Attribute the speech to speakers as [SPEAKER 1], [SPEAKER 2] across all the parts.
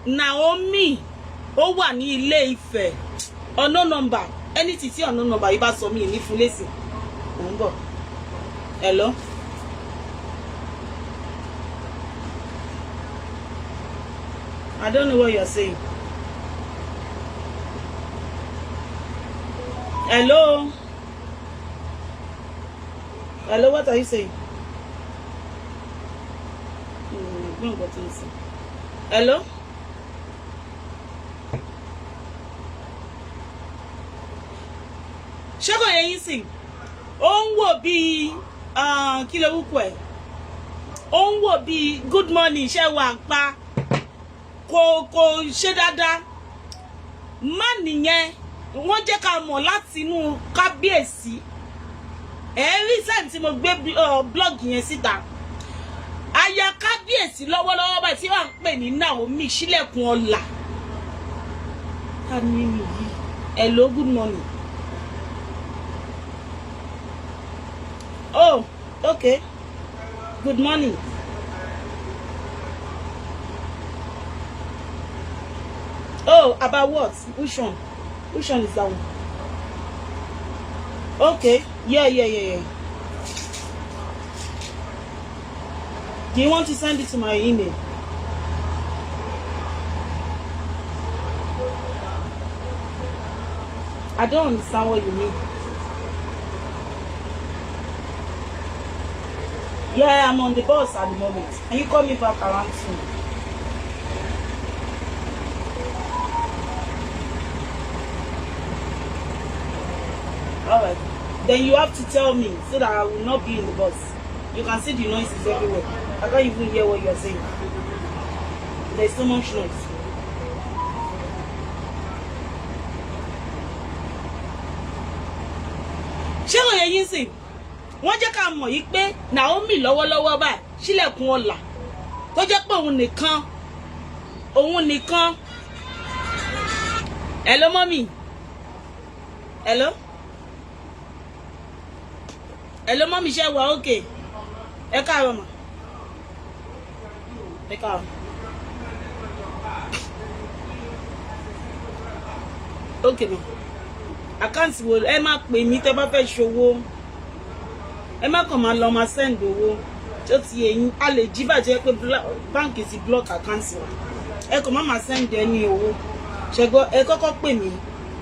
[SPEAKER 1] Naomi ó wà ní Ilé Ifẹ̀. Ọ̀nà nọ́mbà anything tí ọ̀nà nọ́mbà yìí bá sọ mí ní fún lẹ́sìn. Mò ń bọ̀. Hello. I don't know what you're saying. Hello. Hello, what are you saying? Gbọ́n nǹkan tó ń sọ. Hello. Ṣé kò yẹ yín sìn? Ó ń wò bíi kí ló wúkọ ẹ̀? Ó ń wò bíi good morning, ṣé wà ń pa? Kò ṣe dáadáa. Má nìyẹn, wọ́n jẹ́ ká mọ̀ láti inú kábíyèsí. Ẹ rí sáà tí mo gbé blog yẹn síta. Aya kábíyèsí lọ́wọ́lọ́wọ́ báyìí tí wọ́n ń pè ní Naomi Ṣílẹ̀kùn Ọlá. Ta ni yìí? Hello, good morning. Oh, okay. Good morning. Oh, about what? Which one? Which one is that one? Okay. Yeah. Do you want to send it to my email? I don't understand what you mean. Yeah, I'm on the bus at the moment. Can you call me back around soon? All right. Then you have to tell me so that I will not be in the bus. You can see the noises everywhere. I can't even hear what you're saying. There's so much noise. Ṣé kò yẹ yín sìn? Wọ́n jẹ́ ká mọ̀ yí pé Naomi lọ́wọ́lọ́wọ́ báyìí Ṣílẹ̀kùn Ọlá, tó jẹ́ pé òun nìkan, òun nìkan. Hello, mummy. Hello. Hello, mummy, ṣe wà okay? Ẹ káàárọ̀ mà. Ẹ káàárọ̀. Okay ma. Account wo ẹ má pè mí tẹ́ bá fẹ́ ṣòwò. Ẹ má kàn máa lọ máa send owó. Tó ti yẹ yín, a lè jí bàjẹ́ pé báǹkì ti block account wa. Ẹ kàn má máa send ẹ ní owó. Ṣẹ̀gbọ́n, ẹ kọ́kọ́ pè mí.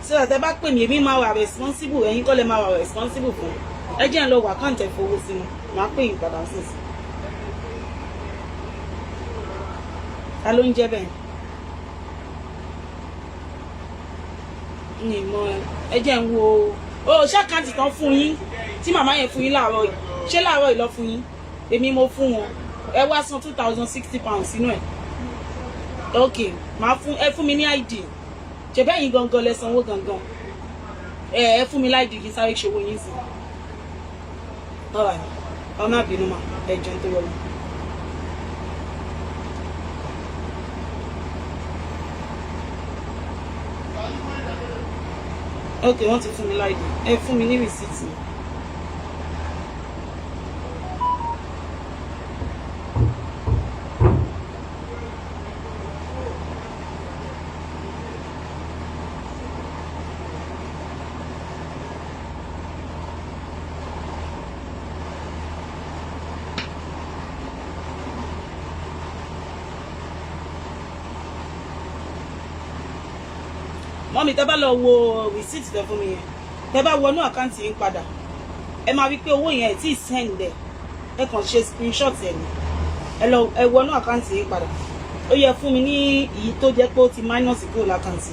[SPEAKER 1] So that ẹ bá pè mí, èmi máa wà responsible, ẹ̀yin kọ́ lẹ máa wà responsible fún. Ẹ jẹ́ ń lọ wà account ẹ fowó sínú. Màá pè yín padà sísìn. Ta ló ń jẹ́ bẹ́ẹ̀? Ní ìmọ̀ ẹ jẹ́ ń wo o. Ṣé account tán fún yín tí màmá yẹn fún yín láàárọ̀ yìí? Ṣé láàárọ̀ yìí lọ fún yín? Èmi mo fún wọn. Ẹ wá san £2,060 sínú ẹ̀. Ok, màá fún ẹ, fún mi ní ID. Ṣe bẹ́ẹ̀ yín gangan lẹ sanwó gangan? Ẹ fún mi l'ID kí n sáré ṣòwò yín sí. Alright, ọ má bínú mà, ẹ jẹun tó wọlé. Ok, wọ́n ti fún mi l'ID. Ẹ fún mi ní receipt mi. Mummy, tẹ́ bá lọ wo receipt tẹ́ fún mi yẹn, tẹ́ bá wọnú account yín padà, ẹ máa rí pé owó yẹn ẹ̀ tí ì send ẹ̀. Ẹ kàn ṣe screenshot ẹ̀ ní. Ẹ lọ, ẹ wọnú account yín padà. Ó yẹ fún mi ní èyí tó jẹ́ pé ó ti minus kúrò l'account.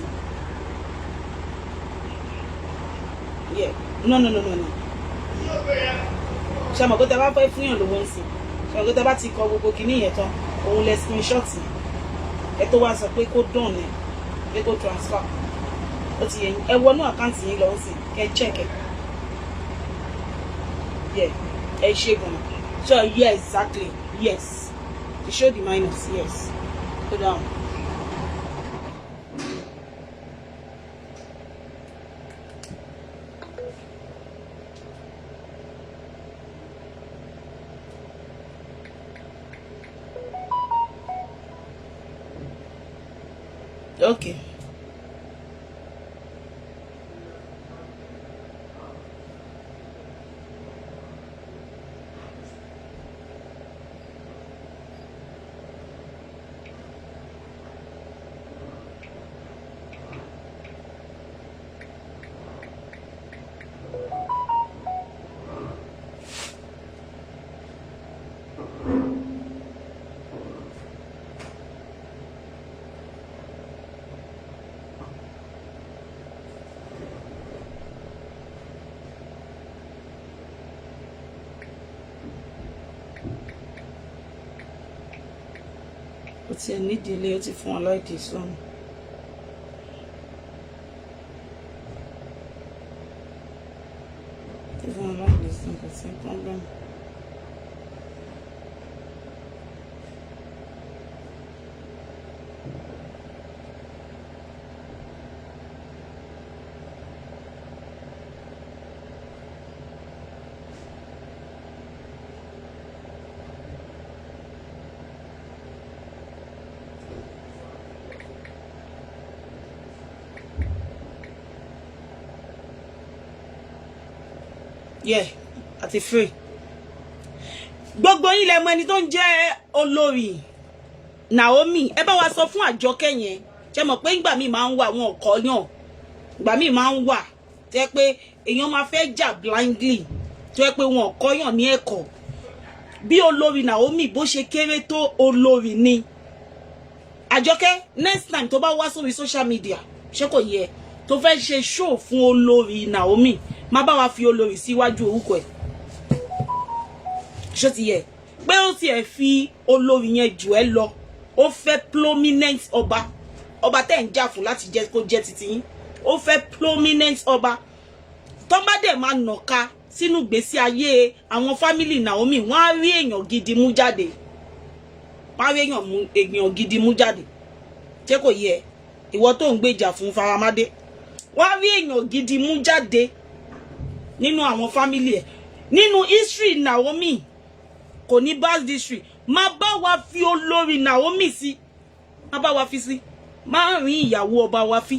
[SPEAKER 1] Yeah, no, no, no, no, no. Ṣe mọ̀ pé tẹ́ bá fẹ́ fún yàn lówó ń sìn, ṣe mọ̀ pé tẹ́ bá ti kọ gbogbo kinní yẹn tán, òun lẹ screenshot yẹn, ẹ tó wá sọ pé kó done ẹ, pé kó transfer. Ó ti yẹ yín. Ẹ wọnú account yín lọ sí, kẹ́ check ẹ. Yeah, ẹ ṣe gan. So yeah, exactly, yes, you show the minus. Yes, go down. Okay. Ó tiẹ̀ nídìí ilé, ó ti fún wọn láìdí sọ́nù. Ti fún wọn láìdí sọ́nù, kò sí problem. Yeah, àti free. Gbogbo yín lẹ mọ̀ ẹni tó ń jẹ́ olórí Naomi. Ẹ bá wa sọ fún Àjọkẹ́ yẹn. Ṣe mọ̀ pé ìgbà míì máa ń wà, wọn kọ́ yàn, ìgbà míì máa ń wà tẹ́ pé èèyàn máa fẹ́ jà blindly, tó yẹ pé wọn kọ́ yàn ní ẹ̀kọ́. Bí olórí Naomi bó ṣe kéré tó, olórí ni Àjọkẹ́. Next time tó bá wá sórí social media, ṣé kò yẹ, tó fẹ́ ṣe show fún olórí Naomi, má bá wa fi olórí síwájú orúkọ ẹ̀. Ṣó ti yẹ pé ó tiẹ̀ fi olórí yẹn jù ẹ́ lọ? Ó fẹ́ prominent ọba, ọba tẹ́ ń jà fún láti jẹ́ kó jẹ́ titi yín. Ó fẹ́ prominent ọba tó bá dẹ̀ máa nàka sínú ìgbésí ayé àwọn family Naomi, wọ́n á rí èèyàn gidi mú jáde, wọ́n á rí èèyàn gidi mú jáde. Ṣé kò yẹ ìwọ tó ń gbèjà fún Faramade? Wọ́n á rí èèyàn gidi mú jáde nínú àwọn family ẹ̀. Nínú history Naomi, kò ní bad history. Má bá wa fi olórí Naomi sí, má bá wa fi sí, má rí ìyàwó ọba wa fi.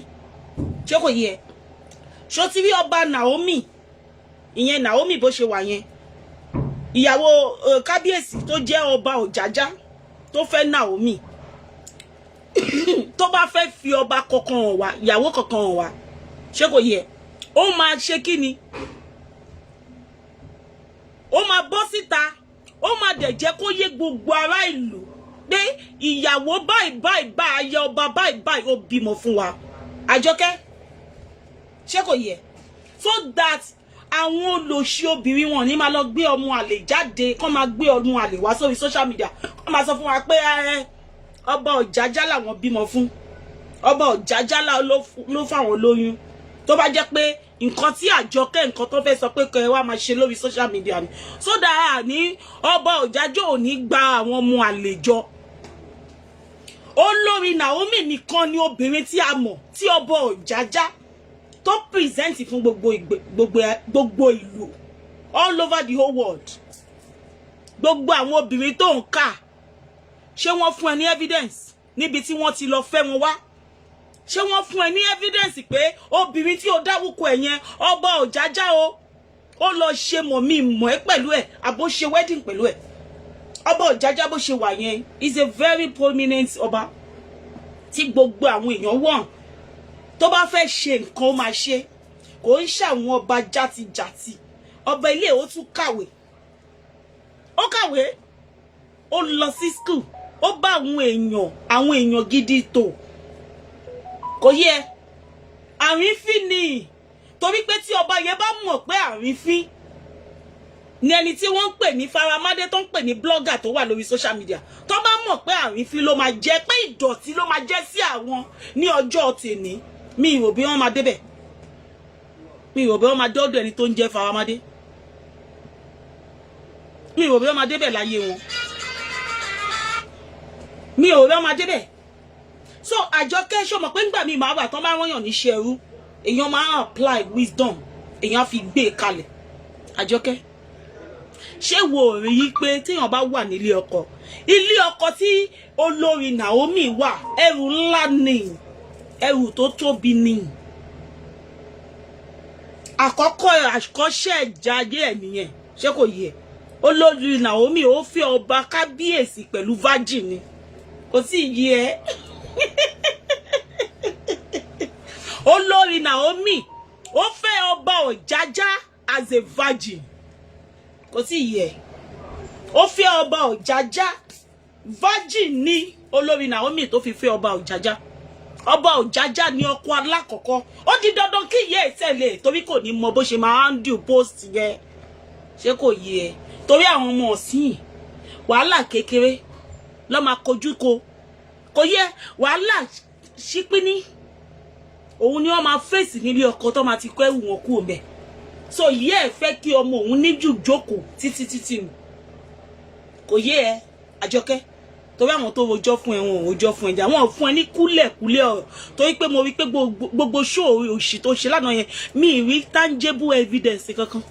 [SPEAKER 1] Ṣé kò yẹ? Ṣó ti rí ọba Naomi ìyẹn, Naomi bó ṣe wà yẹn, ìyàwó kábíyèsí tó jẹ́ ọba Ọ̀jájá tó fẹ́ Naomi, tó bá fẹ́ fi ọba kankan hàn wá, ìyàwó kankan hàn wá, ṣé kò yẹ, ó máa ṣe kí ni? Ó máa bọ́ síta, ó máa dẹ̀ jẹ́ kó yé gbogbo ará ìlú pé ìyàwó báyìí báyìí bá aya ọba báyìí báyìí, ó bímọ fún wa. Àjọkẹ́, ṣé kò yẹ? So that àwọn olòṣì obìnrin wọn ní máa lọ gbé ọmọ àlè jáde, kọ́ máa gbé ọmọ àlè wá sórí social media, kọ́ máa sọ fún wa pé ọba Ọ̀jájá làwọn bímọ fún, ọba Ọ̀jájá ló fáwọn lóyún. Tó bá jẹ́ pé nǹkan tí Àjọkẹ́, nǹkan tó fẹ́ sọ pé kẹ́ ẹ wá máa ṣe lórí social media ni, so that ní ọba Ọ̀jájá ò ní gba àwọn ọmọ àlè jọ. Olórí Naomi nìkan ni obìnrin tí a mọ̀ tí ọba Ọ̀jájá tó present fún gbogbo ìlú, all over the whole world. Gbogbo àwọn obìnrin tó ń kà, ṣé wọ́n fún ẹ ní evidence níbi tí wọ́n ti lọ fẹ́ wọn wá? Ṣé wọ́n fún ẹ ní evidence pé obìnrin tí o dárúkọ ẹ̀ yẹn, ọba Ọ̀jájá o, ó lọ ṣe mọ̀ mí mọ̀ ẹ́ pẹ̀lú ẹ̀, àbó ṣe wedding pẹ̀lú ẹ̀? Ọba Ọ̀jájá bó ṣe wà yẹn is a very prominent ọba tí gbogbo àwọn èèyàn wọ̀n. Tó bá fẹ́ ṣe nǹkan, ó máa ṣe. Kò ń ṣàwọn ọba játijàti. Ọba ilé, ó tún kàwé, ó kàwé, ó lọ sí school, ó bá àwọn èèyàn gidi tò. Kò yẹ àrífín ni, torí pé tí ọba yẹn bá mọ̀ pé àrífín ni ẹni tí wọ́n ń pè ní Faramade, tó ń pè ní blogger tó wà lórí social media, tó bá mọ̀ pé àrífín ló máa jẹ́, pé ìdọ̀tí ló máa jẹ́ sí àwọn ní ọjọ́ tèní, mi ì rò bí wọ́n máa débẹ̀. Mi ì rò bí wọ́n máa dọ́dọ̀ ẹni tó ń jẹ́ Faramade. Mi ì rò bí wọ́n máa débẹ̀ láyé wọn. Mi ò rò bí wọ́n máa débẹ̀. So Àjọkẹ́, ṣó mọ̀ pé ńgbà míì máa wà tán bá rányàn níṣẹ́ ẹrú, èèyàn máa apply wisdom, èèyàn á fi gbé e kalẹ̀. Àjọkẹ́, ṣé wo rí i pé téèyàn bá wà nílé ọkọ, ilé ọkọ tí olórí Naomi wà, ẹrù ńlá ni. Ẹrù tó tóbi ni. Àkọ́kọ́ àkọ́ṣẹ́ ìjayé ẹ̀ nìyẹn. Ṣé kò yẹ? Olórí Naomi, ó fẹ́ ọba kábíyèsí pẹ̀lú virgin ni. Kò tí ì yé ẹ. Olórí Naomi, ó fẹ́ ọba Ọ̀jájá as a virgin. Kò tí ì yé. Ó fẹ́ ọba Ọ̀jájá, virgin ní olórí Naomi tó fi fẹ́ ọba Ọ̀jájá. Ọba Ọ̀jájá ní ọkọ alákọ̀ọ́kọ́. Ó di dandan kí ìyá ẹ̀ tẹ̀lé, torí kò ní mọ bó ṣe máa handle post yẹn. Ṣé kò yé ẹ? Torí àwọn ọmọ ọ̀sìn, wàhálà kékeré lọ́ máa kojú ko. Kò yẹ, wàhálà ṣípíní òun ni wọ́n máa fèsì nílé ọkọ tó máa ti kọ́ ẹ̀wù wọn kúrò mẹ́. So ìyá ẹ̀ fẹ́ kí ọmọ òun níjù jókòó títí títí nù. Kò yé ẹ, Àjọkẹ́? Torí àwọn tó rojọ́ fún ẹ, wọn ò rojọ́ fún ẹ jà, wọn ò fún ẹ ní kúlẹ̀kúlẹ̀ ọ̀rọ̀, torí pé mo rí pé gbogbo ṣó òṣì tó ṣe lánàá yẹn, mi ì rí tangible evidence kankan,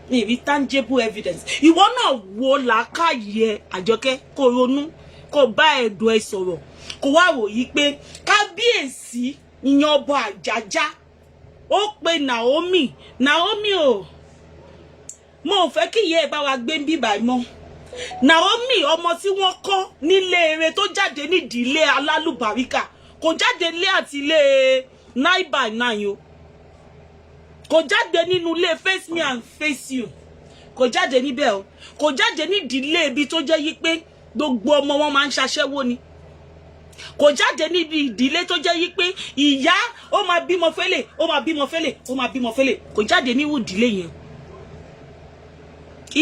[SPEAKER 1] mi ì rí tangible evidence. Ìwọ náà wo làákàyè ẹ, Àjọkẹ́, kó ronú, kó bá ẹ̀dùn ẹ sọ̀rọ̀, kó wá wò yí pé kábíyèsí ìyẹn ọba Àjàjá ó pe Naomi. Naomi o, mo ò fẹ́ kí ìyá ẹ bá wa gbé ń bíbà mọ́. Naomi, ọmọ tí wọ́n kọ́ nílé eré, tó jáde nídìílé alálùbáríkà, kò jáde ilé àti ilé 9 by 9 o, kò jáde nínú ilé face me and face you, kò jáde níbẹ̀ o. Kò jáde nídìílé ibi tó jẹ́ yí pé gbogbo ọmọ wọn máa ń ṣaṣẹ́wó ni. Kò jáde níbi ìdílé tó jẹ́ yí pé ìyá ó máa bímọ fẹ́lẹ̀, ó máa bímọ fẹ́lẹ̀, ó máa bímọ fẹ́lẹ̀. Kò jáde níwò ìdílé yẹn.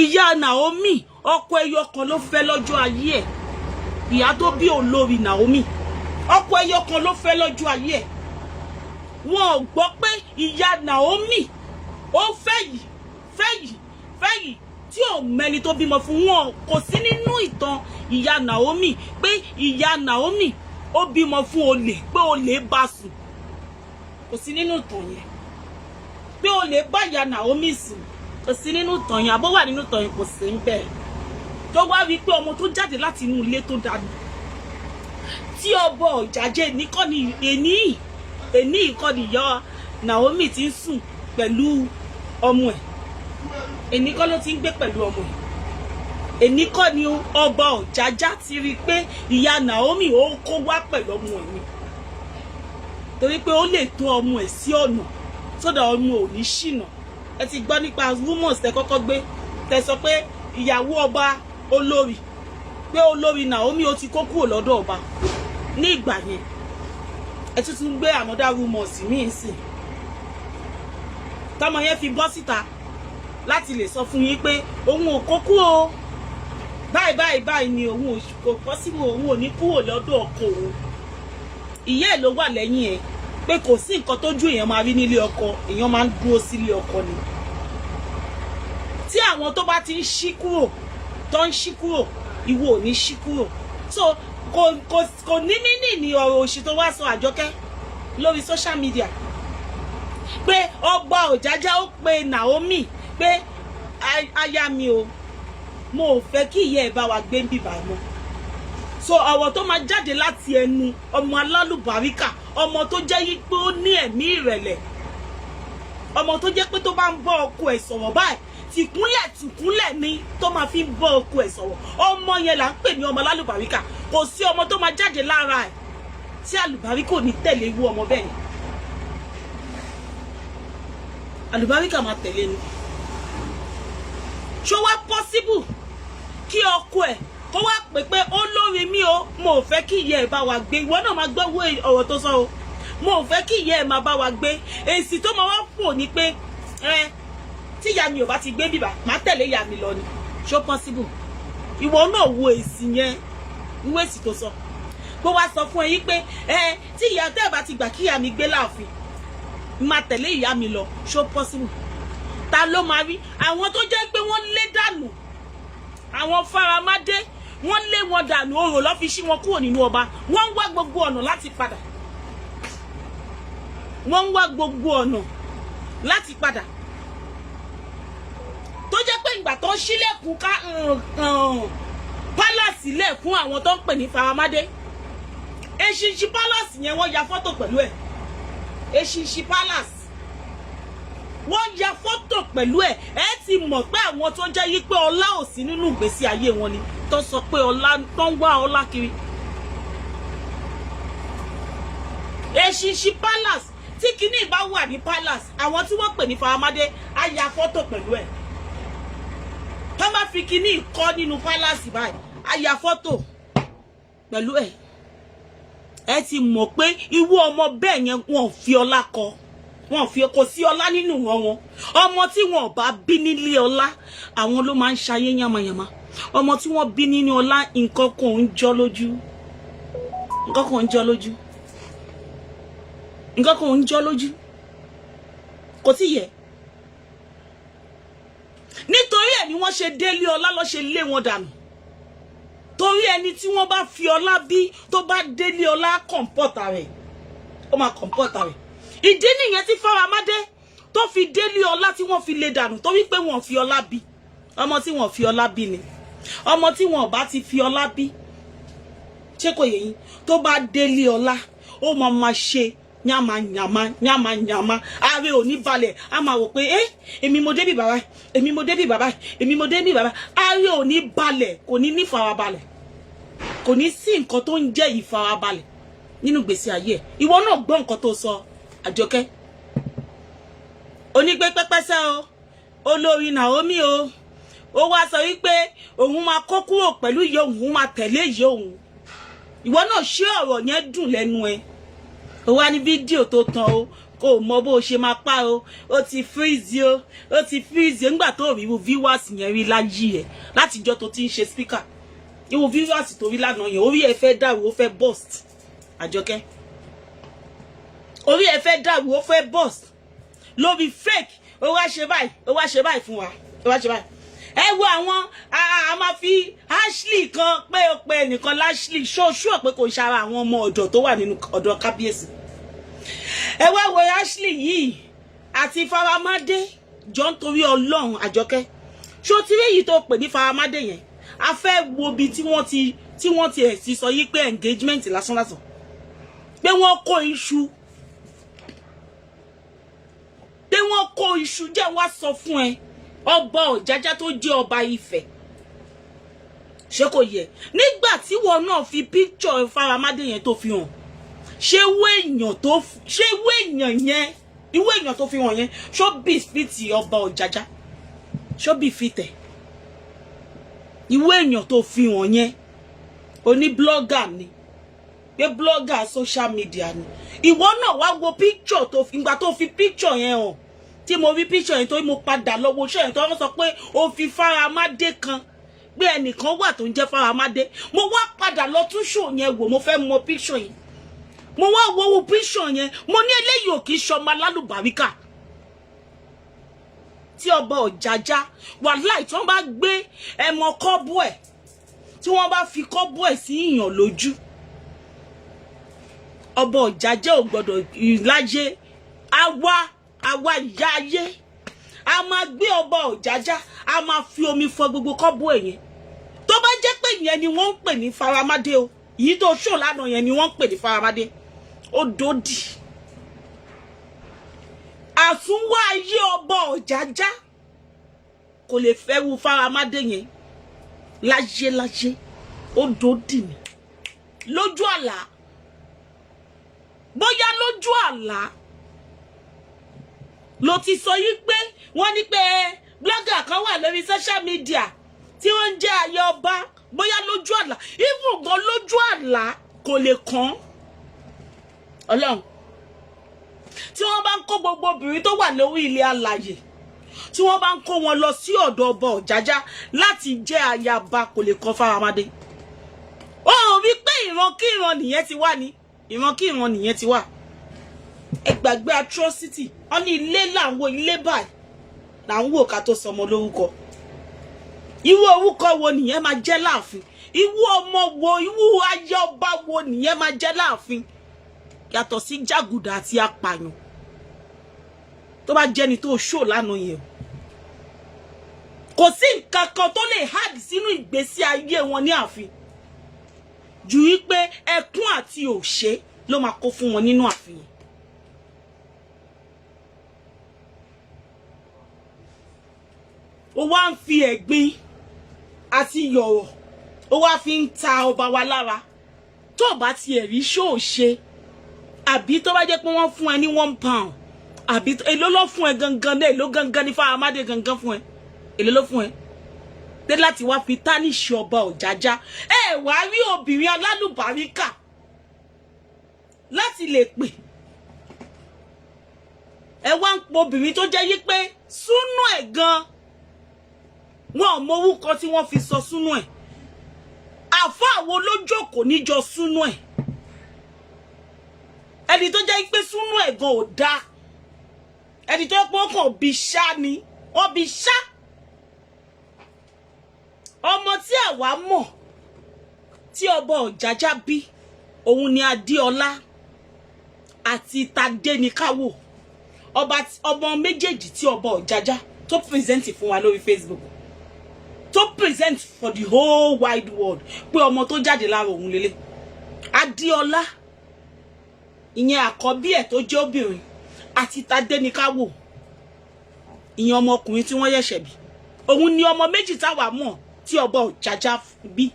[SPEAKER 1] Ìyá Naomi, ọkọ ẹyọ kan ló fẹ́ lọ́jọ́ ayé ẹ̀. Ìyá tó bí olórí Naomi, ọkọ ẹyọ kan ló fẹ́ lọ́jọ́ ayé ẹ̀. Wọn ò gbọ́ pé ìyá Naomi ó fẹ́ yìí, fẹ́ yìí, fẹ́ yìí tí ò mẹ́ni tó bímọ fún wọn. Kò sí nínú ìtàn ìyá Naomi pé ìyá Naomi ó bímọ fún olè, pé olè bá sùn. Kò sí nínú ìtàn yẹn pé olè bá ìyá Naomi sùn. Kò sí nínú ìtàn yẹn. Àbó wà nínú ìtàn yẹn? Kò sí ń bẹ́ẹ̀. Tó wá wí pé ọmọ tó jáde láti inú ilé tó dànù tí ọbọ Ọ̀jájẹ́ nìkan ni èní èní ìkọ́ni ìyá Naomi ti ń sùn pẹ̀lú ọmọ ẹ̀. Èní kọ́ ló ti ń gbé pẹ̀lú ọmọ ẹ̀. Èní kọ́ ni ọba Ọ̀jájá ti rí i pé ìyá Naomi ó kó wá pẹ̀lú ọmọ ẹ̀ ni, torí pé ó lè tó ọmọ ẹ̀ sí ọ̀nà sódà ọmọ ò ní ṣìnà. Ẹ ti gbọ́ nípa rumors tẹ kọ́kọ́ gbé, tẹ sọ pé ìyàwó ọba olórí, pé olórí Naomi ó ti kó kúrò lọ́dọ̀ ọba ní ìgbà yẹn. Ẹ tún tún gbé another rumors míì sí, tọmọ yẹn fi bọ́ síta láti lè sọ fún yín pé òun ò kó kú o, báyìí báyìí báyìí ni, òun kò possible, òun ò ní kúrò lọ́dọ̀ ọkọ òun. Ìyá ẹ̀ ló wà lẹ́yìn ẹ̀ pé kò sí nǹkan tójú èèyàn máa rí nílé ọkọ, èèyàn máa ń dúró sílé ọkọ ni. Tí àwọn tó bá ti ń ṣí kúrò, tó ń ṣí kúrò, ìwọ ò ní ṣí kúrò. So kò ní mí ní ọ̀rọ̀ òṣì tó wá sọ, Àjọkẹ́, lórí social media pé ọba Ọ̀jájá ó pe Naomi pé aya mi o, mo ò fẹ́ kí ìyá ẹ̀ bá wa gbé ń bìbà mọ́. So ọ̀rọ̀ tó máa jáde láti ẹnu ọmọ alálùbáríkà, ọmọ tó jẹ́ yí pé ó ní ẹ̀mí ìrẹ̀lẹ̀, ọmọ tó jẹ́ pé tó bá ń bọ́ ọkọ ẹ̀ sọ̀rọ̀ báyìí, tìkúnlẹ̀ tìkúnlẹ̀ ni tó máa fi ń bọ́ ọkọ ẹ̀ sọ̀rọ̀, ọmọ yẹn là ń pè ní ọmọ alálùbáríkà. Kò sí ọmọ tó máa jáde lára ẹ̀ tí àlùbáríkà ò ní tẹ̀lé irú ọmọ bẹ́ẹ̀ ni. Àlùbáríkà máa tẹ̀lé ni. Ṣó wá possible kí ọkọ ẹ̀ kó wá pè pé ó lórí mi o, mo ò fẹ́ kí ìyá ẹ̀ bá wa gbé? Ìwọ náà máa gbọ́ ọ̀rọ̀ tó sọ o, mo ò fẹ́ kí ìyá ẹ̀ máa bá wa gbé. Èsì tó máa wá fò ní pé ẹ tí ìyá mi ò bá ti gbé bíbà, má tẹ̀lé ìyá mi lọ ni. Ṣó possible? Ìwọ náà wo èsì yẹn, ìwé èsì tó sọ kó wá sọ fún ẹ yí pé ẹ tí ìyá tẹ́ ẹ bá ti gbà kí ìyá mi gbé láàfin, máa tẹ̀lé ìyá mi lọ. Ṣó possible? Ta ló máa rí àwọn tó jẹ́ pé wọ́n lé dànù? Àwọn faramádé, wọ́n lé wọn dànù, orò lọ́ fi ṣí wọn kúrò nínú ọba. Wọ́n ń wá gbogbo ọ̀nà láti padà, wọ́n ń wá gbogbo ọ̀nà láti padà, tó jẹ́ pé ìgbà tó ń ṣílẹ̀kùn ká pálàsì lẹ̀ fún àwọn tó ń pè ní faramádé. Eṣinṣin Palace yẹn, wọ́n ya fọ́tò pẹ̀lú ẹ̀. Eṣinṣin Palace, wọ́n ya fọ́tò pẹ̀lú ẹ̀. Ẹ ti mọ̀ pé àwọn tó jẹ́ yí pé ọlá ò sí nínú ìgbésí ayé wọn ni tó sọ pé ọlá tó ń wá ọlá kiri. Eṣinṣin Palace, tí kinní bá wà ní palace, àwọn tí wọ́n pè ní Faramade á ya fọ́tò pẹ̀lú ẹ̀. Tó bá fi kinní kọ́ nínú palace báyìí, á ya fọ́tò pẹ̀lú ẹ̀. Ẹ ti mọ̀ pé irú ọmọ bẹ́ẹ̀ yẹn, wọn ò fi ọlá kọ, wọn ò fi, kò sí ọlá nínú wọn. Ọmọ tí wọn ò bá bí nílé ọlá, àwọn ló máa ń ṣayé yánmayànmá. Ọmọ tí wọ́n bí nínú ọlá, nǹkan kan ń jọ lójú, nǹkan kan ń jọ lójú, nǹkan kan ń jọ lójú. Kò tí yẹ. Nítorí ẹ̀ ni wọ́n ṣe délé ọlá lọ́ ṣe lé wọn dànù, torí ẹni tí wọ́n bá fi ọlá bí, tó bá délé ọlá, comport rẹ̀, ó máa comport rẹ̀. Ìdí nìyẹn tí Fáramádé tó fi délé ọlá tí wọ́n fi lé dànù, torí pé wọ́n fi ọlá bí. Ọmọ tí wọ́n fi ọlá bí ni. Ọmọ tí wọ́n bá ti fi ọlá bí, ṣé kò yẹ yín? Tó bá délé ọlá, ó máa ma ṣe yàmàyàmà yàmàyàmà, ààrẹ ò ní balẹ̀. A máa wò pé ẹ, èmi mo débi bàbá, èmi mo débi bàbá, èmi mo débi bàbá. Ààrẹ ò ní balẹ̀, kò ní ní farabalẹ̀, kò ní sí nǹkan tó ń jẹ́ ìfarabalẹ̀ nínú ìgbésí ayé ẹ̀. Ìwọ náà gbọ́ nǹkan tó sọ, Àjọkẹ́. Onígbé pẹ́pẹ́sẹ́ o, olórí Naomi o, ó wá sọ wípé òun máa kó kúrò pẹ̀lú ìyá òun, òun máa tẹ̀lé ìyá òun. Ìwọ náà, ṣé ọ̀rọ̀ yẹn dùn lẹ́nu ẹ? Ó wá ní fídíò tó tán o, kò mọ bó o ṣe máa pa o, ó ti freeze o, ó ti freeze o. Nígbà tó rí irú viewers yẹn rí láyé ẹ látijọ́ tó ti ń ṣe speaker, irú viewers tó rí lánàá yẹn, orí ẹ fẹ́ dàrú, ó fẹ́ burst. Àjọkẹ́, orí ẹ fẹ́ dàrú, ó fẹ́ burst lórí fake. Ó wá ṣe báyìí, ó wá ṣe báyìí fún wa, ó wá ṣe báyìí. Ẹ wo àwọn a máa fi Ashley kan pé ó pe ẹnìkan Ashley ṣóṣú pé kò ṣara àwọn ọmọ ọ̀dọ̀ tó wà nínú ọ̀dọ̀ kábíyèsí. Ẹ wá wo Ashley yìí àti Faramade jọ. Ń torí Ọlọ́run, Àjọkẹ́, ṣó tí èyí tó pè ní Faramade yẹn, a fẹ́ wo ibi tí wọ́n ti ẹ̀ ti sọ yí pé engagement lásánlásán, pé wọ́n kó iṣu, pé wọ́n kó iṣu jẹ́. Wá sọ fún ẹ, ọba Ọ̀jájá tó jẹ́ ọba Ifẹ̀, ṣé kò yẹ? Nígbà tí wọn náà fi picture Faramade yẹn tó fi hàn, ṣé ìwé èèyàn tó, ṣé ìwé èèyàn yẹn, ìwé èèyàn tó fi hàn yẹn, ṣó bí fit ọba Ọ̀jájá? Ṣó bí fit ẹ̀? Ìwé èèyàn tó fi hàn yẹn, oní blogger ni, pé blogger social media ni. Ìwọ náà wá wo picture tó fi, ìgbà tó fi picture yẹn hàn, tí mo rí picture yẹn, tó mo padà lọ wo ṣẹ́ yẹn, tó wọ́n sọ pé ó fi Faramade kan, pé ẹnìkan wà tó ń jẹ́ Faramade, mo wá padà lọ tún show yẹn wò. Mo fẹ́ mọ picture yẹn. Mo wá wo wo picture yẹn, mo ní eléyìí ò kì í ṣọmọ alálùbáríkà tí ọba Ọ̀jájá. Wàláì, tí wọ́n bá gbé ẹmọ kọ́bù ẹ̀, tí wọ́n bá fi kọ́bù ẹ̀ sí ìyàn lójú, ọba Ọ̀jájá ò gbọ́dọ̀ láyé. Àwa, àwa ìyá ayé, a máa gbé ọba Ọ̀jájá, a máa fi omi fọ gbogbo kọ́bù ẹ̀ yẹn. Tó bá jẹ́ pé ìyẹn ni wọ́n ń pè ní Faramade o, yìí tó ṣò lánàá yẹn ni wọ́n ń pè ní Faramade, ó dòdì àtúnwá ayé. Ọba Ọ̀jájá kò lè fẹ́ wu Faramade yẹn láyé láyé. Ó dòdì ní lójú àlá, bóyá lójú àlá ló ti sọ yí pé wọ́n ní pé blogger kan wà lórí social media tí wọ́n ń jẹ́ ayé ọba. Bóyá lójú àlá, even gan lójú àlá, kò lè kàn. Ọlọ́run, tí wọ́n bá ń kó gbogbo obìnrin tó wà lórí ilẹ̀ alàyè, tí wọ́n bá ń kó wọn lọ sí ọ̀dọ̀ ọba Ọ̀jájá láti jẹ́ ayaba, kò lè kàn Fáramádé. Ó rí pé ìrankíran nìyẹn ti wá ní, ìrankíran nìyẹn ti wá. Ẹ gbàgbé atrocity. Wọ́n ní ilé là ń wo, ilé báyìí là ń wò ká tó sọmọ lórúkọ. Irú orúkọ wo nìyẹn máa jẹ́ láàfin? Irú ọmọ wo, irú ayé ọba wo nìyẹn máa jẹ́ láàfin, yàtọ̀ sí jàgùdà àti apààyàn tó bá jẹ́ni tó ṣò lánàá yẹn o? Kò sí nǹkan kan tó lè hard sínú ìgbésí ayé wọn ní ààfin. Ju wípé ẹkún àti òṣè ló máa kó fún wọn nínú ààfin. Ó wá ń fi ẹ̀gbin àti yọ̀rọ̀, ó wá fi ń ta ọba wa lára. Tó bá tiẹ̀ rí ṣóòṣe, àbí tó bá jẹ́ pé wọ́n fún ẹ ní £1, àbí èló ló fún ẹ gangan náà, èló gangan ní Fáramádé gangan fún ẹ, èló ló fún ẹ dé láti wá fi tánìṣì ọba Ọ̀jájá? Ẹ wá rí obìnrin alálùbáríkà láti lè pè ẹ, wá ń po obìnrin tó jẹ́ yí pé súnú ẹ̀ gan wọn ò mọ orúkọ tí wọ́n fi sọ súnú ẹ̀. Àfáà wo ló jókòó níjọ súnú ẹ̀? Ẹni tó jẹ́ pé súnú ẹ̀ gan ò dáa, ẹni tó yẹ pé ó kàn bí ṣá ni, wọ́n bí ṣá. Ọmọ tí àwa mọ̀ tí ọba Ọ̀jájá bí, òun ni Adéọlá àti Tadéníkáwò, ọba ọmọ méjèèjì tí ọba Ọ̀jájá tó present fún wa lórí Facebook, tó present for the whole wide world pé ọmọ tó jáde lára òun lélẹ̀. Adéọlá, ìyẹn àkọ́bí ẹ̀ tó jẹ́ obìnrin, àti Tadéníkáwò, ìyẹn ọmọkùnrin tí wọ́n yẹ̀ṣẹ̀ bí. Òun ni ọmọ méjì táwa mọ̀ tí ọba Ọ̀jájá bí.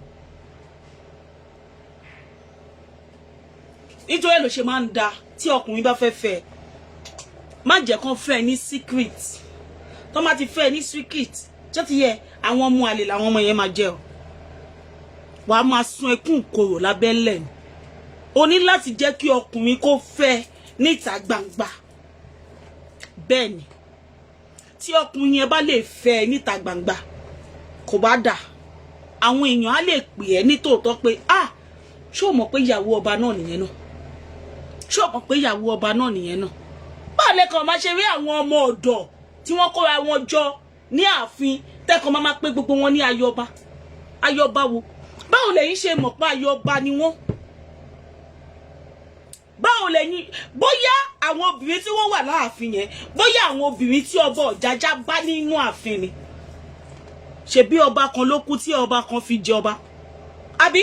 [SPEAKER 1] Nítorí ẹ̀ ló ṣe máa ń da tí ọkùnrin bá fẹ́ fẹ́ ẹ, má jẹ́ kán fẹ́ ẹ ní secret. Tó má ti fẹ́ ẹ ní secret, tó ti yẹ, àwọn ọmọ àlè làwọn ọmọ yẹn máa jẹ́ o. Wàá máa sun ẹkún ìkorò lábẹ́lẹ̀ ni. O ní láti jẹ́ kí ọkùnrin kó fẹ́ níta gbangba. Bẹ́ẹ̀ ni, tí ọkùnrin yẹn bá lè fẹ́ níta gbangba, kò bá dà, àwọn èèyàn á lè pè ẹ́ ní tòótọ́ pé, "Ah, ṣé o mọ̀ pé ìyàwó ọba náà nìyẹn náà? Ṣé o mọ̀ pé ìyàwó ọba náà nìyẹn náà?" Báwo lẹ́kàn máa ṣe rí àwọn ọmọ ọ̀dọ̀ tí wọ́n kóra wọn jọ ní ààfin, tẹ́kàn máa máa pé gbogbo wọn ní ayọba? Ayọba wo? Báwo lẹ̀yin ṣe mọ̀ pé ayọba ni wọ́n? Báwo lẹ̀yin, bóyá àwọn obìnrin tí wọ́n wà láàfin yẹn, bóyá àwọn obìnrin tí ọba Ọ̀jájá bá nínú ààfin ni? Ṣebí ọba kan ló kú tí ọba kan fi jọba, àbí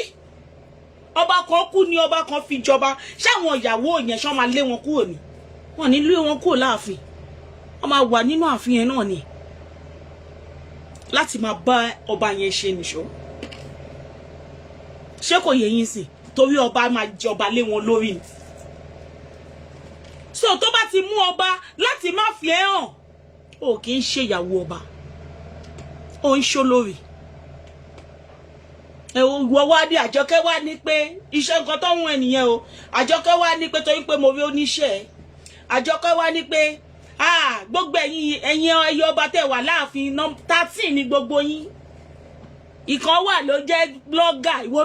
[SPEAKER 1] ọba kan kú ni ọba kan fi jọba? Ṣáwọn ìyàwó yẹn ṣọ́ máa lé wọn kúrò ní? Wọn ní lé wọn kúrò láàfin, wọn máa wà nínú ààfin yẹn náà ni láti máa bá ọba yẹn ṣe nìṣó. Ṣé kò yẹ yín sìn? Torí ọba máa jọba lé wọn lórí ni. So tó bá ti mú ọba láti má fi ẹ́ hàn, ó kì í ṣe ìyàwó ọba, ó ń ṣó lórí ẹ. Wọ wá ní Àjọkẹ́ wá ní pé iṣẹ́ nǹkan tó ń wọ̀n nìyẹn o. Àjọkẹ́ wá ní pé torí pé mo rí oníṣẹ́ ẹ. Àjọkẹ́ wá ní pé gbogbo ẹ̀yin ẹyọ ọba tẹ́ wà láàfin, 13 ní gbogbo yín, ìkan wà ló jẹ́ blogger. Ìwọ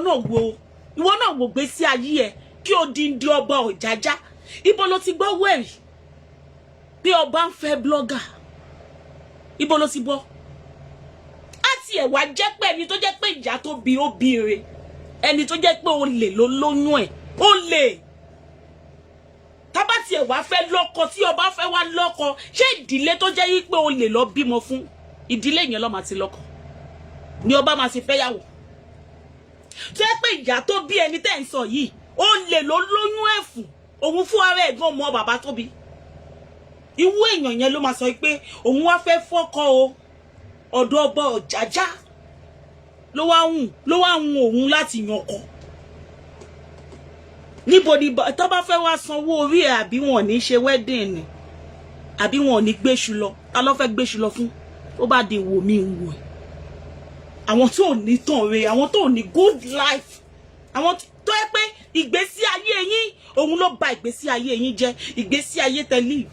[SPEAKER 1] náà wò gbé sí ayé ẹ kí odindi ọba Ọ̀jájá, ibo ló ti gbọ́ wẹ̀rì bí ọba ń fẹ́ blogger? Ibo ló ti gbọ́? Á tiẹ̀ wá jẹ́ pé ẹni tó jẹ́ pé ìyá tó bí ó bí re, ẹni tó jẹ́ pé olè ló lóyún ẹ̀, olè tábà tiẹ̀ wá fẹ́ lọ́kọ, tí ọba fẹ́ wá lọ́kọ, ṣé ìdílé tó jẹ́ yí pé olè lọ bímọ fún, ìdílé yẹn ló máa ti lọ́kọ ni ọba máa ti fẹ́yàwó? Tó yẹ pé ìyá tó bí ẹni tẹ́ ń sọ yìí, olè ló lóyún ẹ̀ fún, òun fún ara ẹ̀ gan mọ bàbá tó bí, irú èèyàn yẹn ló máa sọ pé òun wá fẹ́ fọ́kọ o, ọ̀dọ̀ ọba Ọ̀jájá ló wá hùn òun láti yan ọkọ? Níbo ni tó bá fẹ́ wá sanwó orí ẹ̀, àbí wọn ò ní ṣe wedding ni, àbí wọn ò ní gbéṣu lọ? Ta ló fẹ́ gbéṣu lọ fún? Ó bá di wò mí wò ẹ̀, àwọn tó ò ní tàn re, àwọn tó ò ní good life, àwọn tó yẹ pé ìgbésí ayé yín, òun ló bà ìgbésí ayé yín jẹ́. Ìgbésí ayé tẹ live,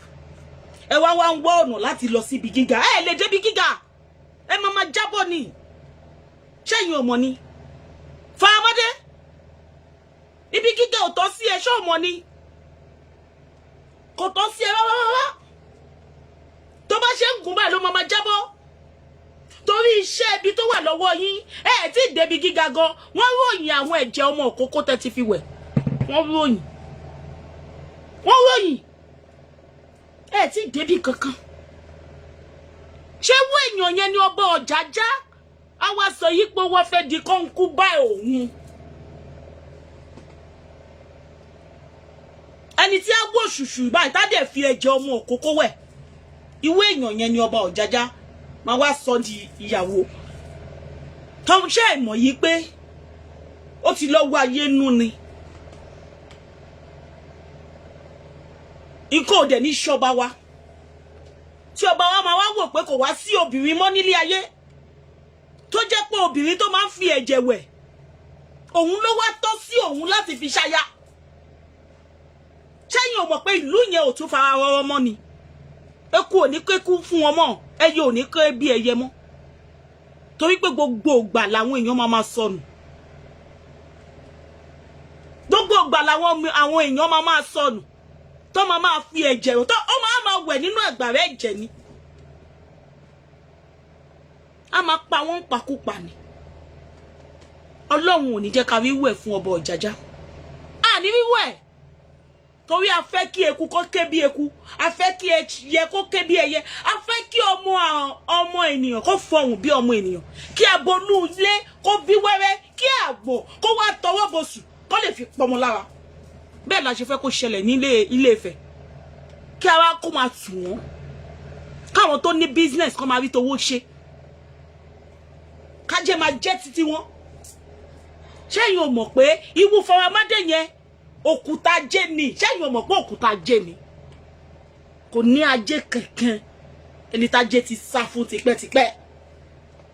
[SPEAKER 1] ẹ wá wá ń wá ọ̀nà láti lọ síbi gíga, ẹ lè débi gíga, ẹ máa máa jábọ̀ ni. Ṣẹ́yìn ọmọ ni Faramade, ibi gíga ò tọ́ sí ẹ. Ṣọ́ ọmọ ni kò tọ́ sí ẹ rárá rárá. Tó bá ṣe ń gùn báyìí ló máa máa jábọ́, torí iṣẹ́ ibi tó wà lọ́wọ́ yín, ẹ ẹ̀ tí ì débi gíga gan. Wọ́n ròyìn àwọn ẹ̀jẹ̀ ọmọ òkókó tẹ́ ti fi wẹ̀, wọ́n ròyìn ẹ tí ì débi kankan. Ṣé wọ́n èèyàn yẹn ni ọba Ọ̀jájá á wá sọ yí pé wọ́n fẹ́ di kọ́ńkú báyìí òun? Ẹni tí á wò ṣùṣù báyìí, tá dẹ̀ fi ẹ̀jẹ̀ ọmọ òkókó wẹ̀, ìwé èèyàn yẹn ni ọba Ọ̀jájá máa wá sọ di ìyàwó. Tọ́ ṣé ẹ mọ̀ yìí pé ó ti lọ́wọ́ ayé nú ni? Nǹkan ò dẹ̀ ní ṣọba wa, tí ọba wa máa wá wò pé kò wá sí obìnrin mọ́ nílé ayé tó jẹ́ pé obìnrin tó máa ń fi ẹ̀jẹ̀ wẹ̀, òun ló wá tọ́ sí òun láti fi ṣaya. Ṣẹ́yìn ò mọ̀ pé ìlú yẹn ò tún fara rọrọ mọ́ ni? Eku ò ní kéku fún wọn mọ́, ẹyẹ ò ní ké bí ẹyẹ mọ́, torí pé gbogbo ìgbà làwọn èèyàn máa máa sọnù, gbogbo ìgbà làwọn àwọn èèyàn máa máa sọnù, tó máa máa fi ẹ̀jẹ̀ tó ó máa máa wẹ̀ nínú àgbàrá ẹ̀jẹ̀ ni, a máa pa wọ́n pakúpa ni. Ọlọ́run ò ní jẹ́ ká wíwẹ̀ fún ọba Ọ̀jájá, àní wíwẹ̀, torí a fẹ́ kí eku kó ké bí eku, a fẹ́ kí ẹyẹ kó ké bí ẹyẹ, a fẹ́ kí ọmọ ọmọ ènìyàn kó fọhùn bí ọmọ ènìyàn, kí abonú ilé kó bí wẹ́rẹ́, kí àgbò kó wá tọwọ́ bosù kó lè fi pọmọ lára. Bẹ́ẹ̀ la ṣe fẹ́ kó ṣẹlẹ̀ nílé Ilé Ifẹ̀, kí ara kó máa tù wọ́n, káwọn tó ní business kó máa rí towó ṣe, kájẹ́ máa jẹ́ títí wọn. Ṣẹ́yìn ò mọ̀ pé ìwú faramádé yẹn, òkúta jẹ́ ni? Ṣẹ́yìn ò mọ̀ pé òkúta jẹ́ ni? Kò ní ajé kankan, ẹni tájé ti sá fún tipẹ́tipẹ́.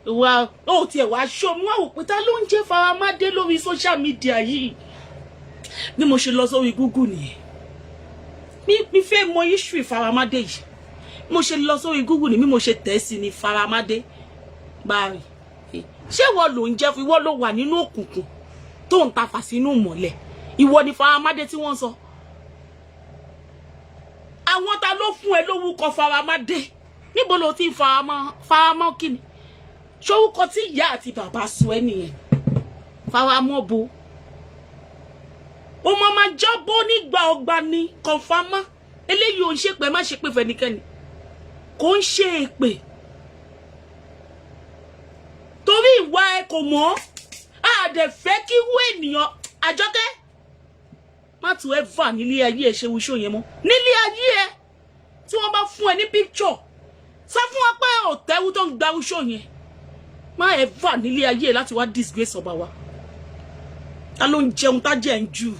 [SPEAKER 1] Wà ó tiẹ̀ wá ṣó mú àwọn òpin ló ń jẹ́ faramádé lórí social media yìí. Bí mo ṣe lọ sórí Google nìyẹn, mi fẹ́ mọ history faramádé yìí. Bí mo ṣe lọ sórí Google ni, bí mo ṣe tẹ̀ sí ni faramádé báyìí. Ṣé ìwọ ló ń jẹ́? Ìwọ ló wà nínú òkùnkùn tó ń tafà sínú ìmọ́lẹ̀. Ìwọ ni faramádé tí wọ́n sọ. Àwọn ta ló fún ẹ lórúkọ faramádé? Níbo ló ti ń faramọ́? Faramọ́ kí ni? Ṣorúkọ tí ìyá àti bàbá sọ ẹ nìyẹn? Faramọ́ bo ó máa máa jábọ́ nígbà ọgbà ni. Kọ̀ǹfàmọ́ eléyìí ò ń ṣèpè, má ṣe pé fẹ́nikẹ́ni, kò ń ṣe èpè, torí ìwà ẹ kò mọ́. A dẹ̀ fẹ́ kí wú ènìyàn. Àjọkẹ́, má tún ẹ fà nílé ayé ẹ ṣe wuṣó yẹn mọ́ nílé ayé ẹ. Tí wọ́n bá fún ẹ ní picture, sọ fún wọn pé òtẹ́wú tó ń gba wuṣó yẹn. Má ẹ fà nílé ayé ẹ láti wá disgrace ọba wa. Ta ló ń jẹun tá jẹ́ ń jù?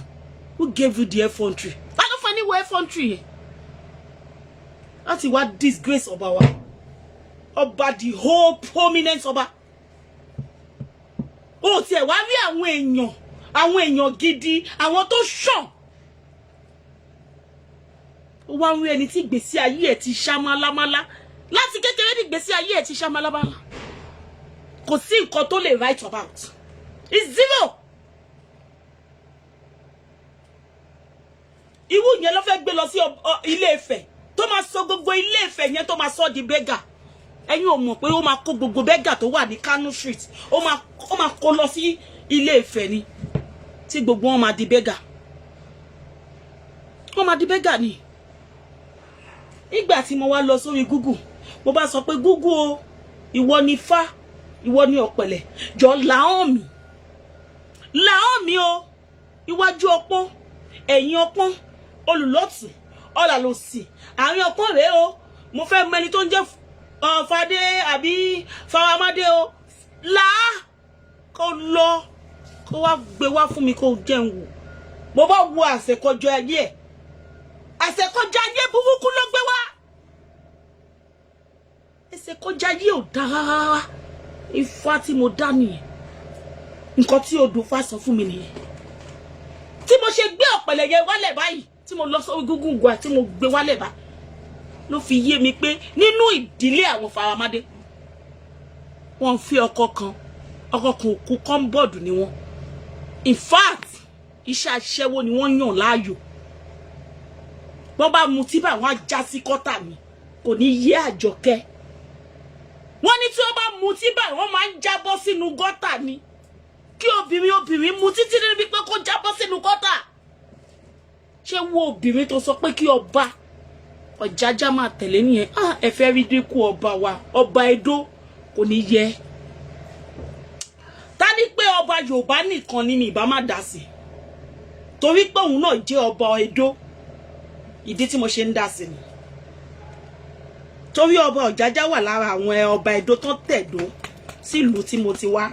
[SPEAKER 1] Who gave you the effrontery? Ta ló fẹ́ níwọ̀ effrontery yẹn láti wá disgrace ọba wa, ọba, the whole prominent ọba? Ó tiẹ̀ wá rí àwọn èèyàn, àwọn èèyàn gidi, àwọn tó ṣàn, ó wá ń rí ẹni tí ìgbésí ayé ẹ̀ ti ṣá málámálá láti kékeré, ní ìgbésí ayé ẹ̀ ti ṣá málámálá, kò sí nǹkan tó lè write about. It's zero. Irú yẹn ló fẹ́ gbé lọ sí Ilé Ifẹ̀, tó máa sọ gbogbo Ilé Ifẹ̀ yẹn, tó máa sọ di beggar. Ẹ̀yin ò mọ̀ pé ó máa kó gbogbo beggar tó wà ní Kano Street, ó máa kó lọ sí Ilé Ifẹ̀ ni, tí gbogbo wọn máa di beggar, wọ́n máa di beggar ni. Nígbà tí mo wá lọ sórí Google, mo bá sọ pé, "Google o, ìwọ ni Fá, ìwọ ni ọ̀pẹ̀lẹ̀, jọ làwọn mi, làwọn mi o. Iwájú ọpọ́n, ẹ̀yìn ọpọ́n, olùlọ́tù ọ̀là lòsì, àárín ọpọ́n rèé o. Mo fẹ́ mọ ẹni tó ń jẹ́ Fadé àbí Faramádé o. Là á kó lọ, kó wá gbé wá fún mi, kó jẹun wò." Mo bá wo àṣekọjọ ayé ẹ̀, àṣekọjọ ayé burúkú ló gbé wá. Àṣekọjọ ayé ò dáa rárá. Ifá tí mo dá nìyẹn, nǹkan tí odò fá sọ fún mi nìyẹn. Tí mo ṣe gbé ọ̀pẹ̀lẹ̀ yẹn wálẹ̀ báyìí, tí mo lọ sórí Google gua, tí mo gbé wálẹ̀ báyìí, ló fi yé mi pé nínú ìdílé àwọn Faramádé, wọ́n fi ọkọ kan, ọkọ kan òkú kọ́ńbọ̀dù ni wọ́n. In fact, iṣẹ́ aṣẹ́wó ni wọ́n yàn láàyò. Wọ́n bá mutí bá wọ́n á já sí kọ́tà mi, kò ní yé Àjọkẹ́. Wọ́n ní tí wọ́n bá mutí báyìí, wọ́n máa ń jábọ́ sínú gọ́tà ni. Kí obìnrin obìnrin mutí títí níbi pé kó jábọ́ sínú gọ́tà, ṣé wo obìnrin tó sọ pé kí ọba Ọ̀jájá máa tẹ̀lé nìyẹn? Ah, ẹ fẹ́ rí dínkù ọba wa, ọba Ẹdó, kò ní yẹ. Ta ní pé ọba Yorùbá nìkan ni mi ìbá má dá sí, torí pé òun náà jẹ́ ọba Ẹdó. Ìdí tí mo ṣe ń dá sí ni torí ọba Ọ̀jájá wà lára àwọn ọba Ẹdó tó tẹ̀dó sílùú tí mo ti wá.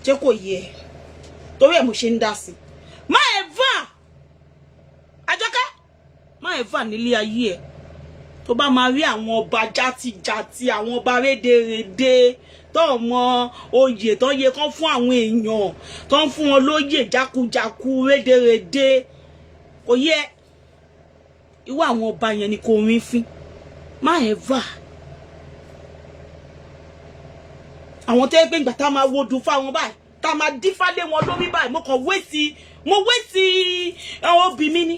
[SPEAKER 1] Ṣé kò yẹ? Torí ẹ̀ mo ṣe ń dá sí. Má ẹ̀ fà, Àjọkẹ́, má ẹ̀ fà nílé ayé ẹ̀, tó bá máa rí àwọn ọba játijàti, àwọn ọba rédèrèdè tó mọ oyè tó yẹ kán fún àwọn èèyàn, tó ń fún wọn lóyè jákujáku, rédèrèdè, kò yẹ. Irú àwọn ọba yẹn ni kò rí fín. Má ẹ̀ fà. Àwọn tó yẹ pé ìgbà tá a máa wo dùn fáwọn báyìí, tá a máa dífá lé wọn lórí báyìí, mo kàn wé sí, mo wé sí obì mi ni.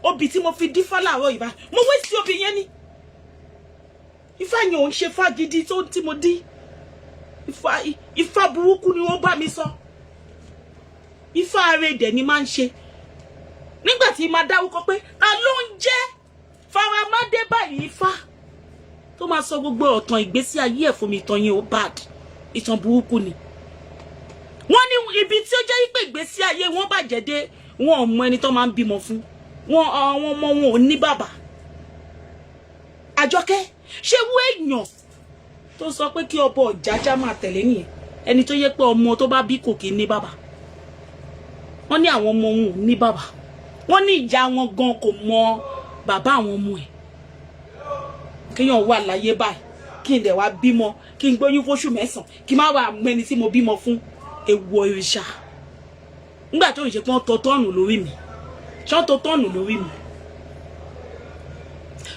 [SPEAKER 1] Obì tí mo fi dífá láàárọ̀ yìí báyìí, mo wé sí obì yẹn ni. Ifá yẹn ò ń ṣe fá gidi tó tí mo dí. Ifá burúkú ni wọ́n bá mi sọ. Ifá arédè ni máa ń ṣe. Nígbà tí máa dárúkọ pé ta ló ń jẹ́ Faramádé báyìí, ifá tó máa sọ gbogbo ọ̀tàn ìgbésí ayé ẹ̀ fún mi, ìtàn yẹn ó bad, ìtàn burúkú ni. Wọ́n ní ibi tí ó jẹ́ pé ìgbésí ayé wọn bàjẹ́ dé, wọn ò mọ ẹni tó máa ń bímọ fún wọn. Àwọn ọmọ wọn ò ní bàbá. Àjọkẹ́, ṣé wú èèyàn tó sọ pé kí ọba Ọ̀jájá máa tẹ̀lé nìyẹn? Ẹni tó yẹ pé ọmọ tó bá bí kò kí ní bàbá. Wọ́n ní àwọn ọmọ wọn ò ní bàbá. Wọ́n ní ìyá wọn gan kò mọ bàbá àwọn ọmọ ẹ̀. Kéèyàn wà láyé báyìí, kí n dẹ̀ wá bímọ, kí n gbóyún fóṣù 9, kí n má wàá mọ ẹni tí mo bímọ fún. Ewu òrìṣà. Nígbà tó ń ṣe pé wọ́n tọ tọ́ọ̀nù lórí mi, ṣọ́ tó tọ́ọ̀nù lórí mi,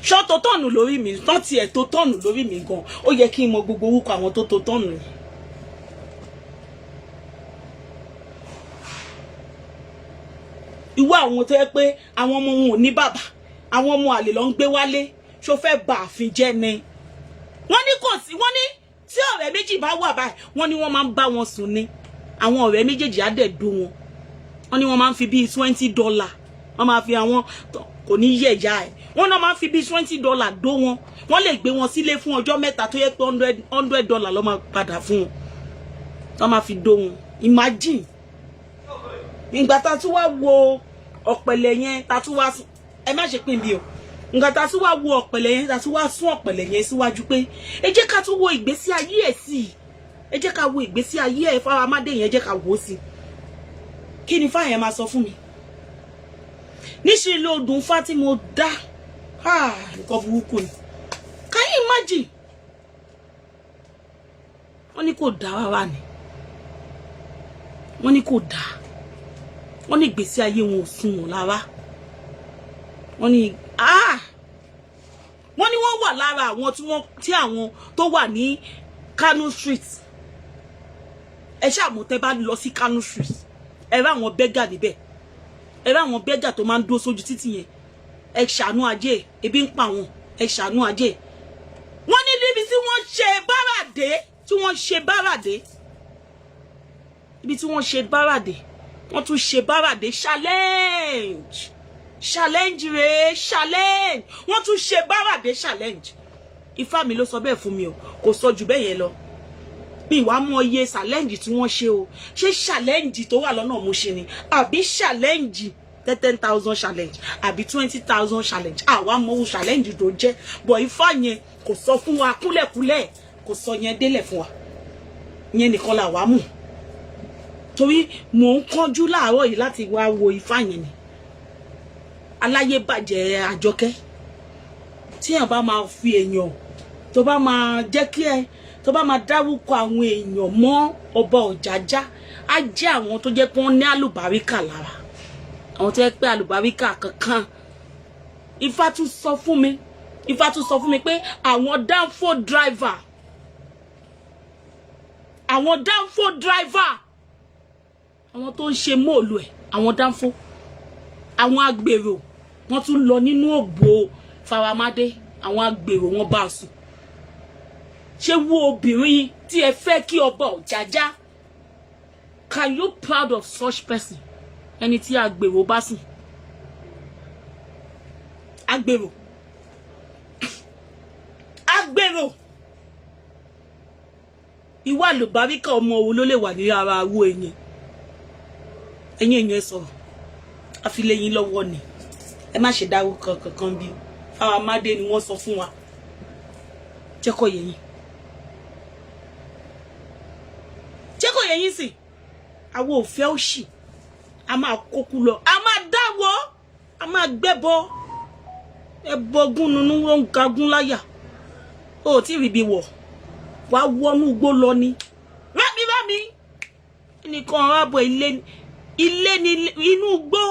[SPEAKER 1] ṣọ́ tó tọ́ọ̀nù lórí mi, tán tiẹ̀ tó tọ́ọ̀nù lórí mi gan, ó yẹ kí n mọ gbogbo orúkọ àwọn tó tó tọ́ọ̀nù yìí. Ìwọ àwọn tó yẹ pé àwọn ọmọ wọn ò ní bàbá, àwọn ọmọ àlè ló ń gbé wálé, ṣó fẹ́ bà àfin jẹ́ ni? Wọ́n ní kò sí. Wọ́n ní tí ọ̀rẹ́ méjì bá wà báyìí, wọ́n ní wọ́n máa ń bá wọn sùn ni. Àwọn ọ̀rẹ́ méjèèjì á dẹ̀ dó wọn. Wọ́n ní wọ́n máa ń fi bíi $20, wọ́n máa fi àwọn kò ní yẹ̀ ya ẹ̀, wọ́n náà máa ń fi bíi $20 dó wọn. Wọ́n lè gbé wọn sílé fún ọjọ́ 3 tó yẹ pé $100 ló máa padà fún wọn, wọ́n máa fi dó wọn. Imagine. Ìgbà tá a tún wá wo ọ̀pẹ̀lẹ̀ yẹn, tá a tún wá, ẹ má ṣe pín bí o, nǹkan tá a tún wá wo ọ̀pẹ̀lẹ̀ yẹn, tá a tún wá sún ọ̀pẹ̀lẹ̀ yẹn síwájú pé ẹ jẹ́ ká tún wo ìgbésí ayé ẹ̀ sí i, ẹ jẹ́ ká wo ìgbésí ayé ẹ̀ Fáramádé yẹn, ẹ jẹ́ ká wò ó sí i. Kí ni fáyẹn máa sọ fún mi? Níṣẹ́ ló dùn fá tí mo dá, nǹkan burúkú ni. Can you imagine? Wọ́n ní kò dá rárá ni. Wọ́n ní kò dá. Wọ́n ní ìgbésí ayé wọn ò sún wọn lára. Wọ́n ní wọ́n ní wọ́n wà lára àwọn tí wọ́n tí àwọn tó wà ní Kano Street. Ẹ ṣáà mọ̀, tẹ́ bá lọ sí Kano Street, ẹ rí àwọn beggar níbẹ̀, ẹ rí àwọn beggar tó máa ń dúró sójú títì yẹn. Ẹ ṣàánú ajé, ebi ń pa wọn, ẹ ṣàánú ajé. Wọ́n ní níbi tí wọ́n ṣe báràdé, tí wọ́n ṣe báràdé, ibi tí wọ́n ṣe báràdé, wọ́n tún ṣe báràdé challenge, challenge rèé, challenge. Wọ́n tún ṣe báràdé challenge. Ifá mi ló sọ bẹ́ẹ̀ fún mi o, kò sọ jù bẹ́ẹ̀ yẹn lọ. Mi wàá mọ iye challenge tí wọ́n ṣe o. Ṣé challenge tó wà lọ́nà mo ṣe ni, àbí challenge 10,000 challenge, àbí 20,000 challenge? Àwa mọ owó challenge tó jẹ́ bọ̀. Ifá yẹn kò sọ fún wa kúlẹ̀kúlẹ̀, kò sọ yẹn délẹ̀ fún wa. Yẹn nìkan là wá mú, torí mò ń kánjú láàárọ̀ yìí láti wá wo ifá yẹn ni. Aláyé bàjẹ́ Àjọkẹ́, tí èèyàn bá máa fi èèyàn tó bá máa jẹ́ kí ẹ tó bá máa dárúkọ àwọn èèyàn mọ́ ọba Ọ̀jájá, á jẹ́ àwọn tó jẹ́ pé wọ́n ní àlùbáríkà lára, àwọn tó jẹ́ pé àlùbáríkà kankan. Ifá tún sọ fún mi, Ifá tún sọ fún mi pé àwọn danfo driver, àwọn danfo driver, àwọn tó ń ṣe móòlù ẹ̀, àwọn danfo, àwọn agbèrò, wọ́n tún lọ nínú òbò Faramádé. Àwọn agbèrò, wọn bá sùn. Ṣé wo obìnrin tí ẹ fẹ́ kí ọba Ọ̀jájá, can you proud of such person? Ẹni tí agbèrò bá sùn, agbèrò, agbèrò, ìwà àlùbáríkà ọmọ wo ló lè wà ní ara awó ẹ̀yìn? Ẹ̀yìn èèyàn, sọ̀rọ̀ àfilẹ̀yìn lọ́wọ́ ni. Ẹ má ṣe dárúkọ kankan bí Faramade ni wọ́n sọ fún wa. Jẹ́ kó yé yín, jẹ́ kó yé yín sí. Àwọn òfẹ́ òṣì, a máa kókú lọ, a máa dáwọ́, a máa gbẹ́bọ, ẹbọ gúnnunú ló ń gagún láyà. Ó tí ì rí bí wọ̀ wá wọnú igbó lọ ni. Rámi rámi nìkan rábọ̀ ilé ilé ní inú igbó,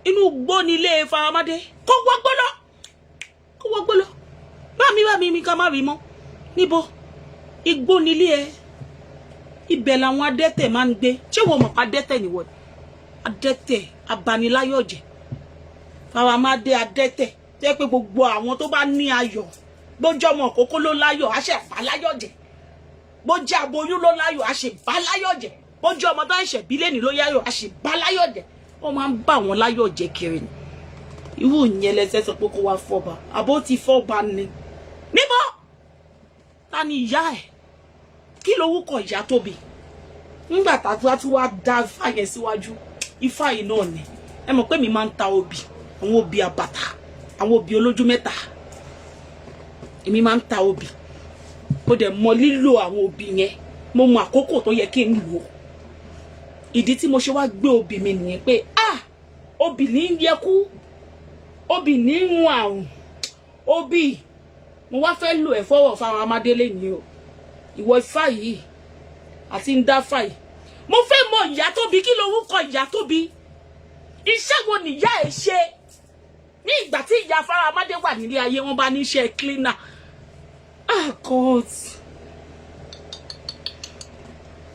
[SPEAKER 1] inú igbó ní ilé Faramade. Kó wọ́gbó lọ, kó wọ́gbó lọ. Rámi rámi mi ká má rí mọ́ níbo igbó nílé ẹ. Ibẹ̀ làwọn adẹ́tẹ̀ máa ń gbé. Ṣé wọ́n mọ̀ pa adẹ́tẹ̀ nìwọ? Adẹ́tẹ̀ abaniláyọ̀jẹ̀ Faramade, adẹ́tẹ̀ jẹ́ pé gbogbo àwọn tó bá ní ayọ̀, bójú ọmọ òkókó ló láyọ̀, á ṣe bá láyọ̀ jẹ́. Bójú aboyún ló láyọ̀, á ṣe bá láyọ̀ jẹ́. Bójú ọmọ tó ń ṣẹ̀ bí lẹ́nìí ló yáyọ̀, á ṣe bá láyọ̀ jẹ́. Wọ́n máa ń bá wọn láyọ̀ jẹ́ kiri ni. Irú ìyẹn lẹsẹ̀ sọ pé kó wá fọba, àbó ti fọba ni. Níbo ta ni ìyá ẹ̀? Kí lorúkọ ìyá tóbi? Nígbà tá a tún wá dá ifá yẹn síwájú, ifá yìí náà ni. Ẹ mọ̀ pé mi máa ń ta obì, àwọn obì àbàtà, àwọn obì olójú mẹ́ta. Èmi máa ń ta obì, mo dẹ̀ mọ lílò àwọn obì yẹn, mo mọ àkókò tó yẹ kí n lò. Ìdí tí mo ṣe wá gbé obì mi nìyẹn pé, ah, obì ní ń yẹkú, obì ní ń run àrùn. Obì mo wá fẹ́ lò ẹ̀ fọwọ́ fáwọn amadélé ni o. Ìwọ ifá yìí àti ń dá fà yìí, mo fẹ́ mọ ìyá tóbi. Kí lorúkọ ìyá tóbi? Iṣẹ́ wo nìyá ẹ̀ ṣe ní ìgbà tí ìyá Faramade wà nílé ayé? Wọ́n bá ní iṣẹ́ cleaner. Ah, God!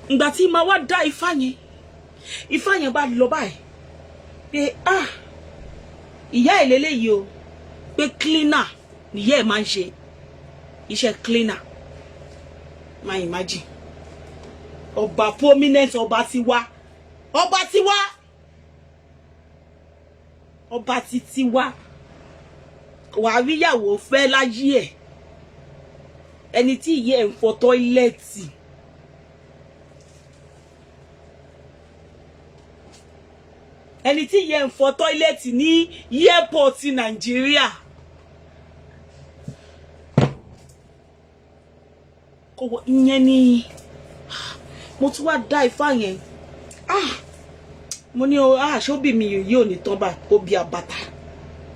[SPEAKER 1] Ìgbà tí màá wá dá ifá yẹn, ifá yẹn bá lọ báyìí pé, ah, ìyá ẹ̀ lélẹ́yìí o, pé cleaner nìyá ẹ̀ máa ń ṣe, iṣẹ́ cleaner. Máa imagine ọba prominent, ọba tiwa, ọba tiwa, ọba títí wa, wàá ríyàwó fẹ́ láyé ẹ̀, ẹni tí ìyá ẹ̀ ń fọ toilet. Ẹni tí ìyá ẹ̀ ń fọ toilet ní airport Nàìjíríà. Kò ìyẹn ni mo tún wá dá ifá yẹn. Ah, mo ní o, ah, ṣóbì mi yìí ò ní tán báyìí. Obì àbàtà,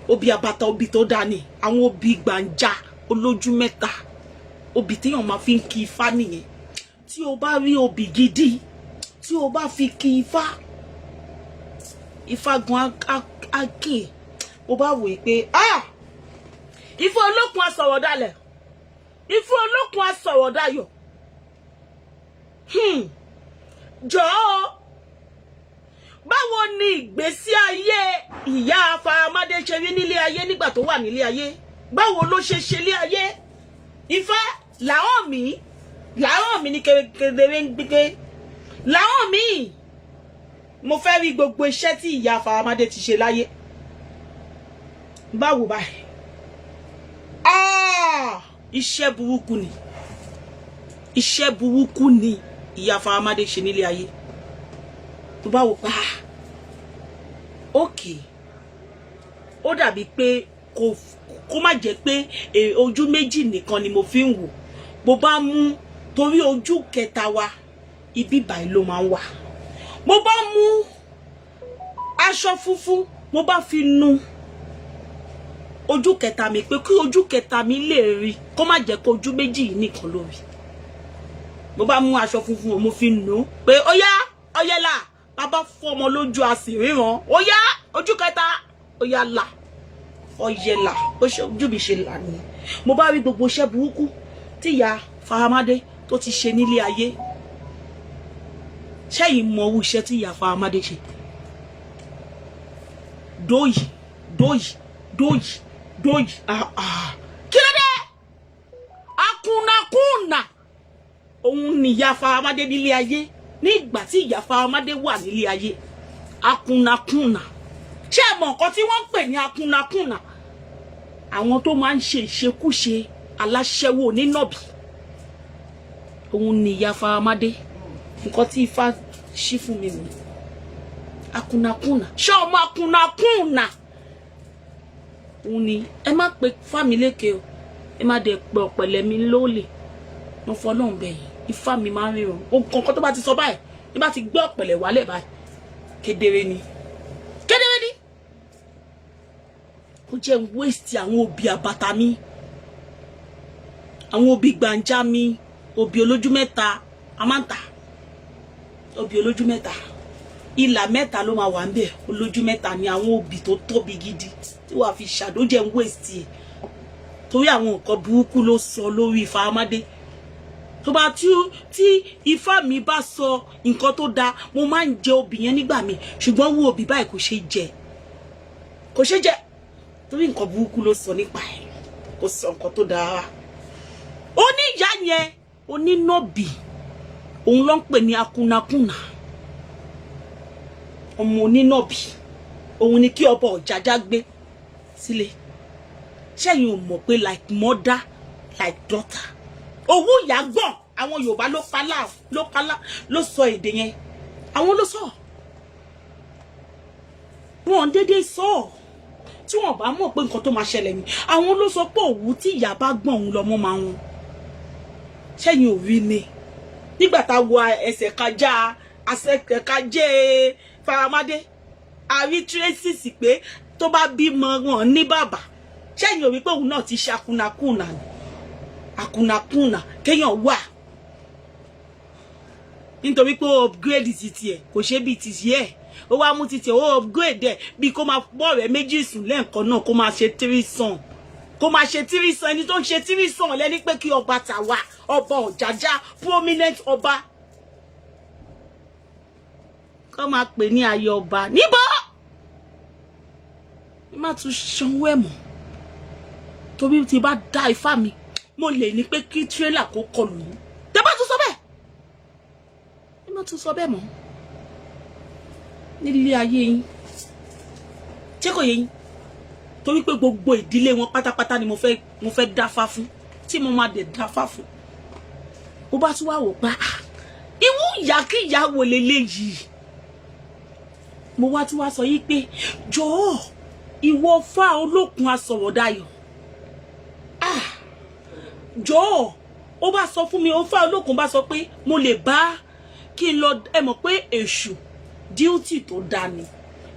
[SPEAKER 1] obì àbàtà, obì tó dáa ni, àwọn obì gbàǹjà olójú mẹ́ta, obì téèyàn máa fi ń kí ifá nìyẹn. Tí o bá rí obì gidi tí o bá fi kí ifá, ifá gan á kì í. O bá wòye pé, ah, ifá olókun asọ̀rọ̀ dalẹ̀, ifá olókun asọ̀rọ̀ dayọ̀. Jọ̀ọ́, báwo ni ìgbésí ayé ìyá Faramade ṣe rí nílé ayé nígbà tó wà nílé ayé? Báwo ló ṣe ṣe lé ayé? Ifá làwọn mi, làwọn mi ní kedere ń gbígbé làwọn mi. Mo fẹ́ rí gbogbo iṣẹ́ tí ìyá Faramade ti ṣe láyé. Báwo báyìí? Ah, iṣẹ́ burúkú ni, iṣẹ́ burúkú ni ìyá Faramade ṣe nílé ayé. Tó bá wò pa, ókè, ó dàbí pé kó má jẹ́ pé ojú méjì nìkan ni mo fi ń wò. Bó bá mú torí ojú kẹta wa, ibi báyìí ló máa ń wà. Mo bá mú aṣọ funfun, mo bá fi nu ojú kẹta mi pé kí ojú kẹta mi lè rí, kó má jẹ́ kó ojú méjì yìí nìkan ló rí. Mo bá mú aṣọ funfun, mo fi nù pé ó yá, ọyẹlà, bàbá fọmọ lójú, a sì ríran. Ó yá, ojú kẹta, ó yá là, ọyẹlà. Ó ṣe ojú mi ṣe là nìyẹn. Mo bá rí gbogbo iṣẹ́ burúkú tí ìyá Faramade tó ti ṣe nílé ayé. Ṣẹ́yìn mọ owó iṣẹ́ tí ìyá Faramade ṣe? Dóyì dóyì dóyì dóyì, ah ah, kí ló dé? Akúnakúnà òun ni ìyá Faramade nílé ayé. Ní ìgbà tí ìyá Faramade wà nílé ayé, akúnakúnà. Ṣé ẹ mọ̀ nǹkan tí wọ́n ń pè ní akúnakúnà? Àwọn tó máa ń ṣe ìṣekúṣe, aláṣẹ́wó, onínàbì, òun ni ìyá Faramade. Nǹkan tí ifá ṣí fún mi nìyí. Akúnakúnà, ṣé ọmọ akúnakúnà? Òun ni ẹ má pe Fámilékè o, ẹ má dẹ̀ pe ọ̀pẹ̀lẹ̀ mi lólè. Mo fọlọ́run bẹ̀yìn, ifá mi máa ń ríran. Nǹkan kan tó bá ti sọ báyìí, ní bá ti gbé ọ̀pẹ̀lẹ̀ wálẹ̀ báyìí, kedere ni, kedere ni. Ó jẹ́ waste àwọn òbí àbàtà mi, àwọn òbí gbàǹjà mi, òbí olójú mẹ́ta. A máa ń tà òbí olójú mẹ́ta, ìlà mẹ́ta ló máa wà ń bẹ̀. Olójú mẹ́ta ni àwọn òbí tó tóbi gidi tí wàá fi ṣàdójẹ́ ń waste ẹ̀, torí àwọn nǹkan burúkú ló sọ lórí Faramade. Tó bá tí ifá mi bá sọ nǹkan tó dáa, mo máa ń jẹ obì yẹn nígbà mi, ṣùgbọ́n wo obì báyìí, kò ṣeé jẹ, kò ṣeé jẹ, torí nǹkan burúkú ló sọ nípa ẹ̀. Kò sọ nǹkan tó dáa rárá. Ó ní ìyá yẹn onínàbì, òun ló ń pè ní akunakùnà, ọmọ onínàbì. Òun ni kí ọba Ọ̀jájá gbé sílé. Ṣẹ́yìn ò mọ̀ pé like mother, like daughter, owó ìyá gbọ̀n? Àwọn Yorùbá ló palá, ló palá, ló sọ èdè yẹn. Àwọn ló sọ wọn déédéé sọ tí wọn bá mọ̀ pé nǹkan tó máa ṣẹlẹ̀ ni. Àwọn ló sọ pé òwú tí ìyá bá gbọ̀n, òun lọ́mọ máa wọn. Ṣẹ́yìn ò rí ni nígbà tá a wo ẹsẹ̀ kájá, ẹsẹ̀ kájé Faramade, a rí traces pé tó bá bímọ, wọn ní bàbá. Ṣẹ́yìn ò rí pé òun náà ti ṣe akunakùnà ni? Akunakùnà kéèyàn wà nítorí pé ó upgrade ti tiẹ̀, kò ṣe bíi ti tiẹ̀. Ó wá mú ti tiẹ̀, ó upgrade ẹ̀, bí kó máa bọ́ ọ̀rẹ́ méjì sùn lẹ́ẹ̀kan náà, kó máa ṣe threesome, kó máa ṣe threesome. Ẹni tó ń ṣe threesome lẹ́ni pé kí ọba tàwa, ọba Ọ̀jájá, prominent ọba, kó máa pè ní ayé ọba níbo. Má tún sanwó ẹ̀ mọ́, torí tí bá dá ifá mi, mo lè ní pé kí tírélà kó kọlù yín. Tẹ́ bá tún sọ bẹ́ẹ̀, ẹ má tún sọ bẹ́ẹ̀ mọ́ nílé ayé yín. Ṣé kò yé yín? Torí pé gbogbo ìdílé wọn pátápátá ni mo fẹ́ dáfá fún, tí mo máa dẹ̀ dáfá fún. Mo bá tún wá wò pa, irú ìyá kí ìyá wo leléyìí? Mo wá tún wá sọ yí pé, jọ̀ọ́, ìwọ fá olókun asọ̀rọ̀dayọ̀, ah, jọ̀ọ́. Ó bá sọ fún mi, ó fá olókun bá sọ pé mo lè bá kí n lọ. Ẹ mọ̀ pé èṣù duty tó dá ni.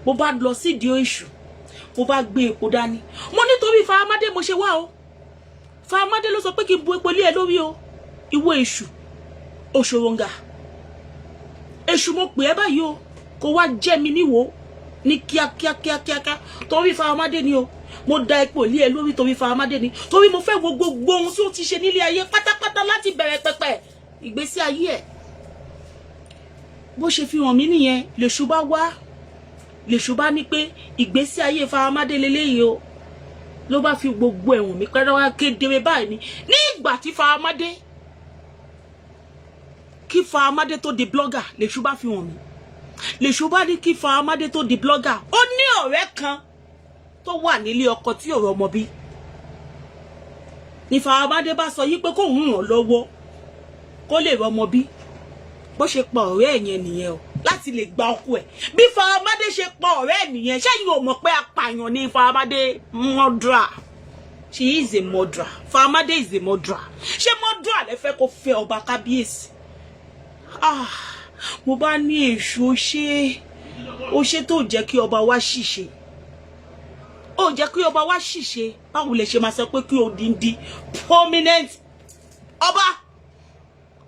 [SPEAKER 1] Mo bá lọ sídìí èṣù, mo bá gbé epo dání. Mo nítorí Faramade mo ṣe wá o. Faramade ló sọ pé kí n bu epo lé ẹ lórí o. Ìwọ èṣù òṣòròǹgà, èṣù, mo pè ẹ́ báyìí o, kó wá jẹ́ mi níwò ní kíákíá kíákíá, torí Faramade ni o. Mo da epo lé ẹ lórí torí Faramade ni, torí mo fẹ́ wo gbogbo ohun tí ó ti ṣe nílé ayé pátápátá láti bẹ̀rẹ̀ pẹ̀pẹ̀ ìgbésí ayé ẹ̀. Bó ṣe fi hàn mí nìyẹn. Lèṣù bá wá, lèṣù bá ní pé ìgbésí ayé Faramade leléyìí o. Ló bá fi gbogbo ẹ̀wọ̀n mi pẹ́rẹ́ wá kedere báyìí ni. Ní ìgbà tí Faramade, kí Faramade tó di blogger, lèṣù bá fi hàn mí. Lèṣù bá ní kí Faramade tó di blogger, ó ní ọ̀rẹ́ kan tó wà nílé ọkọ tí ọ̀rọ̀ ọmọ bí ní. Faramade bá sọ yí pé kóun ràn lọ́wọ́ kó lè rọmọ bí. Bó ṣe pa ọ̀rẹ́ ẹ̀ yẹn nìyẹn o, láti lè gba ọkọ ẹ̀. Bí Faramade ṣe pa ọ̀rẹ́ ẹ̀ nìyẹn. Ṣẹ́yìn ò mọ̀ pé apààyàn ní Faramade? Murderer, she is a murderer. Faramade is a murderer. Ṣé murderer lẹ fẹ́ kó fẹ́ ọba kábíyèsí? Ah, mo bá ní èṣù, ó ṣe, ó ṣe tó jẹ́ kí ọba wa ṣìṣe, ó jẹ́ kí ọba wa ṣìṣe. Báwo lè ṣe máa sọ pé kí odindi prominent ọba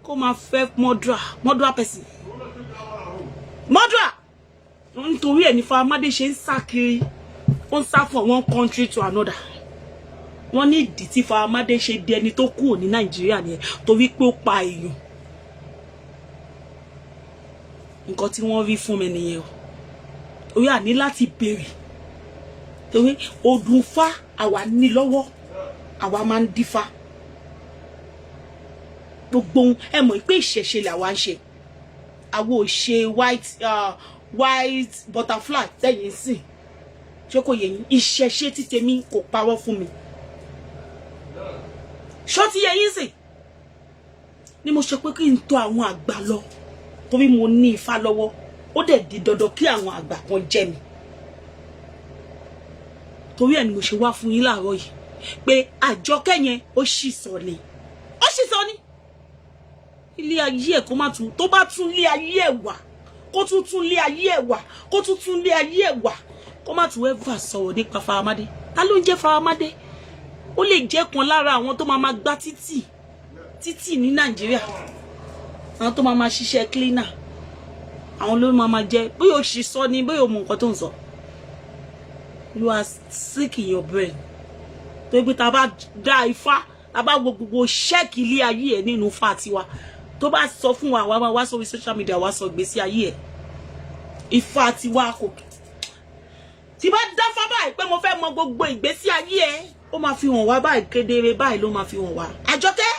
[SPEAKER 1] kó máa fẹ́ murderer, murderer person, murderer? Nítorí ẹ̀ ní Faramade ṣe ń sá kiri, ó ń sá from one country to another. Wọ́n ní ìdí tí Faramade ṣe di ẹni tó kúrò ní Nàìjíríà nìyẹn, torí pé ó pa èèyàn. Nǹkan tí wọ́n rí fún mi nìyẹn o. Orí àní láti béèrè, torí odùnfá àwa ní lọ́wọ́, àwa máa ń dífá gbogbo ohun. Ẹ mọ̀ pé ìṣẹ̀ṣe làwa ń ṣe. Àwo ò ṣe white butterfly tẹ̀yìn sìn. Ṣé kò yẹ yín? Ìṣẹ̀ṣe tí tèmi kò parọ́ fún mi. Ṣó ti yẹ yín sìn? Ni mo ṣe pé kí n tọ̀ àwọn àgbà lọ, torí mo ní ifá lọ́wọ́. Ó dẹ̀ di dandan kí àwọn àgbà kan jẹ́ mi. Torí ẹ̀ ni mo ṣe wá fún yín láàárọ̀ yìí pé Àjọkẹ́ yẹn, ó sì sọ ni, ó sì sọ ni. Ilé ayé ẹ̀, kó má tún, tó bá tún ilé ayé ẹ̀ wà, kó tún tún ilé ayé ẹ̀ wà, kó tún tún ilé ayé ẹ̀ wà, kó má tún ever sọ̀rọ̀ nípa Faramade. Ta ló ń jẹ́ Faramade? Ó lè jẹ́ kan lára àwọn tó máa ma gbá títì títì ní Nàìjíríà, àwọn tó máa ma ṣiṣẹ́ cleaner, àwọn ló máa ma jẹ. Bóyá o ṣì sọ ni, bóyá o mọ nǹkan tó ń sọ. You are sick in your brain. Tó gbé tá a bá dá ifá, tá a bá wo gbogbo ṣẹ́ẹ̀kì ilé ayé ẹ̀ nínú ifá tiwa, tó bá sọ fún wa, wá wá sórí social media, wá sọ ìgbésí ayé ẹ̀. Ifá tiwa kò tí bá dáfá báyìí pé mo fẹ́ mọ gbogbo ìgbésí ayé ẹ̀, ó máa fi hàn wá báyìí, kedere báyìí ló máa fi hàn wá. Àjọkẹ́,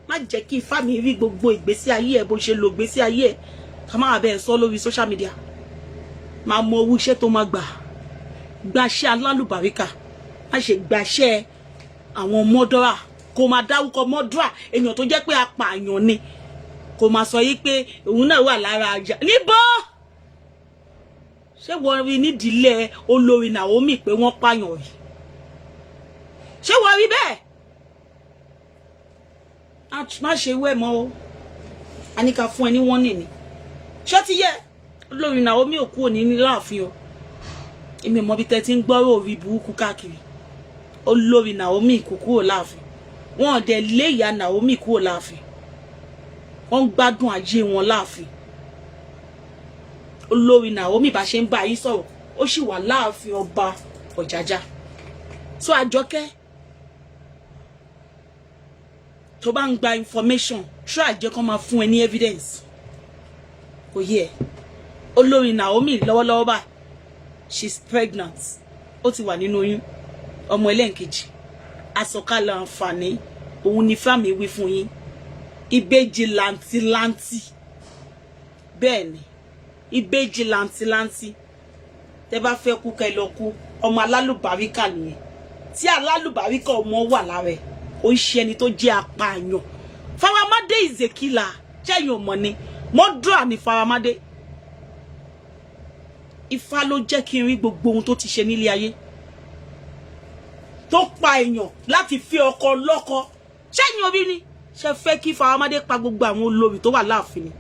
[SPEAKER 1] má jẹ́ kí ifá mi rí gbogbo ìgbésí ayé ẹ̀, bó ṣe lo ìgbésí ayé ẹ̀, ká má bẹ́ẹ̀ sọ lórí social media. Máa mọ owó iṣẹ́ tó máa gbà, gbaṣẹ́ alálùbáríkà, má ṣe gbaṣẹ́ àwọn mọ́dọ́rà, kó máa dárúkọ mọ́dọ́rà, èèyàn tó jẹ́ pé apààyàn ni, kó máa sọ yí pé òun náà wà lára ajá níbo. Ṣé wọ́n rí nídìílé olórí Naomi pé wọ́n pààyàn rí? Ṣé wọ́n rí bẹ́ẹ̀? Má ṣe wẹ́ mọ́ o. A ní ká fún ẹ ní wọ́n nìní. Ṣé ti yẹ olórí Naomi ò kúrò ní láàfin o? Èmi mọ bí tẹ́ ti ń gbọ́rọ̀ orí burúkú káàkiri. Olórí Naomi kò kúrò láàfin. Wọn ò dẹ̀ lé ìyá Naomi kúrò láàfin. Wọ́n ń gbádùn ayé wọn láàfin. Olórí Naomi, bá ṣe ń bá yín sọ̀rọ̀, ó sì wà láàfin ọba Ọ̀jájá. So Àjọkẹ́, tó bá ń gba information, try jẹ́ kó máa fún ẹ ní evidence. Kò yẹ olórí Naomi lọ́wọ́lọ́wọ́ báyìí, she's pregnant, ó ti wà nínú oyún ọmọ ẹlẹ́ǹkejì. Àsọ̀kalẹ̀ àǹfààní òun ni fáàmì wí fún yín, ìbejì làǹtìlanti. Bẹ́ẹ̀ ni, ìbejì làǹtìlanti. Tẹ́ bá fẹ́ kú, kẹ́ lọ kú. Ọmọ alálùbáríkà nìyẹn. Tí alálùbáríkà ọmọ wà lára ẹ̀, ó ń ṣe ẹni tó jẹ́ apààyàn. Faramade is a killer. Ṣẹ́yìn ò mọ̀ ni? Mọ́dúrà ni Faramade. Ifá ló jẹ́ kí n rí gbogbo ohun tó ti ṣe nílé ayé, tó pa èèyàn láti fi ọkọ lọ́kọ. Ṣẹ́yìn orí ni ṣe fẹ́ kí Faramade pa gbogbo àwọn olórí tó wà láàfin ni?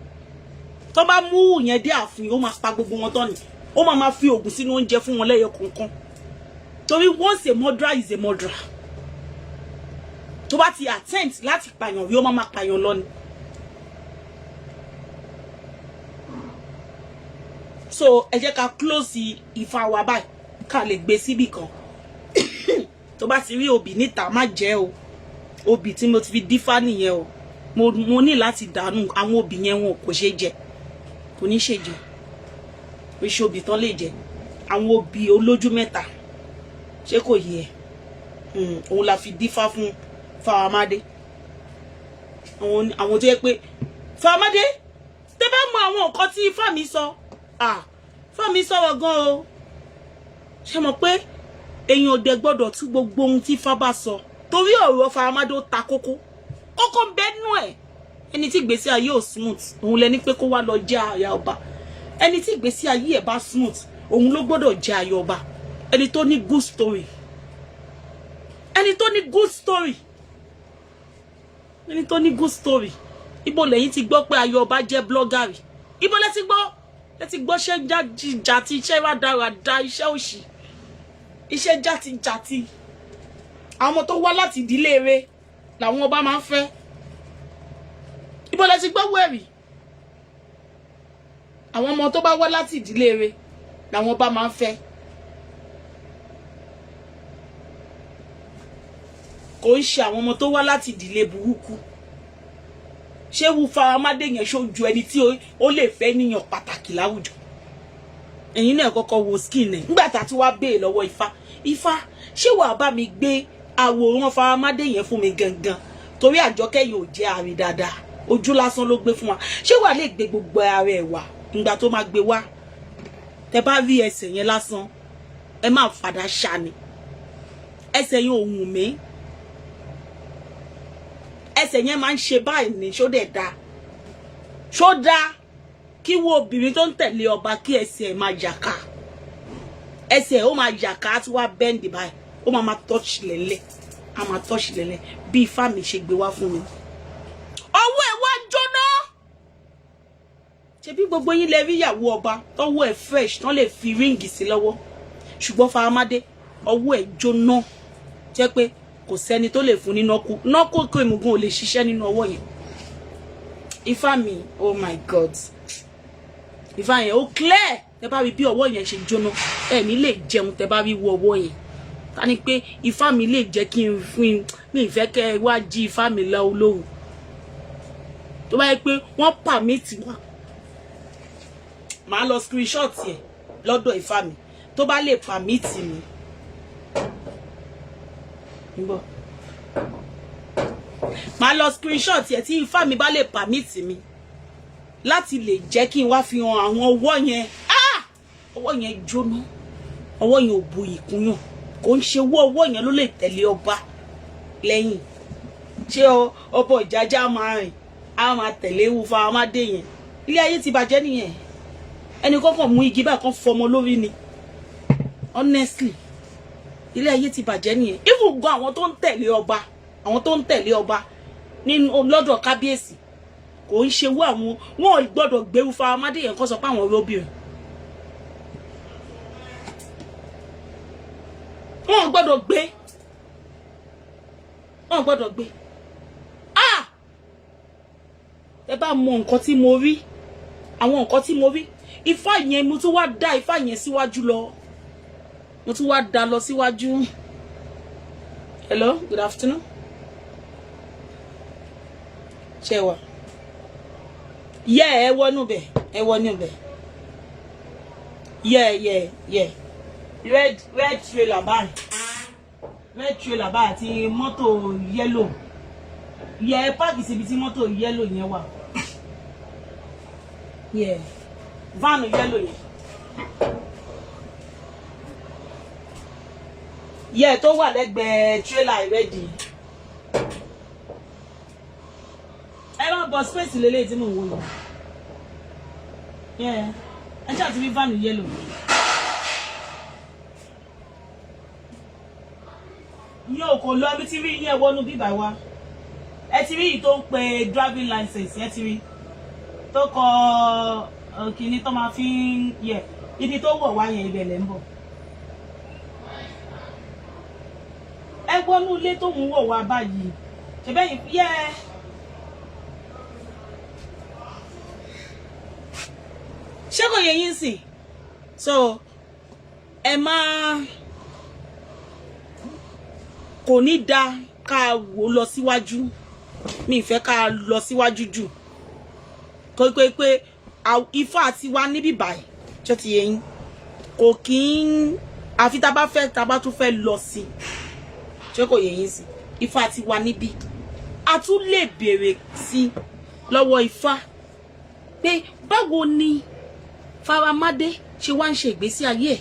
[SPEAKER 1] Tó bá mú yẹn dé ààfin, ó máa pa gbogbo wọn tán ni. Ó máa máa fi oògùn sínú oúnjẹ fún wọn lẹ́yọ kọ̀ọ̀kan, torí once a murderer is a murderer. Tó bá ti attempt láti pààyàn rí, ó máa máa pààyàn lọ ni. So ẹ jẹ́ ká close Ifá wa báyìí, ká lè gbé síbì kan. Tó bá ti rí obì níta, má jẹ o. Obì tí mo ti fi dífá nìyẹn o. Mo ní láti dànù àwọn obì yẹn, wọn kò ṣeé jẹ, kò ní ṣe jẹ. Oṣù obì tán lè jẹ, àwọn obì olójú mẹ́ta, ṣé kò yẹ? Òun la fi dífá fún Faramade. Àwọn tó yẹ pé Faramade, tẹ́ bá mọ àwọn nǹkan tí ifá mi sọ, ah, ifá mi sọ̀rọ̀ gan o. Ṣe mọ̀ pé èèyàn òde gbọ́dọ̀ tú gbogbo ohun tí ifá bá sọ, torí ọ̀rọ̀ Faramade ó ta kókó kókó ń bẹ́nu ẹ̀. Ẹni tí ìgbésí ayé ò smooth, òun lẹni pé kó wá lọ jẹ́ aya ọba. Ẹni tí ìgbésí ayé ẹ̀ bá smooth, òun ló gbọ́dọ̀ jẹ́ aya ọba. Ẹni tó ní good story, ẹni tó ní good story, ẹni tó ní good story. Ibo lẹ́yìn ti gbọ́ pé aya ọba jẹ́ blogger rí? Ibo lẹ ti gbọ́? Lẹ ti gbọ́ ṣẹ́ jàtijàti, iṣẹ́ rádaràda, iṣẹ́ òṣì, iṣẹ́ jàtijàti? Àwọn ọmọ tó wá láti ìdílé rẹ̀ làwọn ọba máa ń fẹ́. Ibo lẹ ti gbọ́ wẹ̀rì? Àwọn ọmọ tó bá wá láti ìdílé rẹ̀ làwọn ọba máa ń fẹ́. Kò ń ṣe àwọn ọmọ tó wá láti ìdílé burúkú. Ṣé wu Faramade yẹn ṣojú ẹni tí ó lè fẹ́ níyàn pàtàkì láwùjọ? Ẹ̀yin náà kọ́kọ́ wo skin ẹ̀ nígbà tá a ti wá béè lọ́wọ́ Ifá. Ifá, ṣé wàá bá mi gbé àwòrán Faramade yẹn fún mi gangan? Torí Àjọkẹ́ yìí ò jẹ́ àrí dáadáa, ojú lásán ló gbé fún wa. Ṣé wàá lè gbé gbogbo ara ẹ̀ wá? Ìgbà tó máa gbé wá, tẹ bá rí ẹsẹ̀ yẹn lásán, ẹ máa fàdá ṣá ni. Ẹsẹ̀ yẹn ò wù mí. Ẹsẹ̀ yẹn máa ń ṣe báyìí ní. Ṣó dẹ̀ dáa? Ṣó dáa kí wo obìnrin tó ń tẹ̀lé ọba, kí ẹsẹ̀ ẹ̀ máa yàká? Ẹsẹ̀ ó máa yàká, á tún wá bend báyìí, ó máa máa touch lẹ́lẹ̀, á máa touch lẹ́lẹ̀ bí ifá mi ṣe gbé wá fún mi. Ọwọ́ ẹ̀ wá jóná. Ṣebí gbogbo yín lẹ rí ìyàwó ọba tọwọ́ ẹ̀ fresh tán, lè fi ring sí lọ́wọ́, ṣùgbọ́n Faramade, ọwọ́ ẹ̀ jóná, jẹ́ pé kò sẹ́ni tó lè fún ní nọ́kú nọ́kú kó ìmùgún ò lè ṣiṣẹ́ nínú ọwọ́ yẹn. Ifá mi, oh my God, ifá yẹn ó clear. Tẹ bá rí bí ọwọ́ yẹn ṣe jóná, ẹ ní lè jẹun. Tẹ bá rí wo ọwọ́ yẹn, ká ní pé ifá mi lè jẹ́ kí n fún mi, ìfẹ́ kẹ́ ẹ wá jí ifá mi lọ́wọ́ lóru, tó bá yẹ pé wọ́n permit wa, màá lọ screenshot yẹ lọ́dọ̀ ifá mi, tó bá lè permit mi. Ń bọ̀, màá lọ screenshot yẹ tí ifá mi bá lè permit mi láti lè jẹ́ kí n wá fi hàn àwọn ọwọ́ yẹn. Ah! Ọwọ́ yẹn jóná, ọwọ́ yẹn ò bu ìkúnyàn. Kò ń ṣe owó, ọwọ́ yẹn ló lè tẹ̀lé ọba lẹ́yìn. Ṣé ọba ìjájá máa rìn, á máa tẹ̀lé ewu Faramade yẹn? Ilé ayé ti bàjẹ́ nìyẹn. Ẹnì kọ́kàn mú igi báyìí kan fọmọ lórí ni. Honestly, ilé ayé ti bàjẹ́ nìyẹn. Even gan, àwọn tó ń tẹ̀lé ọba, àwọn tó ń tẹ̀lé ọba nínú lọ́dọ̀ kábíyèsí, kò ń ṣe owó àwọn, wọn ò gbọ́dọ̀ gbéru Faramade yẹn kó sọ pé àwọn olóbìnrin wọn ò gbọ́dọ̀ gbé, wọn ò gbọ́dọ̀ gbé. Ah, ẹ bá mọ nǹkan tí mo rí, àwọn nǹkan tí mo rí. Ifá yẹn, mo tún wá dá ifá yẹn síwájú lọ, mo tún wá dá lọ síwájú. Hello, good afternoon. Ṣé wà? Yẹ ẹ wọnú bẹ, ẹ wọnú bẹ. Yeah, red trailer báyìí, red trailer báyìí àti mọ́tò yellow. Yẹ ẹ park síbi tí mọ́tò yellow yẹn wà. Yeah, van yellow yẹn. Yẹ tó wà lẹ́gbẹ̀ẹ́ trailer ready. Ẹ má bọ space lélẹ́yìí tí mò ń wò yìí. Yeah, ẹ ṣáà ti rí van yellow. Yóò kò lọ ibi tí rí yẹn wọnú bíbá wa. Ẹ ti rí yìí tó ń pe driving license, ẹ ti rí tó kọ kínní tó máa fi ń yẹ ibi tó wọ̀ wá yẹn, ibẹ̀ lẹ́ ń bọ̀. Ẹ wọnú ilé tó ń wọ̀ wá báyìí, ṣe bẹ́ẹ̀ yẹ. Ṣé kò yẹ yín sìn? So ẹ máa kò ní da ká wò lọ síwájú. Mi ì fẹ́ ká lọ síwájú jù kò pé pé ifá àti wa níbí báyìí. Ṣé ti yé yín? Kò kí ń àfi tá a bá fẹ́, tá a bá tún fẹ́ lọ sí. Ṣé kò yé yín sí? Ifá ti wa níbí, a tún lè béèrè sí lọ́wọ́ ifá pé báwo ni Faramade ṣe wá ń ṣe ìgbésí ayé ẹ̀.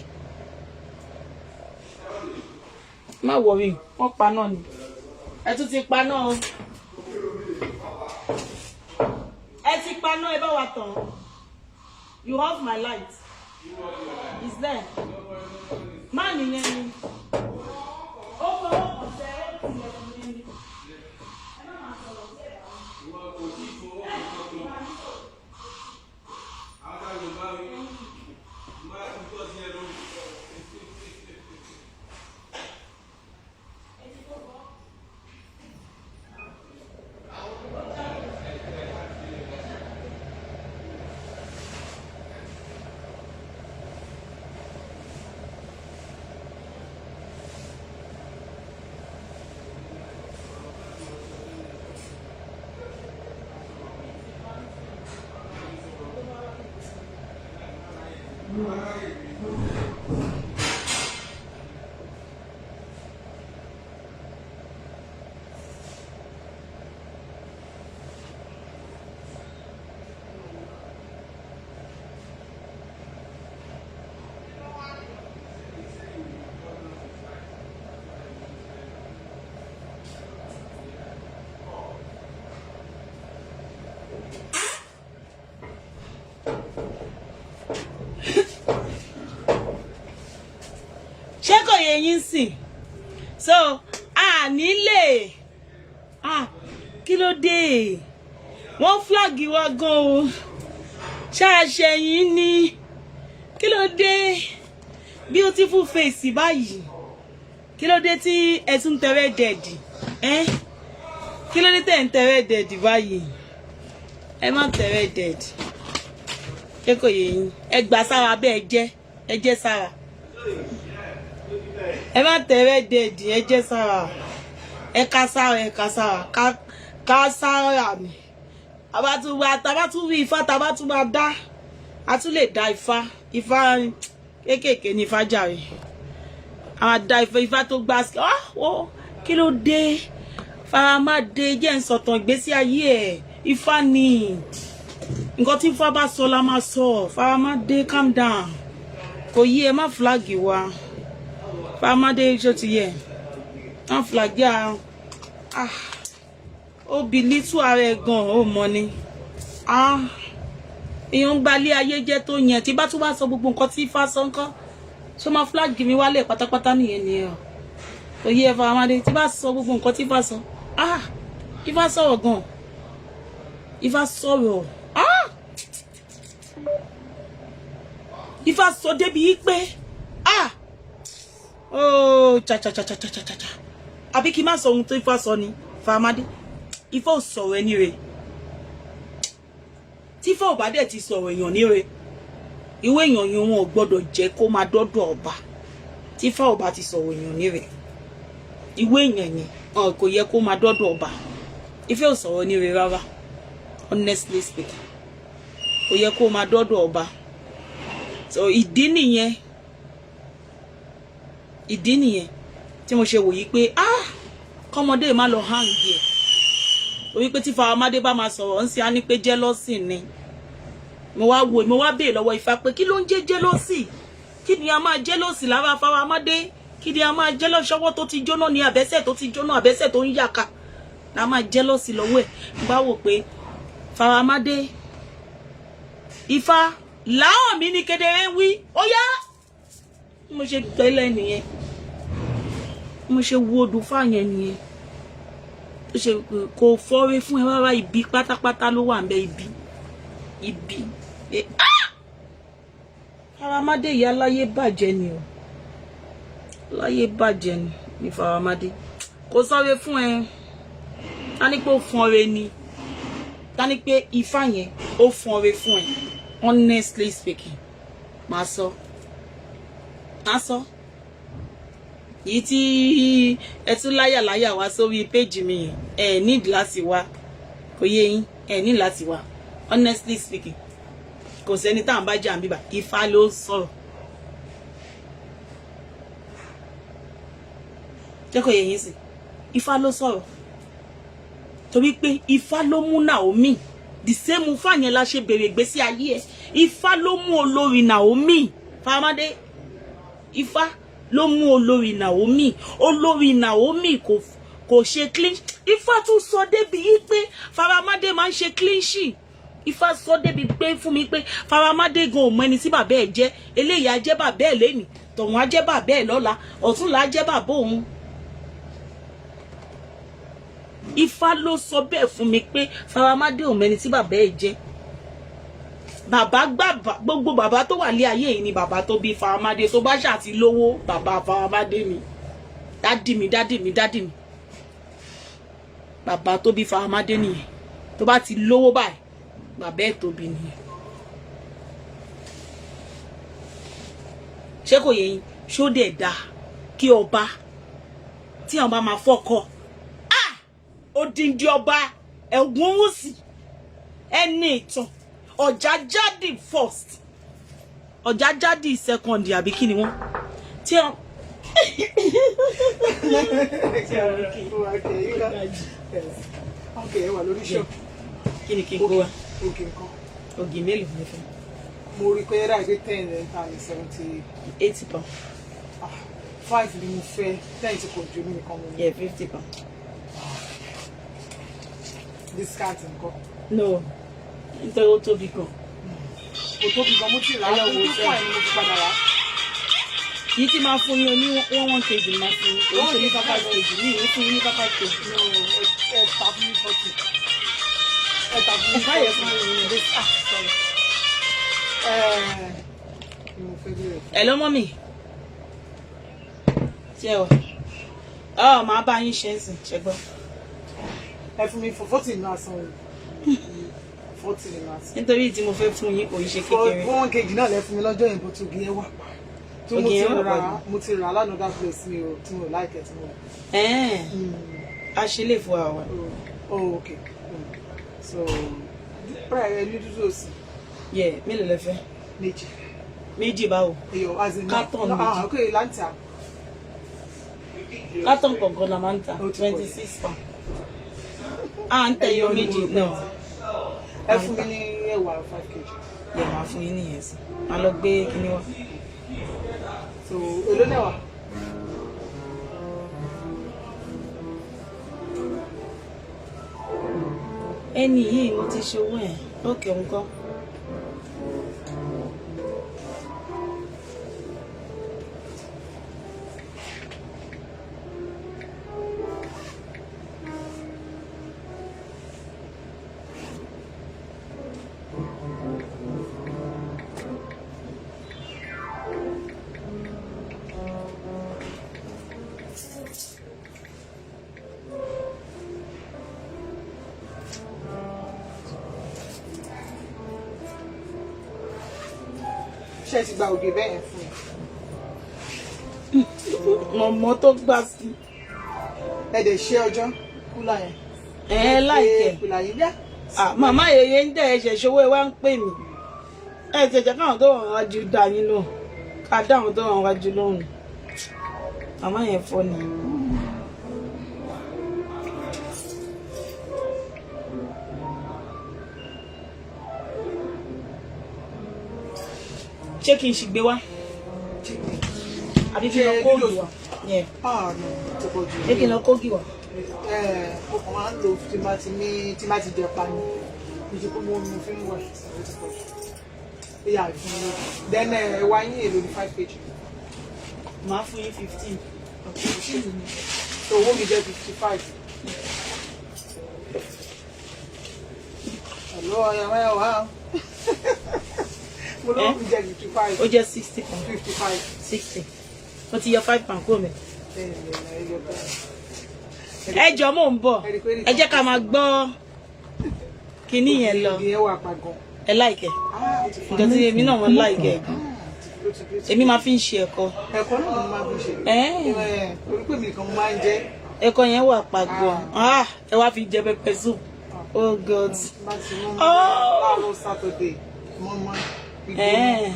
[SPEAKER 1] Má worry, wọ́n pa náà ni. Ẹ tún ti pa náà o, ẹ ti pa náà, ẹ bá wa tàn. You off my light. Is there má nìyẹn ni ó fọwọ́ kàn tẹ, ó tilẹ̀kùn yẹn ni. Ẹ má máa sọ̀rọ̀ sí ẹ̀ bá. Ṣé kò yẹ yín sìn? So a nílé, ah, kí ló dé? Wọ́n flag wa gan o. Ṣáàṣẹyìn ni, kí ló dé? Beautiful face báyìí, kí ló dé tí ẹ tún tẹrẹ dẹ̀dì ẹ? Kí ló dé tẹ̀ ń tẹrẹ dẹ̀dì báyìí? Ẹ má tẹrẹ dẹ̀dì. Ṣé kò yé yín? Ẹ gbà sára bẹ́ẹ̀, jẹ́ ẹ jẹ́ sára. Ẹ má tẹrẹ dẹ̀dì, ẹ jẹ́ sára. Ẹ ká sára, ẹ ká sára, ká sára mi. Àbátú rí ifá, tàbátú máa dá, a tún lè dá ifá. Ifá kéékèèké ní ifá jàre. A máa dá ifá, ifá tó gbá sí. Ó kí ló dé? Faramade, jẹ́ ń sọ̀tàn ìgbésí ayé ẹ̀. Ifá ni, nǹkan tí ifá bá sọ la máa sọ. Faramade, calm down. Kò yí ẹ, má flag wa. Faramade, ṣó ti yẹ? Má flag ya. Ah, ó bi lítú ara ẹ gan, ó mọ ni. Ah, èèyàn ń gbalé ayé jẹ́ tó yẹn. Tí bá tún wá sọ gbogbo nǹkan tí ifá sọ ńkọ́? Ṣó máa flag mi wálẹ̀ pátápátá nìyẹn nìyẹn o. Kò yí ẹ, Faramade. Tí bá sọ gbogbo nǹkan tí ifá sọ, ah, ifá sọ̀rọ̀ gan. Ifá sọ̀rọ̀. Ah, ifá sọ débi yí pé, ah, oh, cha cha cha cha cha cha cha. Àbí kí n má sọ ohun tó ifá sọ ni? Faramade, ifá ò sọ̀rọ̀ ẹni rẹ̀. Tí ifá ò bá dẹ̀ ti sọ̀rọ̀ èèyàn ní rẹ̀, ìwé èèyàn yìí, wọn ò gbọ́dọ̀ jẹ́ kó máa dọ́dọ̀ ọba. Tí ifá ò bá ti sọ̀rọ̀ èèyàn ní rẹ̀, ìwé èèyàn yẹn kò yẹ kó máa dọ́dọ̀ ọba. Ifá ò sọ̀rọ̀ ní rẹ̀ rárá. Honestly speaking, kò yẹ kó máa dọ́dọ̀ ọba. So ìdí nìyẹn, ìdí nìyẹn tí mo ṣe wòye pé, ah, kọ́mọdé má lọ hang ẹ̀, torí pé tí Faramade bá máa sọ̀rọ̀ ń sin, á ní pé jealousy ni. Mo wá wo, mo wá béè lọ́wọ́ Ifá pé kí ló ń jẹ́ jealousy? Kí ni a máa jealousy lára Faramade? Kí ni a máa jealousy? Ṣọwọ́ tó ti jóná ni, àbẹ́sẹ̀ tó ti jóná, àbẹ́sẹ̀ tó ń yàká la máa jealousy lọ́wọ́ ẹ̀? Bá wò pé Faramade, Ifá láwọn mi ní kedere wí. Ó yá, mo ṣe gbẹ́lẹ̀ nìyẹn, mo ṣe wo odù fáyẹn nìyẹn. Tó ṣe kò fọ́rí fún ẹ rárá, ibi pátápátá ló wà ń bẹ, ibi ibi. Faramade ìyá láyé bàjẹ́ ni o, láyé bàjẹ́ ni ní Faramade. Kò sọ́re fún ẹ. Ta ní pé ó fún ọrẹ ni? Ta ní pé ifá yẹn ó fún ọrẹ fún ẹ? Honestly speaking, máa sọ, máa sọ èyí tí ẹ tún láyà láyà wá sórí péjì mi yẹn, ẹ need láti wá. Kò yé yín? Ẹ ní láti wá. Honestly speaking, kò sẹ́ni tá à ń bá jà ń bíbà. Ifá ló sọ̀rọ̀. Jẹ́ kó yé yín sí, ifá ló sọ̀rọ̀, torí pé ifá ló mú Naomi. The same ifá yẹn la ṣe bèrè ìgbésí ayé ẹ. Ifá ló mú olórí Naomi. Faramade, ifá ló mú olórí Naomi. Olórí Naomi kò ṣe clean. Ifá tún sọ débi yí pé Faramade máa ń ṣe clean sheet. Ifá sọ débi pé fún mi pé Faramade gan ò mọ ẹni tí bàbá ẹ̀ jẹ́. Eléyìí á jẹ́ bàbá ẹ̀ lẹ́nìí, tọ̀hún á jẹ́ bàbá ẹ̀ lọ́la, ọ̀túnla á jẹ́ bàbá òun. Ifá ló sọ bẹ́ẹ̀ fún mi pé Faramade ò mọ ẹni tí bàbá ẹ̀ jẹ́. Bàbá gbà, gbogbo bàbá tó wà lé ayé yìí ni bàbá tó bí Faramade. Tó bá ṣáà ti lówó, bàbá Faramade ni. Daddy mi, daddy mi, daddy mi, bàbá tó bí Faramade nìyẹn. Tó bá ti lówó báyìí, bàbá ẹ̀ tó bí nìyẹn. Ṣé kò yẹ yín? Ṣó dẹ̀ dáa kí ọba tí àwọn bá máa fọ́kọ, ah, odindi ọba Ẹ̀gúnwùsì, ẹni ìtàn, Ọ̀jájádì first, Ọ̀jájádì second, àbí kí ni wọ́n tí wọ́n.
[SPEAKER 2] Okay, ẹ wà lórí show.
[SPEAKER 1] Kí ni kí n kó wa?
[SPEAKER 2] Ògì nǹkan.
[SPEAKER 1] Ògì mélòó ni fún?
[SPEAKER 2] Mo rí i pé ráì pé 10 ẹ̀ ń ta ní 70.
[SPEAKER 1] £80.
[SPEAKER 2] Ah, 5 ni mo fẹ́, 10 ti kò ju mí nìkan mo ní.
[SPEAKER 1] Yeah, £50.
[SPEAKER 2] Discount nǹkan.
[SPEAKER 1] No, nítorí ó tóbi gan.
[SPEAKER 2] Kò tóbi gan, mo ti rà á.
[SPEAKER 1] Ẹ lọ
[SPEAKER 2] Tó
[SPEAKER 1] wò ó.
[SPEAKER 2] fún ẹ̀ ni mo fi padà rà á.
[SPEAKER 1] Yìí tí máa fún yín ní 1 1 kg máa fún yín. Kò ń ṣe ní 5 kg ní ìní fún yín ní 5 kg.
[SPEAKER 2] No, ẹ ta fún mi 40. Ẹ ta fún mi
[SPEAKER 1] Báyọ̀
[SPEAKER 2] 40.
[SPEAKER 1] fún mi ní
[SPEAKER 2] Ah, sorry. Ẹ kí mo fẹ́ bẹ̀rẹ̀ fún.
[SPEAKER 1] Hello, mummy. Ṣé o? Ọ̀ máa bá yín ṣe é sìn, ṣẹ́gbọ́n.
[SPEAKER 2] Ẹ fún mi for 40 ní máa san o. 40 ní máa san.
[SPEAKER 1] Nítorí tí mo fẹ́ fún yín kò ń ṣe
[SPEAKER 2] For
[SPEAKER 1] kékeré.
[SPEAKER 2] 1 kg náà lẹ fún mi lọ́jọ́ yẹn, bó tó gé ẹ wà pa. Tí mo
[SPEAKER 1] Ògì
[SPEAKER 2] ti
[SPEAKER 1] yẹn wà
[SPEAKER 2] rà
[SPEAKER 1] pa.
[SPEAKER 2] Mo ti rà lánàá place mi ò tí mo like ẹ tí mo.
[SPEAKER 1] Ẹ̀ẹ́n, a ṣe lè fún wa.
[SPEAKER 2] Oh, okay. So, price ẹ ní dúdú òsì?
[SPEAKER 1] Yẹ, mélòó lẹ fẹ́?
[SPEAKER 2] Méjì.
[SPEAKER 1] Méjì báwo?
[SPEAKER 2] Eyo, as in
[SPEAKER 1] Carton
[SPEAKER 2] no,
[SPEAKER 1] méjì.
[SPEAKER 2] Ah, okay, lanta.
[SPEAKER 1] Carton kọ̀ọ̀kan la máa ń tà
[SPEAKER 2] Ó ti pọ̀ jù.
[SPEAKER 1] 26 pound. À ń tẹ̀yọ
[SPEAKER 2] Ẹyọ ni
[SPEAKER 1] méjì
[SPEAKER 2] mo rò pé
[SPEAKER 1] náà.
[SPEAKER 2] Ẹ fún mi ní ẹ̀wà 5 kg.
[SPEAKER 1] Yẹ, máa fún yín nìyẹn sí. Máa lọ gbé kinní wá.
[SPEAKER 2] So, èló lẹ́wà?
[SPEAKER 1] Ẹni yìí mo ti ṣe owó ẹ̀ lókè ńkọ́.
[SPEAKER 2] Ṣé ẹ ti gba ògì bẹ́ẹ̀ yẹn fún mi?
[SPEAKER 1] Mọ̀mọ́ tó gbà sí.
[SPEAKER 2] Ẹ dẹ̀ ṣe ọjọ́ kúlà yẹn.
[SPEAKER 1] Ẹ láìkẹ̀.
[SPEAKER 2] Kúlà yìí yá.
[SPEAKER 1] Ah, màmá yèyé ń dẹ̀ ẹ̀ṣẹ̀ ṣòwò ẹ wá ń pè mí. Ẹ tẹ̀jẹ̀ káwọn tó wà wájú dá yín lóhùn. Ká dá àwọn tó wà wájú lóhùn. Màmá yẹn fọ́ ni. Ṣé kí n ṣì gbé wá? Àbí kí n lọ
[SPEAKER 2] Ṣé
[SPEAKER 1] kó ògì
[SPEAKER 2] dídò-
[SPEAKER 1] wá? Yeah.
[SPEAKER 2] Ah, no, ti pọ̀ jù.
[SPEAKER 1] Ṣé kí n lọ kógì wá?
[SPEAKER 2] Ẹ mo kàn máa ń lo tí bá ti ní tí bá ti jẹ pa ni. Mo ti kó mo fi ń wẹ̀, ó ti pọ̀ jù. Ó yà fún mi. Then ẹ̀wà yín èlò ní 5 kg.
[SPEAKER 1] Màá fún yín 15.
[SPEAKER 2] So owó mi jẹ́ 55. Hello, ọ̀yà mẹ́wàá. Mo lówó mi jẹ́ 55.
[SPEAKER 1] Ó jẹ́ 60 pound.
[SPEAKER 2] 55.
[SPEAKER 1] 60. Mo ti yọ 5 pound kúrò mẹ́.
[SPEAKER 2] Ẹ
[SPEAKER 1] Ẹ jọ, mò ń bọ̀. Ẹ jẹ́ ká máa gbọ́ kinní yẹn lọ.
[SPEAKER 2] Ìyẹn wà pa gan.
[SPEAKER 1] Ẹ like ẹ̀?
[SPEAKER 2] Ah, ó ti fún
[SPEAKER 1] Nǹkan tí èmi náà wọ́n like ẹ̀ gan.
[SPEAKER 2] ó ti ó ti
[SPEAKER 1] Èmi máa fi ń ṣe ẹ̀kọ.
[SPEAKER 2] Ẹ̀kọ́ náà mo máa fi ṣe.
[SPEAKER 1] Ẹ́ẹ̀.
[SPEAKER 2] Ẹ̀, torí pé mi nìkan mo máa ń jẹ.
[SPEAKER 1] Ẹ̀kọ yẹn wà pa gan. Ah, ẹ wá fi jẹ pepper soup. Oh God.
[SPEAKER 2] Bá ti mú
[SPEAKER 1] Oh.
[SPEAKER 2] láàárọ̀ Saturday mọ́mọ́ gbígbóná.
[SPEAKER 1] Ẹ́ẹ̀.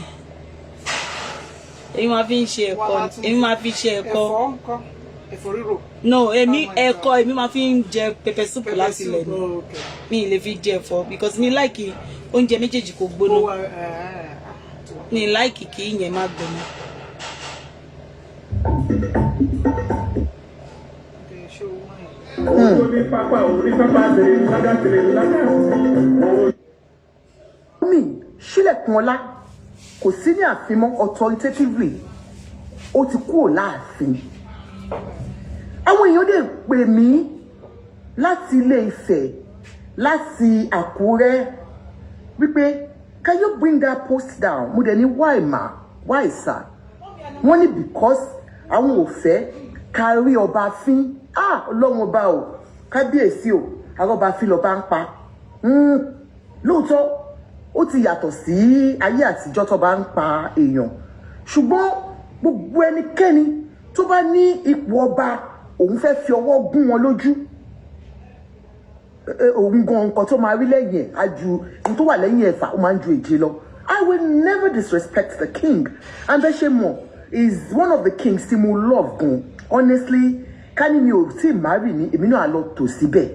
[SPEAKER 1] Èmi máa fi ń ṣe ẹ̀kọ.
[SPEAKER 2] Wọ́n á tún-
[SPEAKER 1] Èmi máa fi ṣe ẹ̀kọ.
[SPEAKER 2] Ẹ̀fọ́ ńkọ́? Ẹ̀fọ́ rírò?
[SPEAKER 1] No, èmi
[SPEAKER 2] Oh my God.
[SPEAKER 1] ẹ̀kọ èmi máa fi ń jẹ pepper soup
[SPEAKER 2] Pepper
[SPEAKER 1] láti ilẹ̀
[SPEAKER 2] soup,
[SPEAKER 1] ni.
[SPEAKER 2] oh, okay.
[SPEAKER 1] Mi ì lè fi jẹ ẹ̀fọ́ because mi like oúnjẹ méjèèjì kò
[SPEAKER 2] Ó
[SPEAKER 1] gbóná.
[SPEAKER 2] wà ẹ̀ ti wà.
[SPEAKER 1] Mi like kí ìyẹn má gbóná.
[SPEAKER 2] Okay, ṣé owó wáyé?
[SPEAKER 3] Orí pápá, orí pápá tèrè lágá tèrè lágá.
[SPEAKER 4] Mi Ṣílẹ̀kùnọlá kò sí ní ààfin mọ́ authoritatively, ó ti kúrò láàfin. Àwọn èèyàn dẹ̀ pè mí láti Ilé Ifẹ̀, láti Àkúrẹ́, wípé, "Can you bring that post down?" Mo dẹ̀ ní, "Why, ma? Why, sir?" Wọ́n ní because àwọn ò fẹ́ ká rí ọba fín. Ah, Ọlọ́run ọba o, kábíyèsí o, arọ́ba fín lọ́ba ń pa. Lóòótọ́ ó ti yàtọ̀ sí ayé àtijọ́ tó bá ń pa èèyàn, ṣùgbọ́n gbogbo ẹnikẹ́ni tó bá ní ipò ọba, òun fẹ́ fi ọwọ́ gún wọn lójú. Òun gan, nǹkan tó máa rí lẹ́yìn ẹ̀ á ju ohun tó wà lẹ́yìn ẹ̀fà, ó máa ń ju èje lọ. I will never disrespect the king, and bẹ́ẹ̀ ṣe mọ̀, is one of the kings tí mo love gan. Honestly, ká ní mi ò tí ì marry ní, èmi náà á lọ tò síbẹ̀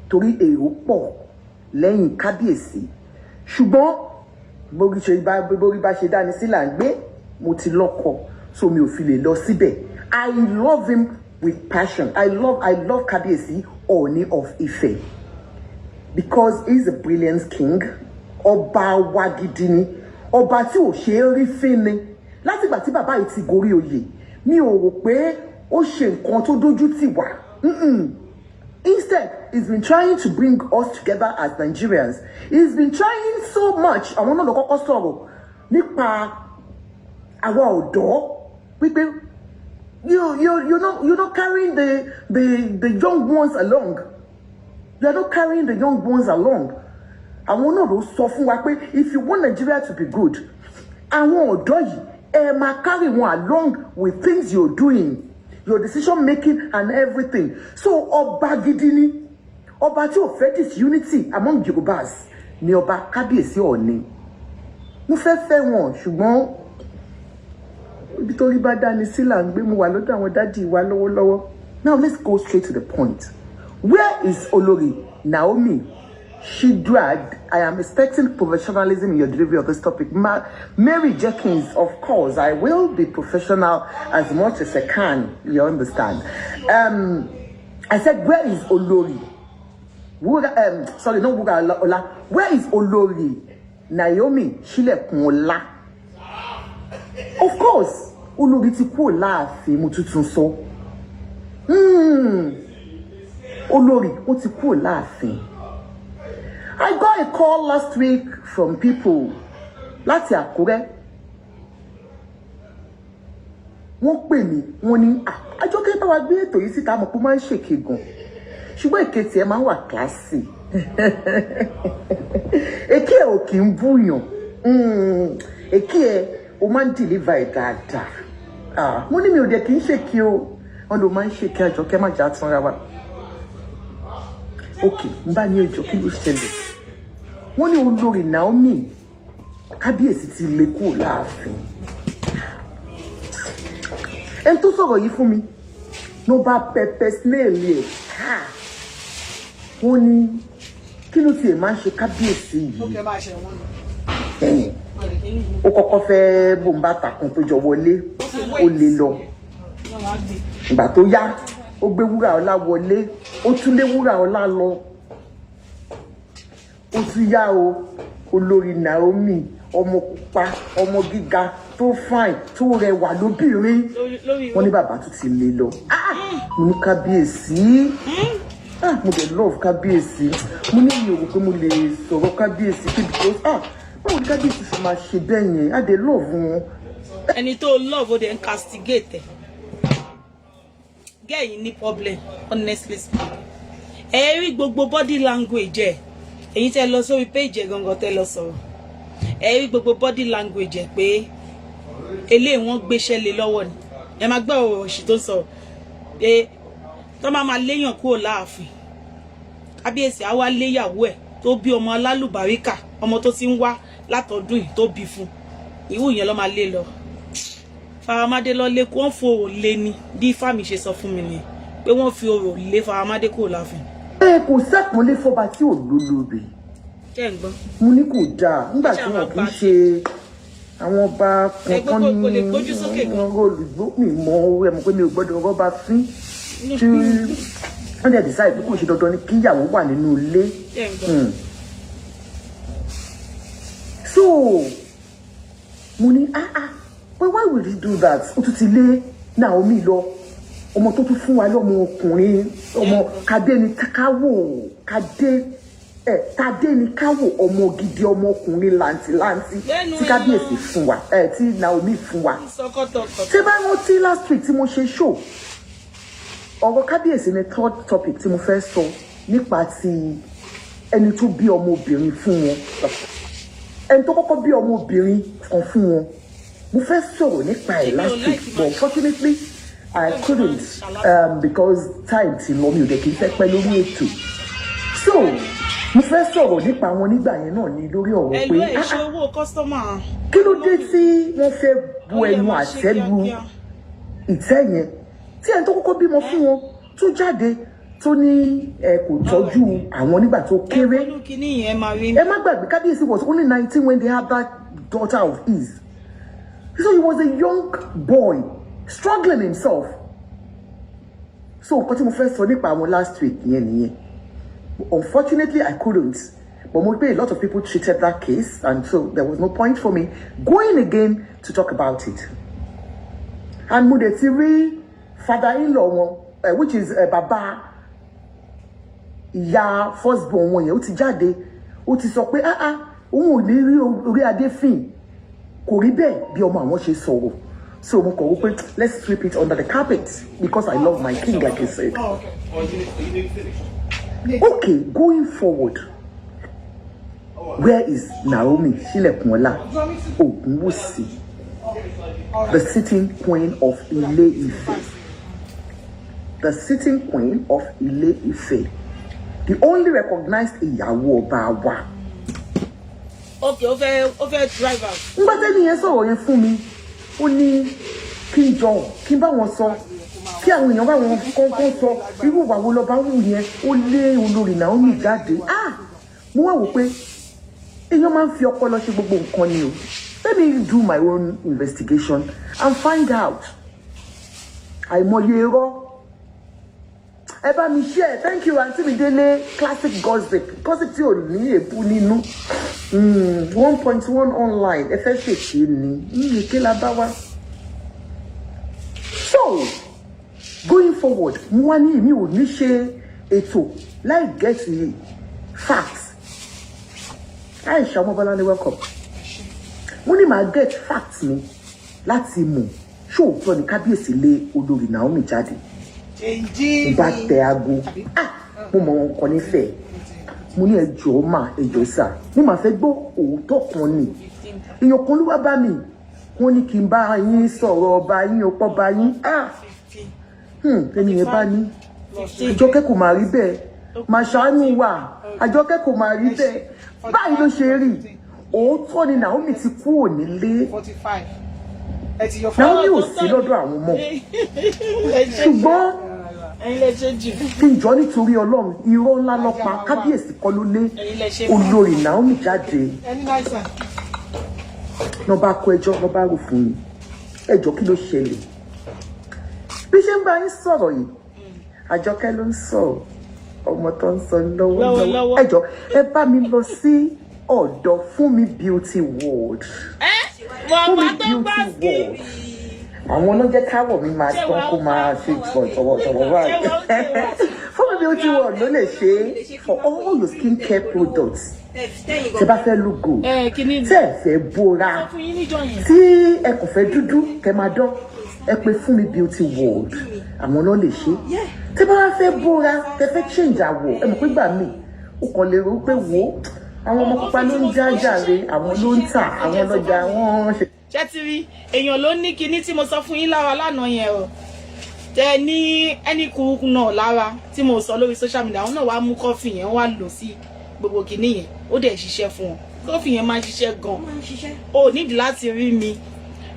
[SPEAKER 4] torí èrò pọ̀ lẹ́yìn kábíyèsí, ṣùgbọ́n borí bá ṣe dání sí là ń gbé. Mo ti lọ́kọ, so mi ò fi lè lọ síbẹ̀. I love him with passion. I love Kábíyèsí Ọọ̀ni of Ife because he's a brilliant king. Ọba wa gidi ni, ọba tí ò ṣe é rí fín ni. Látìgbà tí bàbá yìí ti gorí oyè, mi ò rò pé ó ṣe nǹkan tó dójú tì wá. Instead, he's been trying to bring us together as Nigerians. He's been trying so much. Àwọn náà lọ kọ́kọ́ sọ̀rọ̀ nípa àwa ọ̀dọ́ wípé you're not carrying the young ones along. You are not carrying the young ones along. Àwọn náà ló sọ fún wa pé if you want Nigeria to be good, àwọn ọ̀dọ́ yìí, ẹ máa carry wọn along with things you're doing, your decision making and everything. So ọba gidi ni, ọba tí ò fẹ́ disunity among Yorubas ni ọba Kábíyèsí Ọọ̀ni. Mo fẹ́ fẹ́ wọn, ṣùgbọ́n ibi tó rí bá dání sí là ń gbé. Mu wà lọ́dọ̀ àwọn daddy wa lọ́wọ́lọ́wọ́. Now let's go straight to the point. Where is Olori Naomi Shidra? I am expecting professionalism in your delivery of this topic. Mary Jenkins, of course, I will be professional as much as I can. You understand? I said, where is Olori? Wura, sorry, not Wura Ola. Where is Olori Naomi Shilekunla? Of course, Olori ti kúrò láàfin, mo tuntun sọ. Olori, ó ti kúrò láàfin. I got a call last week from people láti Àkúrẹ́. Wọ́n pè mí, wọ́n ní, "Ah, Àjọkẹ́, bá wa gbé ètò yìí síta, mọ̀ pé ó máa ń ṣèké gan. Ṣùgbọ́n èké tiẹ̀ máa ń wà classy. Èké ẹ̀ ò kì í búyàn. Èké ẹ̀, o máa ń deliver ẹ̀ dáadáa." Ah, mo ní mi ò dẹ̀ kì í ṣèké o. Wọ́n ló máa ń ṣèké, Àjọkẹ́, má jà túnra wa. Ok, n bá ní ẹjọ́, kí ló ṣẹlẹ̀? Wọ́n ní Olórí Naomi, kábíyèsí ti lè kúrò láàfin. Ẹni tó sọ̀rọ̀ yìí fún mi ló bá pẹpẹ snail ẹ̀. Wọ́n ní kí ló tiẹ̀ máa ń ṣe kábíyèsí
[SPEAKER 2] Ó
[SPEAKER 4] yìí?
[SPEAKER 2] kẹ́ máa ṣe wọ́n ni.
[SPEAKER 4] Ó kọ́kọ́ fẹ́ bòǹbà takùn tó jọ wọlé, ó lè lọ. Ìgbà tó yá, ó gbé wúrà ọlá wọlé, ó tún lé wúrà ọlá lọ. Ó tún yá o, Olórí Naomi, ọmọ pupa, ọmọ gíga tó fine, tó rẹwà lóbìnrin,
[SPEAKER 1] lórí
[SPEAKER 4] wọ́n ní bàbá tún ti lé lọ. Ah, mo ní kábíyèsí, ah, mo dẹ̀ love kábíyèsí. Mo ní mi ò rò pé mo lè sọ̀rọ̀ kábíyèsí pé because, ah, báwo ni kábíyèsí ṣe máa ṣe bẹ́ẹ̀ yẹn? Á dẹ̀ love wọn.
[SPEAKER 1] Ẹni tó love, ó dẹ̀ ń castigate ẹ̀. Girl yìí ní problem, honestly speaking. Ẹ rí gbogbo body language ẹ. Èyí tẹ́ lọ sórí page ẹ gangan, tẹ́ lọ sọ̀rọ̀, ẹ rí gbogbo body language ẹ pé eléyìí wọ́n gbéṣẹ́ lé lọ́wọ́ ni. Ẹ máa gbọ́ ọ̀rọ̀ òṣì tó ń sọ̀rọ̀ pé tó máa máa léèyàn kúrò láàfin, kábíyèsí á wá léyàwó ẹ̀ tó bí ọmọ alálùbáríkà, ọmọ tó ti ń wá látọdún yìí tó bí fún irú yẹn ló máa lé lọ. Faramade lọ lé, wọ́n fòrò lé ní bí fáàmì ṣe sọ fún mi ni pé wọ́n fi orò lé Faramade kúrò láàfin.
[SPEAKER 4] Ẹ kò sẹ́kùnlé fọba tí ò lólórí.
[SPEAKER 1] Ṣé ń gbọ́?
[SPEAKER 4] Mo ní kò dáa nígbà tí wọn kì í ṣe àwọn ọba kankan.
[SPEAKER 1] Ẹgbẹ́ kò lè
[SPEAKER 4] ní
[SPEAKER 1] gbójú sókè gan.
[SPEAKER 4] Olùgbò mi mọ ẹ mọ̀ pé mi ò gbọ́dọ̀ rọ́bà fín tí wọ́n dẹ̀ decide pé kò ṣe dandan ni kí ìyàwó wà nínú ilé.
[SPEAKER 1] Ṣé ń gbọ́?
[SPEAKER 4] So mo ní, ah ah, but why would he do that? Ó tún ti lé Naomi lọ, ọmọ tó tún fún wa lọ́mọ ọkùnrin, ọmọ kadé ni káwò kadé ẹ tadé ni káwò, ọmọ gidi, ọmọkùnrin làǹtìlanti
[SPEAKER 1] Lẹ́nu
[SPEAKER 4] tí
[SPEAKER 1] ẹ̀
[SPEAKER 4] kábíyèsí
[SPEAKER 1] lọ.
[SPEAKER 4] fún wa ẹ, tí Naomi fún wa.
[SPEAKER 1] Sọkọtọkọ.
[SPEAKER 4] Tí bá rántí last week tí mo ṣe show, ọ̀rọ̀ kábíyèsí ni third topic tí mo fẹ́ sọ nípa ti ẹni tó bí ọmọbìnrin fún wọn, ẹni tó kọ́kọ́ bí ọmọbìnrin kan fún wọn. Mo fẹ́ sọ̀rọ̀ nípa ẹ̀
[SPEAKER 1] Èmi ò
[SPEAKER 4] last week,
[SPEAKER 1] like
[SPEAKER 4] but unfortunately I couldn't because time ti lọ. Mi ò dẹ̀ kí n fẹ́ pẹ́ lórí ètò, so mo fẹ́ sọ̀rọ̀ nípa wọn nígbà yẹn náà ní lórí ọ̀rọ̀
[SPEAKER 1] Ẹ̀lú
[SPEAKER 4] pé
[SPEAKER 1] ẹ̀
[SPEAKER 4] ah,
[SPEAKER 1] ṣe
[SPEAKER 4] ah,
[SPEAKER 1] owó customer.
[SPEAKER 4] Kí ló dé tí wọ́n fẹ́ bu
[SPEAKER 1] Ó yẹ
[SPEAKER 4] ẹnu
[SPEAKER 1] máa ṣe
[SPEAKER 4] àtẹ́ lu
[SPEAKER 1] kíákíá.
[SPEAKER 4] ìtẹ́ yẹn, tí ẹni tó kọ́kọ́ bímọ fún wọn tó jáde tó ní ẹ kò tọ́jú àwọn nígbà tó kéré?
[SPEAKER 1] Ẹ kínní yẹn máa rí.
[SPEAKER 4] Ẹ má gbàgbé, kábíyèsí was only 19 when they had that daughter of his, so he was a young boy struggling himself. So nǹkan tí mo fẹ́ sọ nípa àwọn last week yẹn nìyẹn. Unfortunately, I couldn't, but mo pé a lot of people treated that case, and so there was no point for me going again to talk about it. And mo dẹ̀ ti rí father in law wọn, which is bàbá ìyá first born wọn yẹn, ó ti jáde, ó ti sọ pé, ah ah, òun ò ní rí orí adé fìn, kò rí bẹ́ẹ̀ bí ọmọ àwọn ṣe sọ̀rọ̀. So mo kọ̀ wó pé let's sweep it under the carpet because I love my king, like I said.
[SPEAKER 2] Oh, okay.
[SPEAKER 3] Oh, you need finished.
[SPEAKER 4] Okay, going forward, where is Naomi Silekunola Ogunwusi, the sitting queen of Ile-Ife? The sitting queen of Ile-Ife, the only recognized ìyàwó ọba wa.
[SPEAKER 1] Ok, ó fẹ́ drive out.
[SPEAKER 4] Ngbà tẹ́ni yẹn sọ̀rọ̀ yẹn fún mi, ó ní kí n jọ kí n bá wọn sọ, kí àwọn èèyàn bá wọn kọ́kọ́ sọ irú ìwà wo lọ́ba wù yẹn, ó lé olórí Naomi jáde. Ah, mo wá wò pé èèyàn máa ń fi ọpọlọ ṣe gbogbo nǹkan ni o. Let me do my own investigation and find out. Àìmọye irọ́. Ẹ bá mi share. Thank you, Aunty mi Délé. Classic gossip, gossip tí ò ní èébú nínú. 1.1 online. Ẹ fẹ́ ṣèké ni, èké la bá wá. So going forward, mo wá ní èmi ò ní ṣe ètò láì get the facts. Aisha Ọmọbọ́láńdé, welcome. Mo ní màá get facts mi láti mọ̀ ṣóòótọ́ ni kábíyèsí lé olórí Naomi jáde. Mo bá tẹ aago. Ah, mo mọ wọn kọ nífẹ̀ẹ́. Mo ní, ẹjọ́ mà, ẹjọ́ sà, mo máa fẹ́ gbọ́ òótọ́ kan ni. Èèyàn kan ló wá bá mi, wọ́n ní kí n bá yín sọ̀rọ̀ ọba yín, ọ̀pọ̀ bá yín. Ah, ẹni yẹn bá ní, Àjọkẹ́, kò máa rí bẹ́ẹ̀, máa ṣàánú wa. Àjọkẹ́, kò máa rí bẹ́ẹ̀, báyìí ló ṣe rí. Òótọ́ ni Naomi ti kúrò nílé.
[SPEAKER 2] 45. Ẹ ti yọ.
[SPEAKER 4] Naomi ò sí lọ́dọ̀ àwọn ọmọ, ṣùgbọ́n
[SPEAKER 1] Ẹ̀yin lẹ ṣe jù.
[SPEAKER 4] kí n jọ nítorí Ọlọ́run, irọ́ ńlá lọ́pa. Kábíyèsí kọ́ ló lé
[SPEAKER 1] Ẹ̀yin lẹ ṣe.
[SPEAKER 4] olórí Naomi jáde.
[SPEAKER 2] Ẹni náìsàn.
[SPEAKER 4] Lọ́ bá kó ẹjọ́, lọ́ bá rò fún mi, ẹjọ́, kí ló ṣẹlẹ̀? Bí ṣe ń bá yín sọ̀rọ̀ yìí, Àjọkẹ́ ló ń sọ̀rọ̀, ọmọ tó ń sọ lọ́wọ́lọ́wọ́.
[SPEAKER 1] Lọ́wọ́lọ́wọ́.
[SPEAKER 4] Ẹjọ́, ẹ bá mi lọ sí ọ̀dọ̀ Fúnmi Beauty World.
[SPEAKER 1] Ẹ màmá
[SPEAKER 4] Fúnmi
[SPEAKER 1] tó gbá
[SPEAKER 4] Beauty
[SPEAKER 1] sí.
[SPEAKER 4] World, àwọn ọlọ́jẹ́ káwọ̀ mi máa tán kó máa ṣe tọ̀wọ̀tọ̀wọ̀ báyìí. Fúnmi Beauty World ló lè ṣe é for all your skin care products. Tẹ bá fẹ́ look good,
[SPEAKER 1] Ẹ kíní
[SPEAKER 4] tẹ́ ẹ fẹ́ bóra,
[SPEAKER 1] fún yín níjọ́ yẹn.
[SPEAKER 4] tí ẹ kò fẹ́ dúdú kẹ́ máa dán, ẹ pè Fúnmi Beauty World, àwọn náà lè ṣe. Tẹ́ bá wá fẹ́ bóra, tẹ́ fẹ́ change àwọ̀, ẹ mọ̀ pé gbà mí ó kàn lè rò pé wò ó, àwọn ọmọ pupa ló ń já jàre, àwọn ló ń tà, àwọn lọ́jà wọ́n ṣe.
[SPEAKER 1] Ṣé ti rí? Èèyàn ló ní kinní tí mo sọ fún yín lára lánàá yẹn o, tẹ ní ẹnì kúrúkú náà lára tí mo sọ lórí social media. Àwọn náà wàá mú coffee yẹn, wàá lò sí gbogbo kinní yẹn, ó dẹ̀ ṣiṣẹ́ fún wọn. Coffee yẹn máa ń ṣiṣẹ́ gan. O nídìí láti rí mi,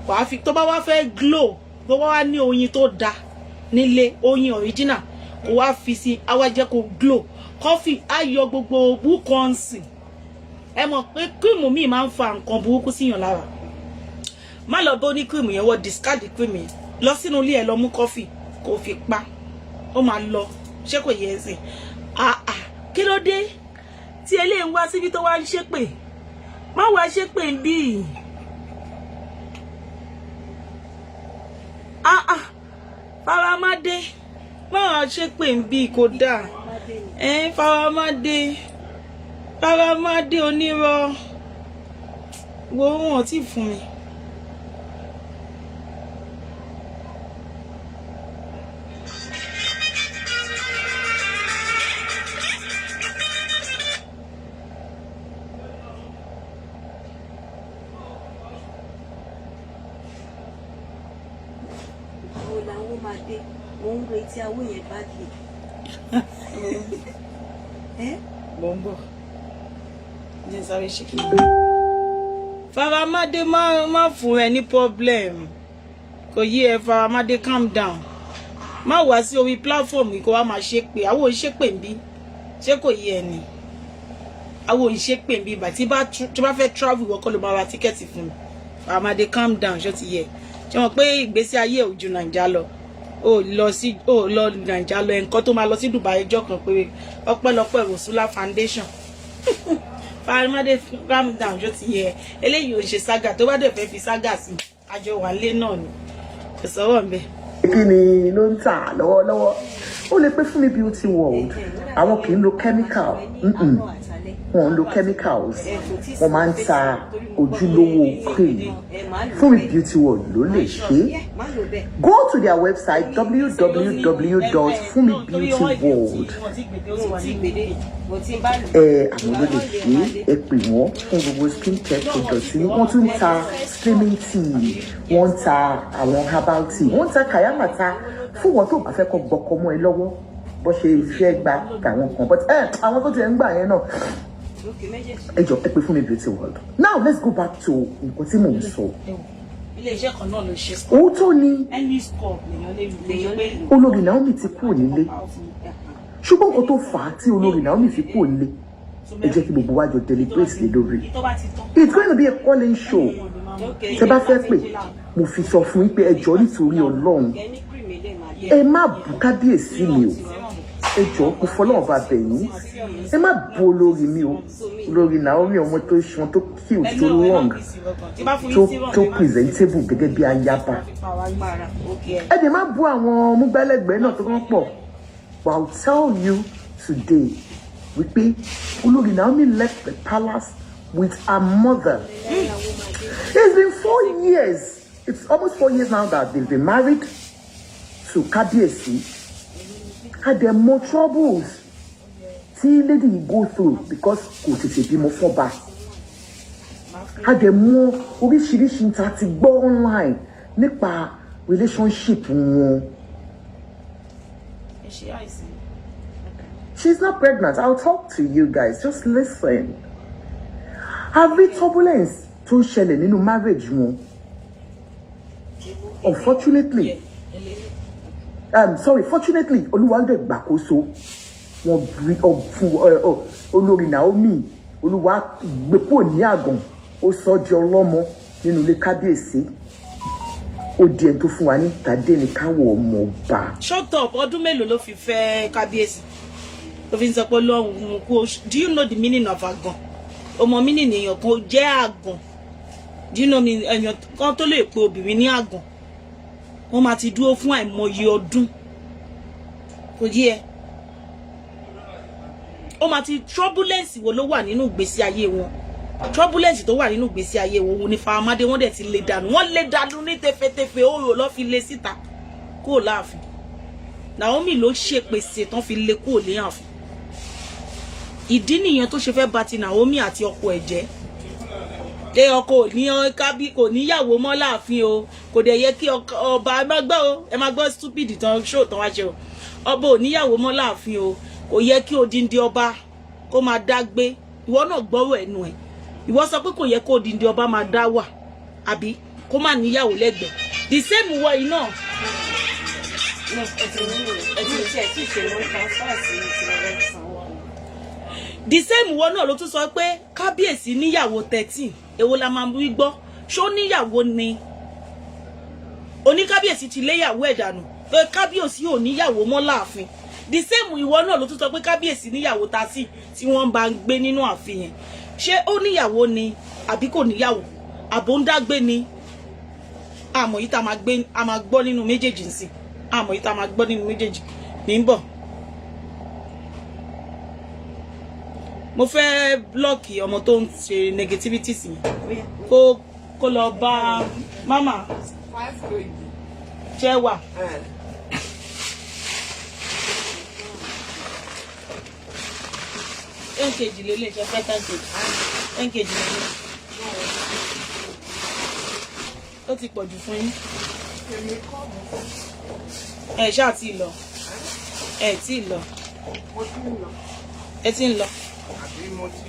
[SPEAKER 1] wàá fi tó bá wá fẹ́ glow, tó bá wá ní oyin tó da nílé, oyin original, kó wá fi sí, á wá jẹ́ kó glow. Coffee á yọ gbogbo búkọ́ǹsì. Ẹ mọ̀ pé cream míì máa ń fa nǹkan burúkú síyàn lára. Má lọ bó ní cream yẹn, wọ́n discard cream yẹn, lọ sínú ilé ẹ, lọ mú coffee kó fi pa, ó máa lọ. Ṣé kò yẹ ẹ sìn? Ah ah, kí ló dé tí eléyìí ń wá síbi tó wá ń ṣépè? Má wá ṣépè ń bí. Ah ah, faramade, má wá ṣépè ń bí, kò dáa. Ẹ faramade, faramade, onírọ́ wo, wọn ò tí fún mi.
[SPEAKER 5] Àwọn làwọn máa dé, mo ń retí awó yẹn badly. Ẹ
[SPEAKER 1] Mo ń bọ̀, jẹ́ sáré ṣe kí ni. Faramade, má fún ẹ ní problem, kò yí ẹ. Faramade, calm down. Má wá sí orí platform yìí kó wá máa ṣe pé àwọn òṣèpè ń bí. Ṣé kò yí ẹ ni? Àwọn òṣèpè ń bí ìgbà tí bá fẹ́ travel, ìwọ kọ́ ló máa ra ticket fún mi. Faramade, calm down. Ṣó ti yẹ? Ṣé wọn pé ìgbésí ayé ò ju Nàìjà lọ? Ó lọ sí, ó lọ Nàìjà lọ, nǹkan tó máa lọ sí Dubai ẹjọ́ kan pé ọpẹ́lọpẹ́ Rosula Foundation. Faramade, calm down. Ṣó ti yẹ? Eléyìí ò ṣe saga. Tó bá dẹ̀ fẹ́ fi saga sí, àjọ wà lé náà ni. Kò sọ́wọ́ ń bẹ̀.
[SPEAKER 4] Kí ni ló ń tà lọ́wọ́lọ́wọ́? Ó lè pé Fúnmi Beauty World, àwọn kì í lo chemical. Wọn ń lo chemicals, wọ́n máa ń ta ojúlówó cream. Fúnmi Beauty World ló lè ṣe é. Go to their website, www.funmibeautyworld. Ẹ àwọn ló lè ṣe é. Ẹ pè wọ́n fún gbogbo skin care products yín. Wọ́n tún ń ta slimming tea, wọ́n ń ta àwọn herbal tea, wọ́n ń ta kàyámàta fún wọn tó bá fẹ́ kọ́ gbọ́kọ mọ́ ẹ lọ́wọ́, bó ṣe fẹ́ gba tàwọn kan, but ẹ àwọn tó ti ẹ̀ ń gbà yẹn náà, ẹ jọ, ẹ pè Fúnmi Beauty World. Now let's go back to nǹkan tí mò ń sọ.
[SPEAKER 1] Ilé iṣẹ́ kan náà ló ṣe.
[SPEAKER 4] Òótọ́ ni.
[SPEAKER 1] Any score lèèyàn lè lò pé.
[SPEAKER 4] Olórí Naomi ti kúrò nílé, ṣùgbọ́n nǹkan tó fà á tí olórí Naomi fi kúrò nílé, ẹ jẹ́ kí gbogbo wa jọ deliberate lé lórí. It's going to be a calling show. Tẹ bá fẹ́ pè, mo fi sọ fún yín pé ẹ jọ̀ọ́, nítorí Ọlọ́run, ẹ má bú kábíyèsí mi o. Ẹ jọ̀ọ́, mo fọlọ́run bá bẹ̀ yín, ẹ má bú olórí mi o. Olórí Naomi, ọmọ tó ṣan, tó cute, tó long, tó presentable gẹ́gẹ́ bí ayaba. Ẹ dẹ̀ má bú àwọn múgbálẹ́gbẹ̀ẹ́ náà tó kàn pọ̀. But I'll tell you today wípé olórí Naomi left the palace with her mother. It's been 4 years. It's almost 4 years now that they've been married to Kábíyèsí. And there are more troubles tí lady yìí go through because kò tètè bímọ fọ́ba. A dẹ̀ mọ oríṣiríṣi ta ti gbọ́ online nípa relationship wọn.
[SPEAKER 1] Ẹ ṣe àìsàn.
[SPEAKER 4] She's not pregnant. I'll talk to you guys. Just listen. Every turbulence tó ń ṣẹlẹ̀ nínú marriage wọn. Unfortunately, sorry, fortunately, Olúwa ń dẹ̀ gbàkóso. Wọ́n bí fún olórí Naomi, Olúwa gbé kúrò ní àgàn, ó sọ di ọlọ́mọ nínú ilé kábíyèsí. Ó di ẹni tó fún wa ní Tadéníkáwọ̀ ọmọ ọba.
[SPEAKER 1] Shut up. Ọdún mélòó ló fi fẹ́ kábíyèsí tó fi ń sọ pé Ọlọ́run kú? Do you know the meaning of àgàn? O mọ meaning èèyàn kan jẹ́ àgàn? Do you know me? Èèyàn kan tó lè pe obìnrin ní àgàn, wọ́n máa ti dúró fún àìmọye ọdún. Kò yé ẹ? Ó máa ti turbulence wo ló wà nínú ìgbésí ayé wọn? Turbulence tó wà nínú ìgbésí ayé wọn, òun ni Faramade. Wọ́n dẹ̀ ti lè dànù, wọ́n lè dànù ní tefetefe. Ó rò lọ́ fi lé síta kúrò láàfin. Naomi ló ṣèpèsè tán fi lé kúrò ní ààfin. Ìdí nìyẹn tó ṣe fẹ́ bà ti Naomi àti ọkọ ẹ̀ jẹ́, pé ọkọ ò ní kábí, kò níyàwó mọ́ láàfin o. Kò dẹ̀ yẹ kí ọba, ẹ má gbọ́ o, ẹ má gbọ́ stupid tán ṣó tán wá ṣe o. Ọba ò níyàwó mọ́ láàfin o, kò yẹ kí odindi ọba kó máa dá gbé. Ìwọ náà gbọ́rọ̀ ẹnu ẹ̀. Ìwọ sọ pé kò yẹ kó odindi ọba máa dá wà, àbí kó má níyàwó lẹ́gbẹ̀ẹ́. The same wọ yìí náà.
[SPEAKER 5] Ẹ ti ní ẹ ti ṣe ẹ ti ṣe mọ́ transfer sí ti lọ́wọ́ sanwó.
[SPEAKER 1] The same wọ náà ló tún sọ pé kábíyèsí níyàwó 13. Èwo la máa wí gbọ́? Ṣó níyàwó ni? Oníkábíyèsí ti léyàwó ẹ̀ dànù, pé kábíyèsí ò níyàwó mọ́ láàfin. The same ìwọ náà ló tún sọ pé kábíyèsí níyàwó tasí tí wọ́n bá ń gbé nínú ààfin yẹn. Ṣé ó níyàwó ni àbí kò níyàwó, àbò ń dágbé ni? Àmọ́ yìí tá a máa gbé, a máa gbọ́ nínú méjèèjì nsìn. Àmọ́ yìí tá a máa gbọ́ nínú méjèèjì ní ń bọ̀. Mo fẹ́ block ọmọ tó ń ṣe negativity sí kó lọ bá mama ṣẹ́ wà. 10 kg lélẹ̀, ṣe fẹ́ 10 kg? 10 kg lélẹ̀, ó ti pọ̀ jù fún yín. Ẹ ṣáà tí lọ, ẹ tí lọ, ẹ ti ń lọ.
[SPEAKER 3] Àbí mo ti.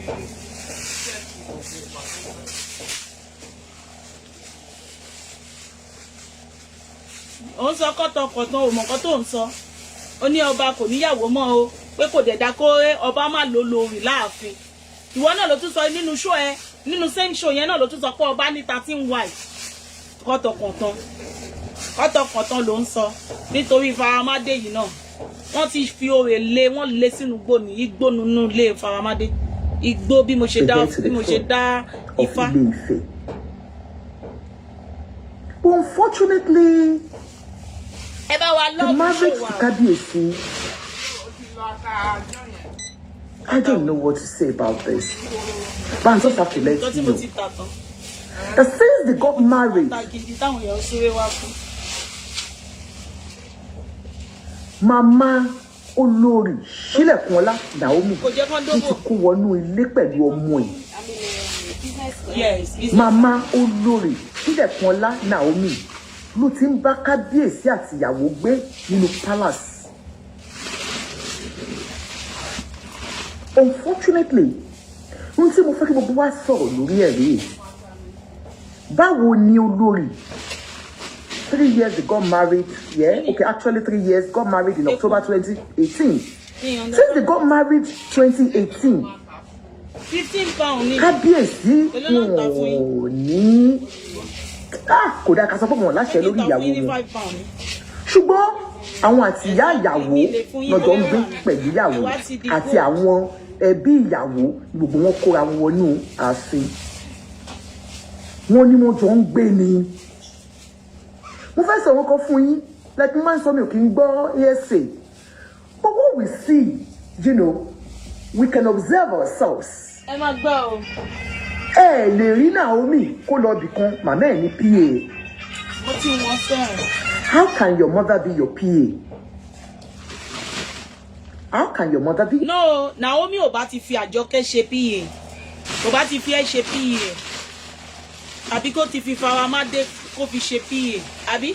[SPEAKER 1] Ó ń sọ kọ́tọkọ̀tàn, ò mọ̀ nǹkan tó ń sọ. Ó ní ọba kò níyàwó mọ́ o, pé kò dẹ̀dá kó ọba má lò lórí láàfin. Ìwọ náà ló tún sọ nínú show ẹ, nínú same show yẹn náà ló tún sọ pé ọba ní 13 wife. Kọ́tọkọ̀tàn, kọ́tọkọ̀tàn ló ń sọ. Nítorí Faramade yìí náà, wọ́n ti fi orè lé, wọ́n lé sínú igbó ní igbó nínú ilé Faramade, igbó bí mo ṣe dá
[SPEAKER 4] of
[SPEAKER 1] ifá.
[SPEAKER 4] Ilé Ifẹ̀. Bó Unfortunately,
[SPEAKER 1] Ẹ bá wa
[SPEAKER 4] the
[SPEAKER 1] love
[SPEAKER 4] marriage
[SPEAKER 1] show wa
[SPEAKER 4] to
[SPEAKER 1] o.
[SPEAKER 4] Kábíyèsí, I don't know what to say about this. But I just have to let
[SPEAKER 1] Nǹkan tí
[SPEAKER 4] you
[SPEAKER 1] mo
[SPEAKER 4] know
[SPEAKER 1] ti tà tán.
[SPEAKER 4] that since they got married,
[SPEAKER 1] Ta gidi táwọn èèyàn súré wá fún.
[SPEAKER 4] Mama Olórí Ṣílẹ̀kùnọlá Naomi
[SPEAKER 1] Kò jẹ́ kán
[SPEAKER 4] ló ti
[SPEAKER 1] dóbò.
[SPEAKER 4] kó wọnú ilé pẹ̀lú ọmọ ẹ̀.
[SPEAKER 1] Yes, business.
[SPEAKER 4] Mama Olórí Ṣílẹ̀kùnọlá Naomi ló ti ń bá kábíyèsí àtìyàwó gbé nínú palace. Unfortunately, ohun tí mo fẹ́ kí gbogbo wa sọ̀rọ̀ lórí ẹ̀ rèé. Báwo ni olórí 3 years they got married, yeah, okay, actually 3 years, got married in October 2018. Since they got married 2018,
[SPEAKER 1] £15 ní.
[SPEAKER 4] Kábíyèsí
[SPEAKER 1] Èló ló ń tà fún yín?
[SPEAKER 4] wọn ò ní, ah, kò dáa ká sọ pé wọn ò láṣẹ lórí
[SPEAKER 1] Tà fún
[SPEAKER 4] ìyàwó
[SPEAKER 1] yín ní
[SPEAKER 4] wọn,
[SPEAKER 1] £5 ní.
[SPEAKER 4] ṣùgbọ́n àwọn àti ìyá ìyàwó lọ́jọ́ ń gbé pẹ̀lú ìyàwó àti àwọn ẹbí ìyàwó. Gbogbo wọn kóra wọn wọnú ààfin, wọn ni wọn jọ ń gbé ni. Mo fẹ́ sọ̀rọ̀ kan fún yín, like mo máa ń sọ, mi ò kí ń gbọ́ esa, but what we see, we can observe ourselves.
[SPEAKER 1] Ẹ máa gbọ́ o.
[SPEAKER 4] Ẹ lè rí Naomi kó lọ bìkan, màmá ẹ̀ ní PA.
[SPEAKER 1] Mo ti wọ́n sẹ́rìn.
[SPEAKER 4] How can your mother be your PA? How can your mother be
[SPEAKER 1] No, Naomi ò bá ti fi Àjọkẹ́ ṣe PA, kò bá ti fi ẹ́ ṣe PA, àbí kó ti fi Faramade kó fi ṣe PA, àbí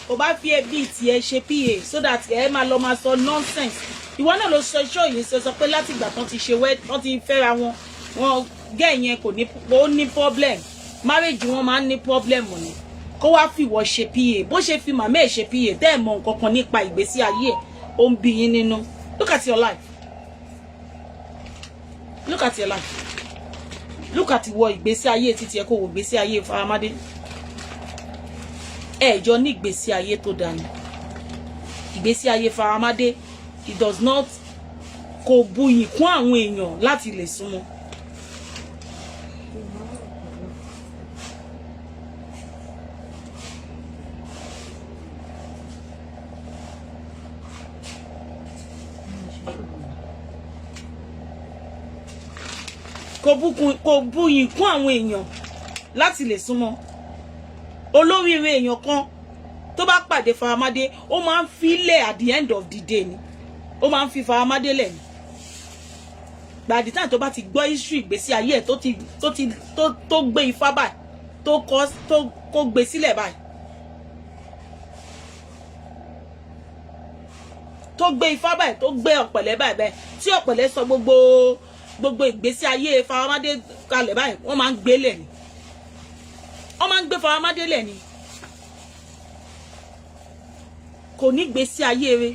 [SPEAKER 1] kò bá fi ẹbí tiẹ̀ ṣe PA, so that ẹ máa lọ máa sọ nonsense. Ìwọ náà ló sọ iṣẹ́ yìí, sọ pé láti ìgbà tán ti ṣe wẹ́, tán ti fẹ́ra wọn, wọn gẹ́ yẹn kò ní, ó ní problem. Marriage wọn máa ń ní problem ni. Kó wá fìwọ ṣe PA, bó ṣe fi màmá ẹ̀ ṣe PA, tẹ́ ẹ̀ mọ nǹkan kan nípa ìgbésí ayé ẹ̀, ó ń bí yín nínú. Look at your life, look at your life, look at ìwọ, ìgbésí ayé títí ẹ, kó wo ìgbésí ayé Faramade. Ẹ jọ ní ìgbésí ayé tó dání. Ìgbésí ayé Faramade, it does not, kò buyì kún àwọn èèyàn láti lè súnmọ́. Kò buyì kún àwọn èèyàn láti lè súnmọ́. Olóríire èèyàn kan tó bá pàdé Faramade, ó máa ń filẹ̀ at the end of the day ni, ó máa ń fi Faramade lẹ̀ ni. Gbàdí táà tó bá ti gbọ́ history ìgbésí ayé ẹ̀, tó ti tó gbé ifá báyìí, tó kọ́, tó kó gbé sílẹ̀ báyìí, tó gbé ifá báyìí, tó gbé ọ̀pẹ̀lẹ̀ báyìí báyìí, tí ọ̀pẹ̀lẹ̀ sọ gbogbo ìgbésí ayé Faramade kalẹ̀ báyìí, wọ́n máa ń gbé lẹ̀ ni, wọ́n máa ń gbé Faramade lẹ̀ ni. Kò ní gbésí ayé rẹ̀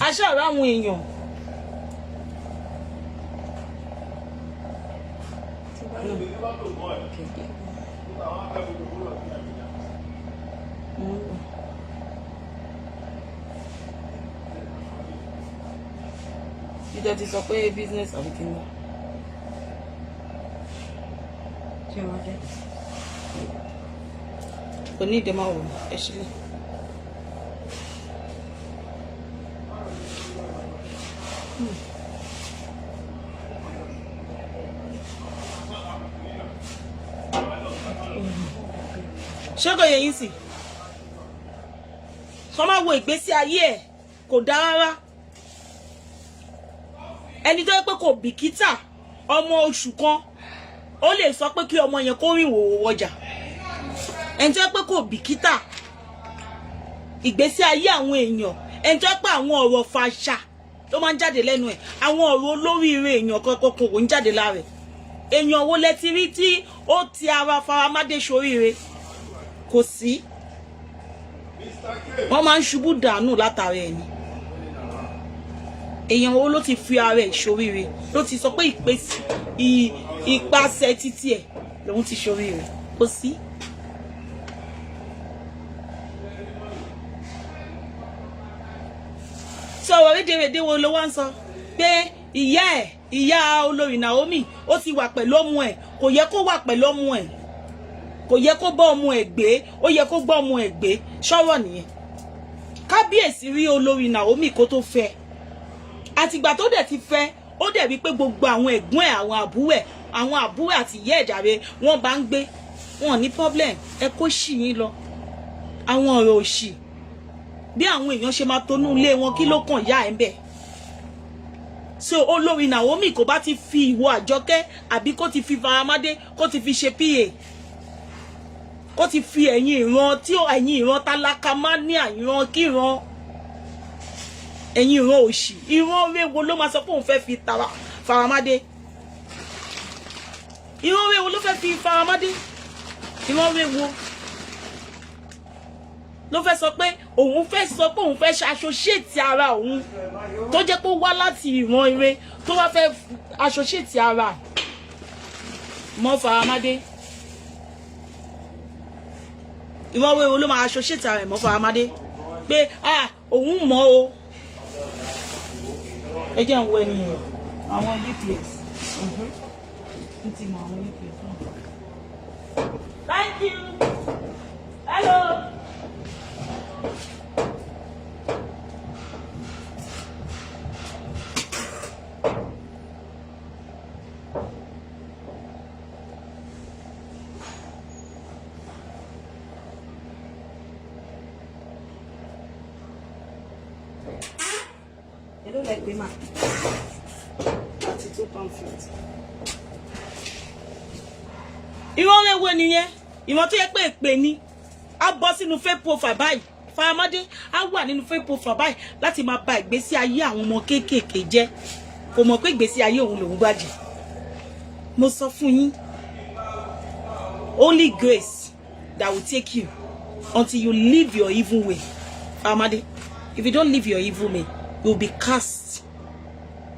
[SPEAKER 1] aṣáàrọ̀ àwọn èèyàn. Jíjẹ ti sọ pé business àbí kí ni?
[SPEAKER 5] Ṣé wọ́n fẹ́?
[SPEAKER 1] Kò ní ìdè, máa wò ẹ sílẹ̀. Ṣé kò yẹ yín sí? Kọ́ máa wo ìgbésí ayé ẹ̀, kò dáa rárá. Ẹni tó yẹ pé kò bìkítà ọmọ oṣù kan, ó lè sọ pé kí ọmọ yẹn kó rìn wòwò wọjà. Ẹni tó yẹ pé kò bìkítà ìgbésí ayé àwọn èèyàn, ẹni tó yẹ pé àwọn ọ̀rọ̀ fàṣà ló máa ń jáde lẹ́nu ẹ̀, àwọn ọ̀rọ̀ olóríire èèyàn kankan kò ń jáde lára ẹ̀. Èèyàn wo lẹ ti rí tí ó ti ara Faramade ṣoríire? Kò sí. Wọ́n máa ń ṣubú dànù látara ẹni. Èèyàn wo ló ti fi ara ẹ̀ ṣoríire, ló ti sọ pé ìpèsè ìpasẹ̀ títí ẹ̀ lòun ti ṣoríire? Kò sí. Sọ̀rọ̀ rédèrèdè wo ló wá ń sọ pé ìyá ẹ̀, ìyá olórí Naomi, ó ti wà pẹ̀lú ọmọ ẹ̀? Kò yẹ kó wà pẹ̀lú ọmọ ẹ̀. Kò yẹ kó bá ọmọ ẹ̀ gbé, ó yẹ kó gbọ́ ọmọ ẹ̀ gbé. Ṣọ́rọ̀ nìyẹn. Kábíyèsí rí olórí Naomi kó tó fẹ́. Àtìgbà tó dẹ̀ ti fẹ́, ó dẹ̀ wí pé gbogbo àwọn ẹ̀gbọ́n ẹ̀, àwọn àbúrò ẹ̀ àti ìyá ẹ̀ jàre, wọ́n bá ń gbé wọn ní problem. Ẹ kó ṣì yín lọ, àwọn ọ̀rọ̀ òṣì bí àwọn èèyàn ṣe máa tonú ilé wọn, kí ló kàn yá ẹ̀ ń bẹ̀? So olórí Naomi kò bá ti fi ìwọ Àjọkẹ́, àbí kó ti fi Faramade, kó ti fi ṣe PA, kó ti fi ẹ̀yin ìran tí ẹ̀yin ìran tálákà máa ní, àìran kíran, ẹ̀yin ìran òṣì. Ìran réwo ló máa sọ pé òun fẹ́ fi tara Faramade? Ìran réwo ló fẹ́ fi Faramade? Ìran réwo ló fẹ́ sọ pé òun fẹ́ sọ pé òun fẹ́ ṣe associate ara òun, tó jẹ́ pé ó wá láti ìran ire, tó wá fẹ́ associate ara mọ́ Faramade? Ìran réwo ló máa associate ara ẹ̀ mọ́ Faramade pé, ah, òun mọ̀ o? Ẹ jẹ́ ń wo ẹni yẹn. Àwọn UPS n ti mọ àwọn UPS náà. Thank you. Hello.
[SPEAKER 5] Èló lẹ pé mà?
[SPEAKER 1] £32.50. Ìran léwo nìyẹn? Ìran tó yẹ pé èpè ni. Á bọ́ sínú fake profile báyìí, Faramade á wà nínú fake profile báyìí láti máa ba ìgbésí ayé àwọn ọmọ kéékèèké jẹ́. Kò mọ̀ pé ìgbésí ayé òun lòún bàjẹ́. Mo sọ fún yín, only grace that will take you until you leave your evil way. Faramade, if you don't leave your evil way, you will be cast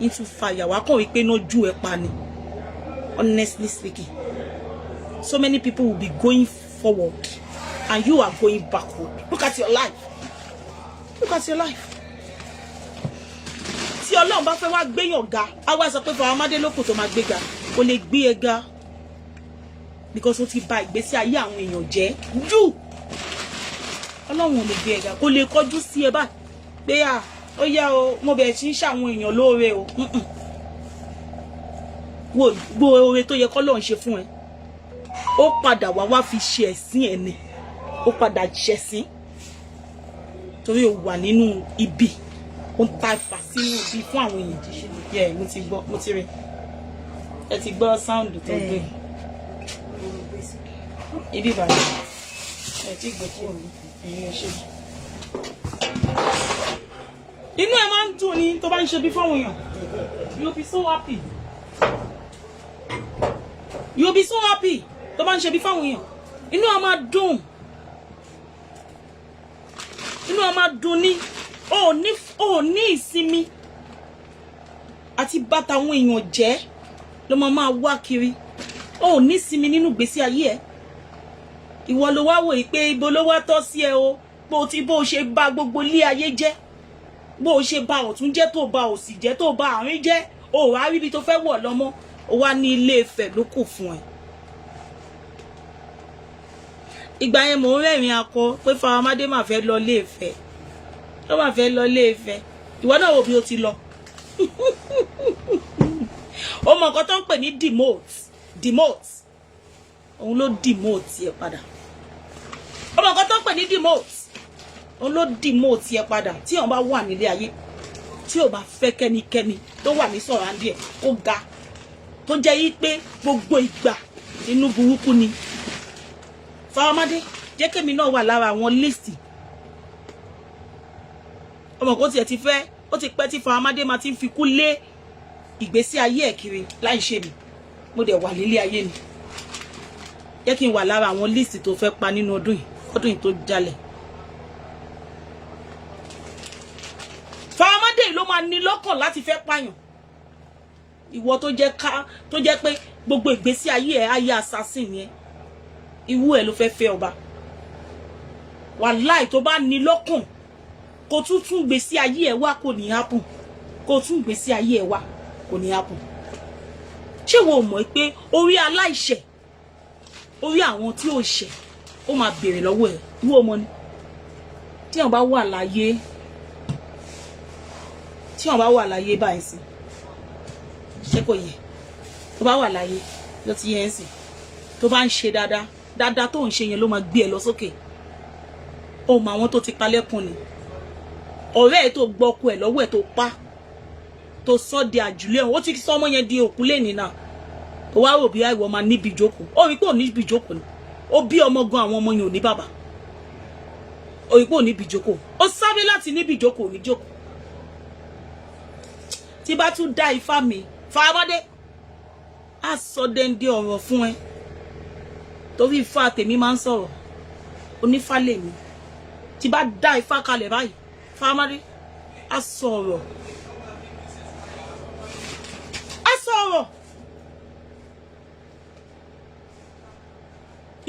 [SPEAKER 1] into fire. Wàá kàn wípé iná ju ẹ pa ni. Honestly speaking, so many people will be going forward and you are going backward. Look at your life, look at your life. Tí Ọlọ́run bá fẹ́ wá gbéyàn ga, á wá sọ pé Faramade lókùn tó máa gbéga. Kò lè gbé ẹ ga because ó ti bà ìgbésí ayé àwọn èèyàn jẹ́ jù. Ọlọ́run ò lè gbé ẹ ga, kò lè kọjú sí ẹ báyìí pé, à, ó yá o, mo bẹ̀rẹ̀ sí í ṣàwọn èèyàn lóore o. Wo gbogbo oore tó yẹ kọ́lọ́run ṣe fún ẹ, ó padà wá wá fi ṣe ẹ̀sín ẹ̀ ni. Ó padà ṣẹ̀sín torí ó wà nínú ibi, ó ń ta ìfà sínú ibi fún àwọn èèyàn. Yẹ, mo ti gbọ́, mo ti rí. Ẹ ti gbọ́ sound tó gbé ibi ìbàdàn. Ẹ ti gbé kúrò ní ẹ̀yìn. Ẹ ṣe, inú ẹ máa ń dùn ní tó bá ń ṣe bí fáwọn èèyàn. You be so happy, you be so happy tó bá ń ṣe bí fáwọn èèyàn. Inú ẹ máa dùn, inú ẹ máa dùn ní. Ò ní ìsinmi àti bàtà àwọn èèyàn jẹ́ ló máa máa wá kiri. Ò ní ìsinmi nínú ìgbésí ayé ẹ. Ìwọ ló wá wòye pé ibo ló wá tọ́ sí ẹ o, bó ti bó ṣe bà gbogbo ilé ayé jẹ́, bó o ṣe bà ọ̀tún jẹ́, tó bà òsì jẹ́, tó bà àárín jẹ́, o wá rí ibi tó fẹ́ wọ̀ lọ́mọ́. O wá ní Ilé Ifẹ̀ ló kù fún ẹ. Ìgbà yẹn mò ń rẹ́rìn akọ pé Faramade máa fẹ́ lọ Ilé Ifẹ̀, ó máa fẹ́ lọ Ilé Ifẹ̀. Ìwọ náà wò bí o ti lọ. Ó mọ nǹkan tó ń pè ní demote. Demote, òun ló demote ẹ padà. Ó mọ nǹkan tó ń pè ní demote, òun ló demote ẹ padà. Tí òun bá wà nílé ayé, tí ò bá fẹ́ kẹ́nikẹ́ni tó wà ní sọ̀rọ̀ ẹ̀ kó ga, tó jẹ́ yí pé gbogbo ìgbà inú burúkú ni Faramade, jẹ́ kémi náà wà lára àwọn list. Ọmọ kò tiẹ̀ ti fẹ́, ó ti pẹ́ tí Faramade máa ti ń fi kú lé ìgbésí ayé ẹ̀ kiri láì ṣe mi. Mo dẹ̀ wà nílé ayé ni. Jẹ́ kí n wà lára àwọn list tó fẹ́ pa nínú ọdún yìí, ọdún yìí tó jalè. Faramade ló máa ní lọ́kàn láti fẹ́ pààyàn. Ìwọ tó jẹ́ ká tó jẹ́ pé gbogbo ìgbésí ayé ẹ̀, ayé assassin yẹn, irú ẹ̀ ló fẹ́ fẹ́ ọba. Wàláì, tó bá ní lọ́kàn kó tún tún ìgbésí ayé ẹ̀ wá, kò ní happen. Kó tún ìgbésí ayé ẹ̀ wá, kò ní happen. Ṣé wo mọ̀ pé orí aláìṣẹ̀ Orí àwọn tí ò ṣẹ̀, ó máa béèrè lọ́wọ́ ẹ̀. Ìwọ ọmọ ni, tí wọn bá wà láyé, tí wọn bá wà láyé báyìí sí, ṣé kò yẹ? Tó bá wà láyé ló ti yẹ ń sìn, tó bá ń ṣe dáadáa, dáadáa tó ń ṣe yẹn ló máa gbé ẹ lọ sókè. Ó mọ àwọn tó ti palẹ́kùn ni, ọ̀rẹ́ ẹ̀ tó gbọ́kú ẹ̀ lọ́wọ́ ẹ̀, tó pa, tó sọ di àjùlé ọ̀hún, ó ti sọ ọmọ yẹn di òkú lẹ́nìí náà. Ó wá rò bí ìwọ máa níbi ìjókòó, ó rí pé ò níbi ìjókòó ni. Ó bí ọmọ gan, àwọn ọmọ yẹn ò ní bàbá. Ó rí pé ò níbi ìjókòó, ó sáré láti níbi ìjókòó, ò ní jókòó. Tí bá tún dá ifá mi faramọ́dé, á sọ dẹ́ndé ọ̀rọ̀ fún ẹ, torí ifá tèmi máa ń sọ̀rọ̀. Onífá lèmi. Tí bá dá ifá kalẹ̀ báyìí, faramọ́dé, á sọ ọ̀rọ̀, á sọ ọ̀rọ̀.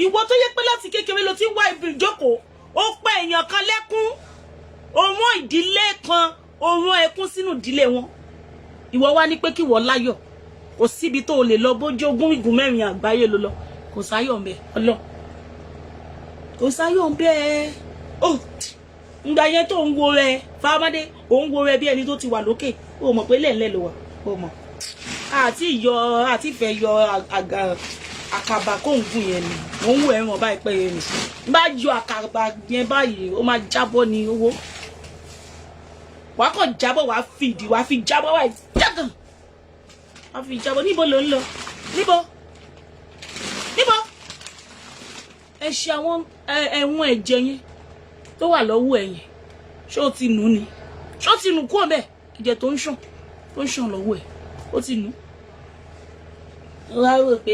[SPEAKER 1] Ìwọ tó yẹ pé láti kékeré ló ti ń wá ibi ìjókòó, ó pa èèyàn kan lẹ́kún, òun ìdílé kan, òun ẹkún sínú ìdílé wọn. Ìwọ wá ní pé kí wọ́n láyọ̀. Kò síbi tó o lè lọ, bójú ogún igun mẹ́rin àgbáyé ló lọ, kò sáyọ̀ ń bẹ. Ọlọ́ kò sáyọ̀ ń bẹ. Ó ngbà yẹn tó ń wo rẹ, Fárámádé, ò ń wo rẹ bí ẹni tó ti wà lókè. Ó mọ̀ pé lẹ́ẹ̀lẹ́ ló wà. Ó mọ̀ àti yọ àti ìfẹ́ yọ àkàbà kóńgùn yẹn ni mò ń wo ẹ̀wọ̀n báyìí pé yẹn ni bá yọ àkàbà yẹn báyìí, ó máa jábọ́ ní owó. Wàá kàn jábọ́, wàá fi ìdí, wàá fi jábọ́, wàá jágàn, wàá fi jábọ́. Níbo ló ń lọ? Níbo? Níbo? Ẹ ṣe àwọn ẹ̀wọ̀n ẹ̀jẹ̀ yẹn tó wà lọ́wọ́ ẹ̀yìn, ṣé ó ti nù ni? Ṣé ó ti nù kúrò bẹ́ẹ̀? Ẹ̀jẹ̀ tó ń ṣàn, tó ń ṣàn lọ́wọ́ ẹ̀, ó ti nù. Wá rò pé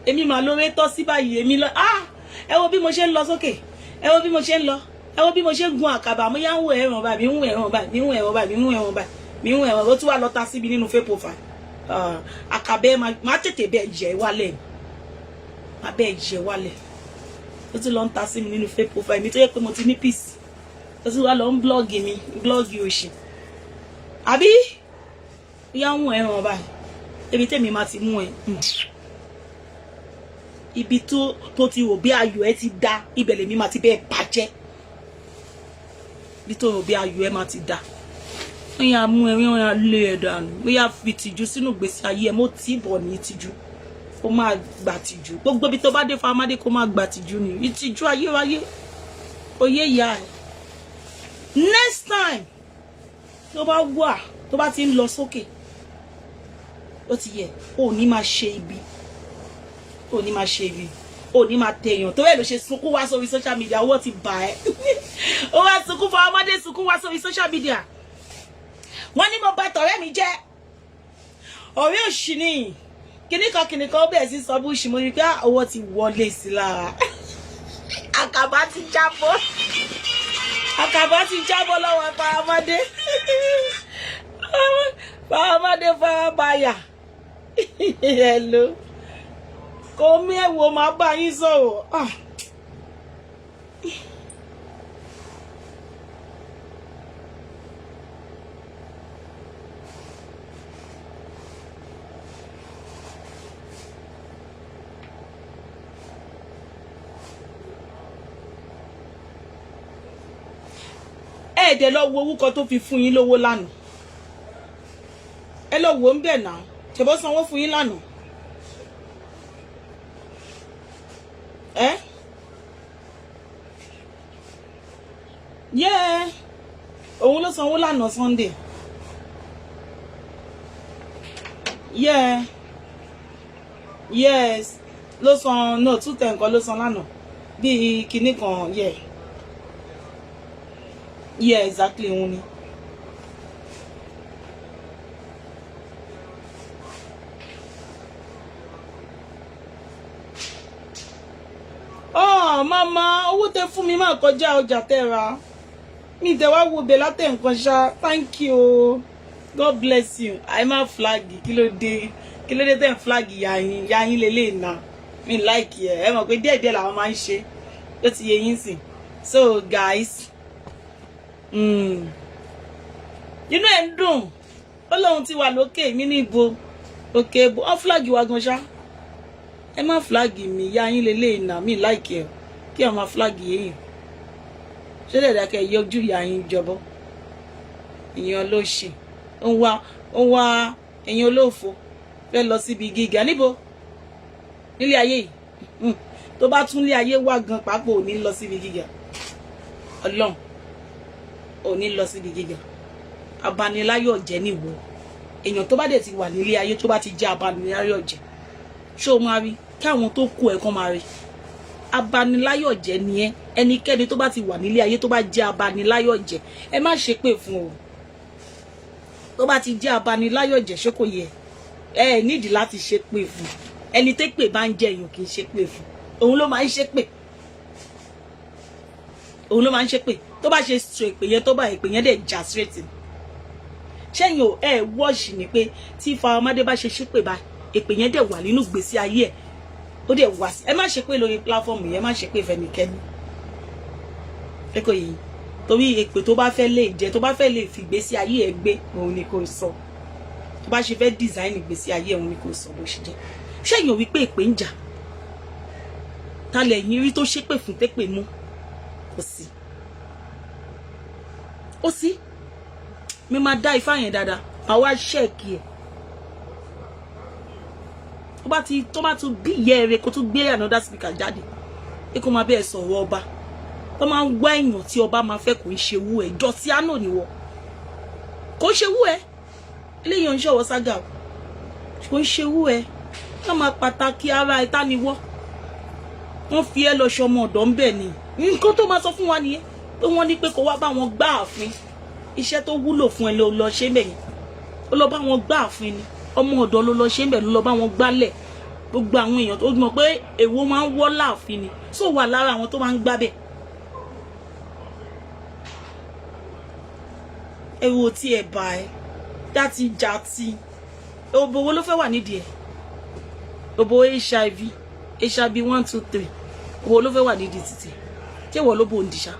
[SPEAKER 1] èmi mà lóore tọ́ sí báyìí. Èmi lọ, ẹ wo bí mo ṣe ń lọ sókè, ẹ wo bí mo ṣe ń lọ, ẹ wo bí mo ṣe ń gun àkàbà. Mo yá ń wo ẹ̀ràn báyìí, mi ń wo ẹ̀ràn báyìí, mi ń wo ẹ̀ràn báyìí, mi ń wo ẹ̀ràn báyìí, mi ń wo ẹ̀ràn. Ó tún wà lọ ta síbi nínú fake profile. Àkàbà ẹ̀ má tètè bẹ́ẹ̀ yẹ wálẹ̀, má bẹ́ẹ̀ yẹ wálẹ̀. Ó tún lọ ń ta sí mi nínú fake profile mi tó yẹ pé mo ti ní peace. Ó tún wá lọ ń blog mi, blog òṣì. Àbí yá ń wo ẹ̀ràn báyìí, ebi tèmi máa ti mú ẹ ibi tó ti rò bí ayọ̀ ẹ ti da, ibẹ̀ lèmi máa ti bẹ́ẹ̀ bàjẹ́. Ibi tó rò bí ayọ̀ ẹ máa ti da, wọ́n yà mú ẹ, wọ́n yà lé ẹ dànù, wọ́n yà fi tìjú sínú ìgbésí ayé ẹ. Mo tí bọ̀ ní tìjú, kó máa gbà tìjú. Gbogbo ibi tó bá dé, Faramade, kó máa gbà tìjú ni, ìtìjú ayérayé. Oyé ìyá ẹ, next time tó bá wà, tó bá ti ń lọ sókè, ó ti yẹ, ò ní máa ṣe ibi, ò ní máa ṣe ibi, ò ní máa tẹ̀yàn. Tó bẹ́ẹ̀ ló ṣe sunkún wá sórí social media. Owó ti bà ẹ́, ó wá sunkún. Faramade sunkún wá sórí social media. Wọ́n ní mo bà tọ̀rẹ́ mi jẹ́, ọ̀rẹ́ òṣì ni, kíníkan kíníkan. Ó bẹ̀rẹ̀ sí sọ bó ṣì mo rí pé owó ti wọlé sí lára. Àkàbà ti jábọ́, àkàbà ti jábọ́ lọ́wọ́ Faramade. Faramade farabaya. Hello, kò mí ẹ̀ wò, máa bá yín sọ̀rọ̀. Ah. Ẹ dẹ̀ lọ wo orúkọ tó fi fún yín lówó lánàá. Ẹ lọ wò ó ń bẹ̀ náà. Ṣèbó sanwó fún yín lánàá? Ẹ yẹ, òun ló sanwó lánàá Sunday. Yeah, yes, ló san. No, 210 kan ló san lánàá, bíi kinní kan. Yeah, exactly, òun ni. Oh, mama, owó tẹ fún mi máa kọjá ọjà tẹ ra. Mi tẹ wá wo bẹ̀ látẹ̀ nǹkan ṣá. Thank you, God bless you. Àì má flag. Kí ló dé? Kí ló dé tẹ̀ ń flag yayin yayin lélẹ̀ náà? Mi like ẹ. Ẹ mọ̀ pé díẹ̀díẹ̀ làwọn máa ń ṣe, ó ti yé yín sìn. So guys, inú ẹ̀ ń dùn, ó lóun ti wà lókè. Mi ní ibo òkè ibo ọ́n flag wa gan ṣá. Ẹ má flag mi, ìyá yín lélẹ̀ ìnà mi like ẹ kí ẹ máa flag yéèyàn. Ṣé dẹ̀dẹ̀ kẹ́ yọjú ìyá yín jọbọ? Ìyẹn ló ṣe ó ń wá, ó ń wá. Ẹ̀yin olófo fẹ́ lọ síbi gíga níbo nílé ayé yìí? Tó bá tún lé ayé wá gan pàápàá, ò ní lọ síbi gíga. Ọlọ́run, ò ní lọ síbi gíga. Abaniláyọ̀ jẹ́ níwò. Èèyàn tó bá dẹ̀ ti wà nílé ayé, tó bá ti jẹ́ abaniláyọ̀ jẹ́, ṣé o máa rí káwọn tó kú ẹ̀ kán máa rí? Abaniláyọ̀ jẹ́ ni ẹ́. Ẹnikẹ́ni tó bá ti wà nílé ayé, tó bá jẹ́ abaniláyọ̀ jẹ́, ẹ má ṣe pé fún o. Tó bá ti jẹ́ abaniláyọ̀ jẹ́, ṣé kò yẹ ẹ ẹ nídìí láti ṣe pé fún? Ẹni tépè bá ń jẹ èèyàn kì í ṣe pé fún. Òun ló máa ń ṣe pé, òun ló máa ń ṣe pé. Tó bá ṣe sọ èpè yẹn, tó bá èpè yẹn dẹ̀ já straight ni. Ṣẹ́yìn ò ẹ wọ́ọ̀ṣì ni pé tí Faramade bá ṣe ṣépè bá, èpè yẹn dẹ̀ wà nínú ìgbésí ayé ẹ̀, ó dẹ̀ wá sí. Ẹ má ṣe pé lórí platform yẹn, má ṣe pé fẹ́nikẹ́ni ẹ kò yìí, torí èpè tó bá fẹ́ lè jẹ, tó bá fẹ́ lè fi ìgbésí ayé ẹ gbé, òun ni kò sọ. Tó bá ṣe fẹ́ design ìgbésí ayé, òun ni kò sọ bó ṣe jẹ́. Ṣẹ́yìn ò wí pé èpè ń jà? Ta lẹ̀yìn rí tó ṣépè fún tépè mú? Kò sí. Ó sí mi máa dá ifá yẹn dáadáa, máa wá check ẹ̀. Tó bá ti, tó bá tún bí ìyá ẹ̀rẹ̀, kó tún gbé another speaker jáde pé kó máa bẹ́ẹ̀ sọ̀rọ̀ ọba. Tó máa ń wá èèyàn tí ọba máa fẹ́, kò ń ṣe wú ẹ̀ jọ sí àná níwọ̀, kò ń ṣe wú ẹ̀. Eléyìí ò ń ṣọwọ́ ságà o, kò ń ṣe wú ẹ̀. Wọ́n máa pàtàkì ara ẹ̀ tániwọ́. Wọ́n fi ẹ́ lọ ṣọmọ ọ̀dọ́ ń bẹ̀ ni. Nǹkan tó máa sọ fún wa nìyẹn, pé wọ́n ní pé kó wá bá wọn gbá ààfin. Iṣẹ́ tó wúlò fún ẹ ló lọ ṣe bẹ̀ yẹn. Ó lọ bá wọn gbá ààfin ni. Ọmọ ọ̀dọ́ ló lọ ṣe bẹ̀, ló lọ bá wọn gbálẹ̀. Gbogbo àwọn èèyàn tó mọ̀ pé èwo máa ń wọ́ láàfin ni so wà lára àwọn tó máa ń gbábẹ̀. Ẹ̀rù tí ẹ bá ẹ dáti jàti. Òbò wo ló fẹ́ wà nídìí ẹ̀? Òbò HIV, HIV 1 2 3, òbò ló fẹ́ wà nídìí títì? Ṣé ìwọ ló bò ń dìṣà,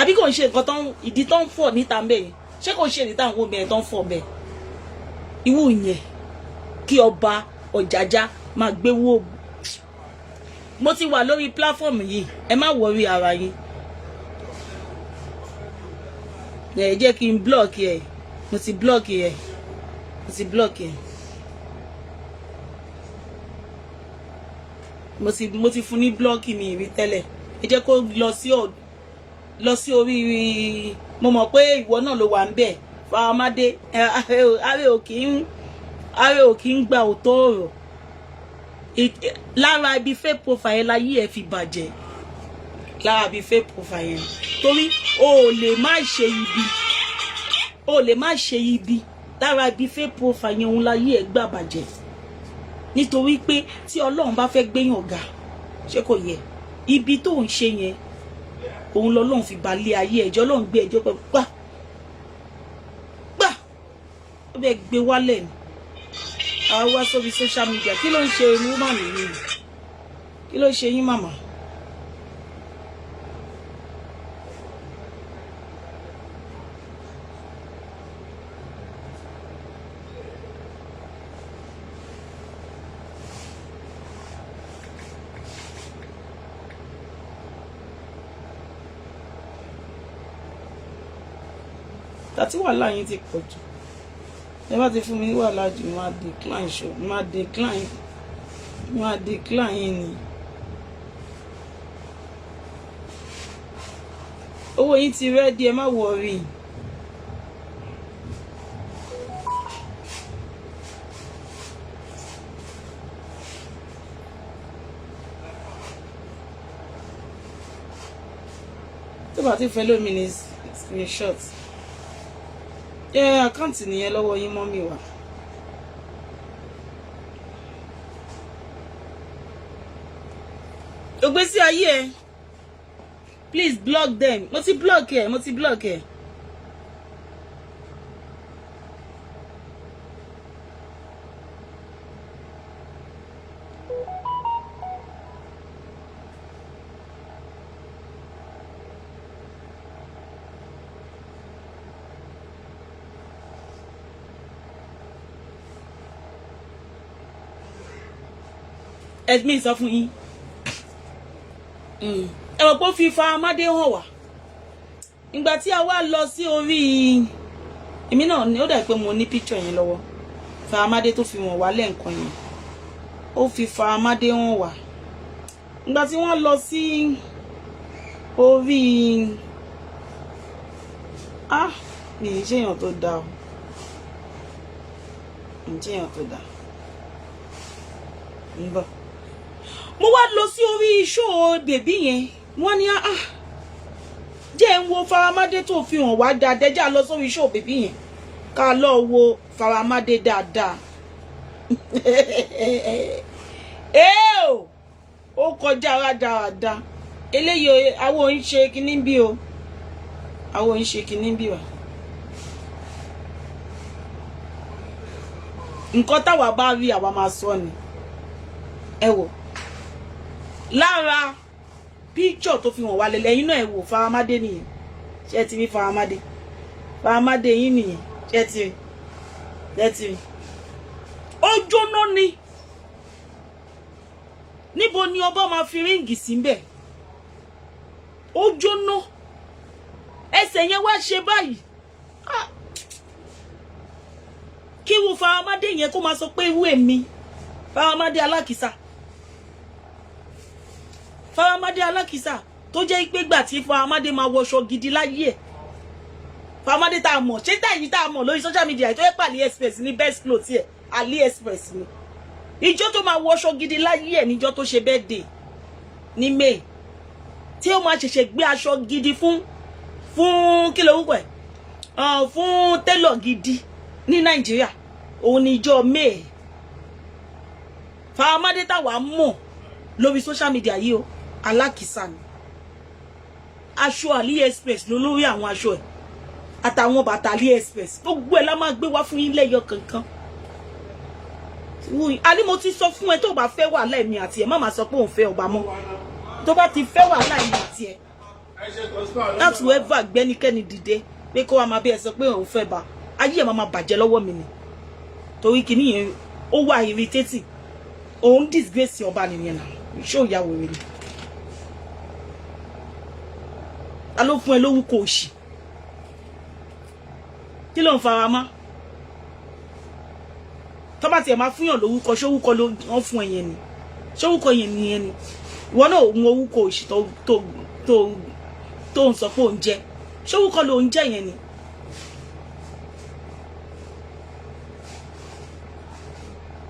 [SPEAKER 1] àbí kò ń ṣe nǹkan tó ń ìdí tó ń fọ̀ níta ń bẹ̀ yẹn? Ṣé kò ń ṣe ìdí táwọn obìnrin tó ń fọ̀ bẹ́ẹ̀? Irú yẹn kí ọba Ọ̀jájá máa gbé wò. Mo ti wà lórí platform yìí, ẹ má worry ara yín. Ẹ jẹ́ kí n block ẹ. Mo ti block ẹ, mo ti block ẹ, mo ti fún ní block mi rí tẹ́lẹ̀. Ẹ jẹ́ kó lọ sí orí. Mo mọ̀ pé ìwọ náà ló wà ń bẹ̀, Faramade. Ààrẹ ò kí ń gba òótọ́ ọ̀rọ̀ lára ibi fake profile láyé ẹ fi bàjẹ́, lára ibi fake profile yẹn, torí o ò lè má ṣe ibi, o ò lè má ṣe ibi. Lára ibi fake profile yẹn, òun láyé ẹ gbà bàjẹ́, nítorí pé tí Ọlọ́run bá fẹ́ gbéyàn ga, ṣé kò yẹ ibi tó ń ṣe yẹn, òun lọ́lọ́run fi balẹ̀ ayé ẹjọ́. Ọlọ́run gbé ẹjọ́ pẹ̀lú gbà gbà, ó bẹ gbé wálẹ̀ ni. Àwa wá sórí social media. Kí ló ń ṣe woman yìí? Kí ló ń ṣe yín, màmá? Tàtí wàhálà yín ti pọ̀ jù. Ẹ bá ti fún mi ní wàhálà jù, máa decline ṣo, máa decline, máa decline ni. Owó yín ti ready, ẹ má worry. Tó bá ti fẹ́ lómi ní screenshot ẹ, account nìyẹn lọ́wọ́ yín mọ́ mi wá. Ògbésí ayé ẹ, please block them. Mo ti block ẹ, mo ti block ẹ. Ẹ̀mí sọ fún yín, ẹ mọ̀ pé ó fi Faramade hàn wá ìgbà tí a wá lọ sí orí. Èmi náà ó dà pé mo ní picture yẹn lọ́wọ́. Faramade tó fi wọ̀n wá lẹ́ǹkan yẹn, ó fi Faramade hàn wá ìgbà tí wọ́n lọ sí orí. Ah, mi ì ṣèyàn tó dáa o, mi ì ṣèyàn tó dáa. Ń bọ̀, mo wá lọ sí orí show baby yẹn. Wọ́n ní, ah, jẹ́ ń wo Faramade tó fi hàn wá dáadáa. Jẹ́ à lọ sórí show baby yẹn, ká lọ wo Faramade dáadáa. Ẹ o, ó kọjá rádaràda. Eléyìí, àwọn ò ń ṣe kinní bí o, àwọn ò ń ṣe kinní bí wa. Nǹkan táwa bá rí, àwa máa sọ ni. Ẹ wò lára píkṣọ̀ tó fi hàn wá lẹ́lẹ́ yín náà. Ẹ wò, Faramade nìyẹn. Ṣé ti rí Faramade? Faramade yín nìyẹn. Ṣé ti rí? Ṣé ti rí? Ó jóná ni. Níbo ni ọba máa fi ring sí ń bẹ̀? Ó jóná. Ẹsẹ̀ yẹn wá ṣe báyìí. Ah! Kí wo Faramade yẹn kó máa sọ pé irú èmi Faramade alákìsà, Faramade alákìsà, tó jẹ́ pé gbà tí Faramade máa wọṣọ gidi láyé ẹ̀, Faramade tá a mọ̀, ṣé tá yìí tá a mọ̀ lórí social media tó yẹ pé AliExpress ní best clothes ẹ̀, AliExpress ni. Ìjọ tó máa wọṣọ gidi láyé ẹ̀ níjọ́ tó ṣe birthday ní May, tí ó máa ṣẹ̀ṣẹ̀ gbé aṣọ gidi fún kí lorúkọ ẹ̀, fún tailor gidi ní Nàìjíríà, òun ní ìjọ May. Faramade táwa mọ̀ lórí social media yìí o, alákìsà ni. Aṣọ AliExpress ló lórí àwọn aṣọ ẹ̀, àtàwọn bàtà AliExpress, gbogbo ẹ̀ la máa gbé wá fún yín lẹ́yọ kankan. Àní mo ti sọ fún ẹ, tó bá fẹ́ wàhálà èmi àti ẹ, má máa sọ pé òun fẹ́ ọba mọ́. Tó bá ti fẹ́ wàhálà èmi àti ẹ, láti ever gbẹ́nikẹ́ni dìde pé kó wa máa bí ẹ sọ pé òun fẹ́ bá ayé ẹ̀, máa máa bàjẹ́ lọ́wọ́ mi ni, torí kìíní yẹn ó wà irritating. Òun disgrace ọba nìyẹn náà. Ṣó ìyá wèrè ni? Ta ló fún ẹ lórúkọ òṣì? Kí ló ń fara mọ́? Tó bá tiẹ̀ máa fúnyàn lórúkọ, ṣórúkọ ló wọ́n fún ẹ yẹn ni? Ṣórúkọ yẹn nìyẹn ni? Ìwọ náà, òun orúkọ òṣì tó ń sọ pé òun jẹ, ṣórúkọ ló ń jẹ yẹn ni?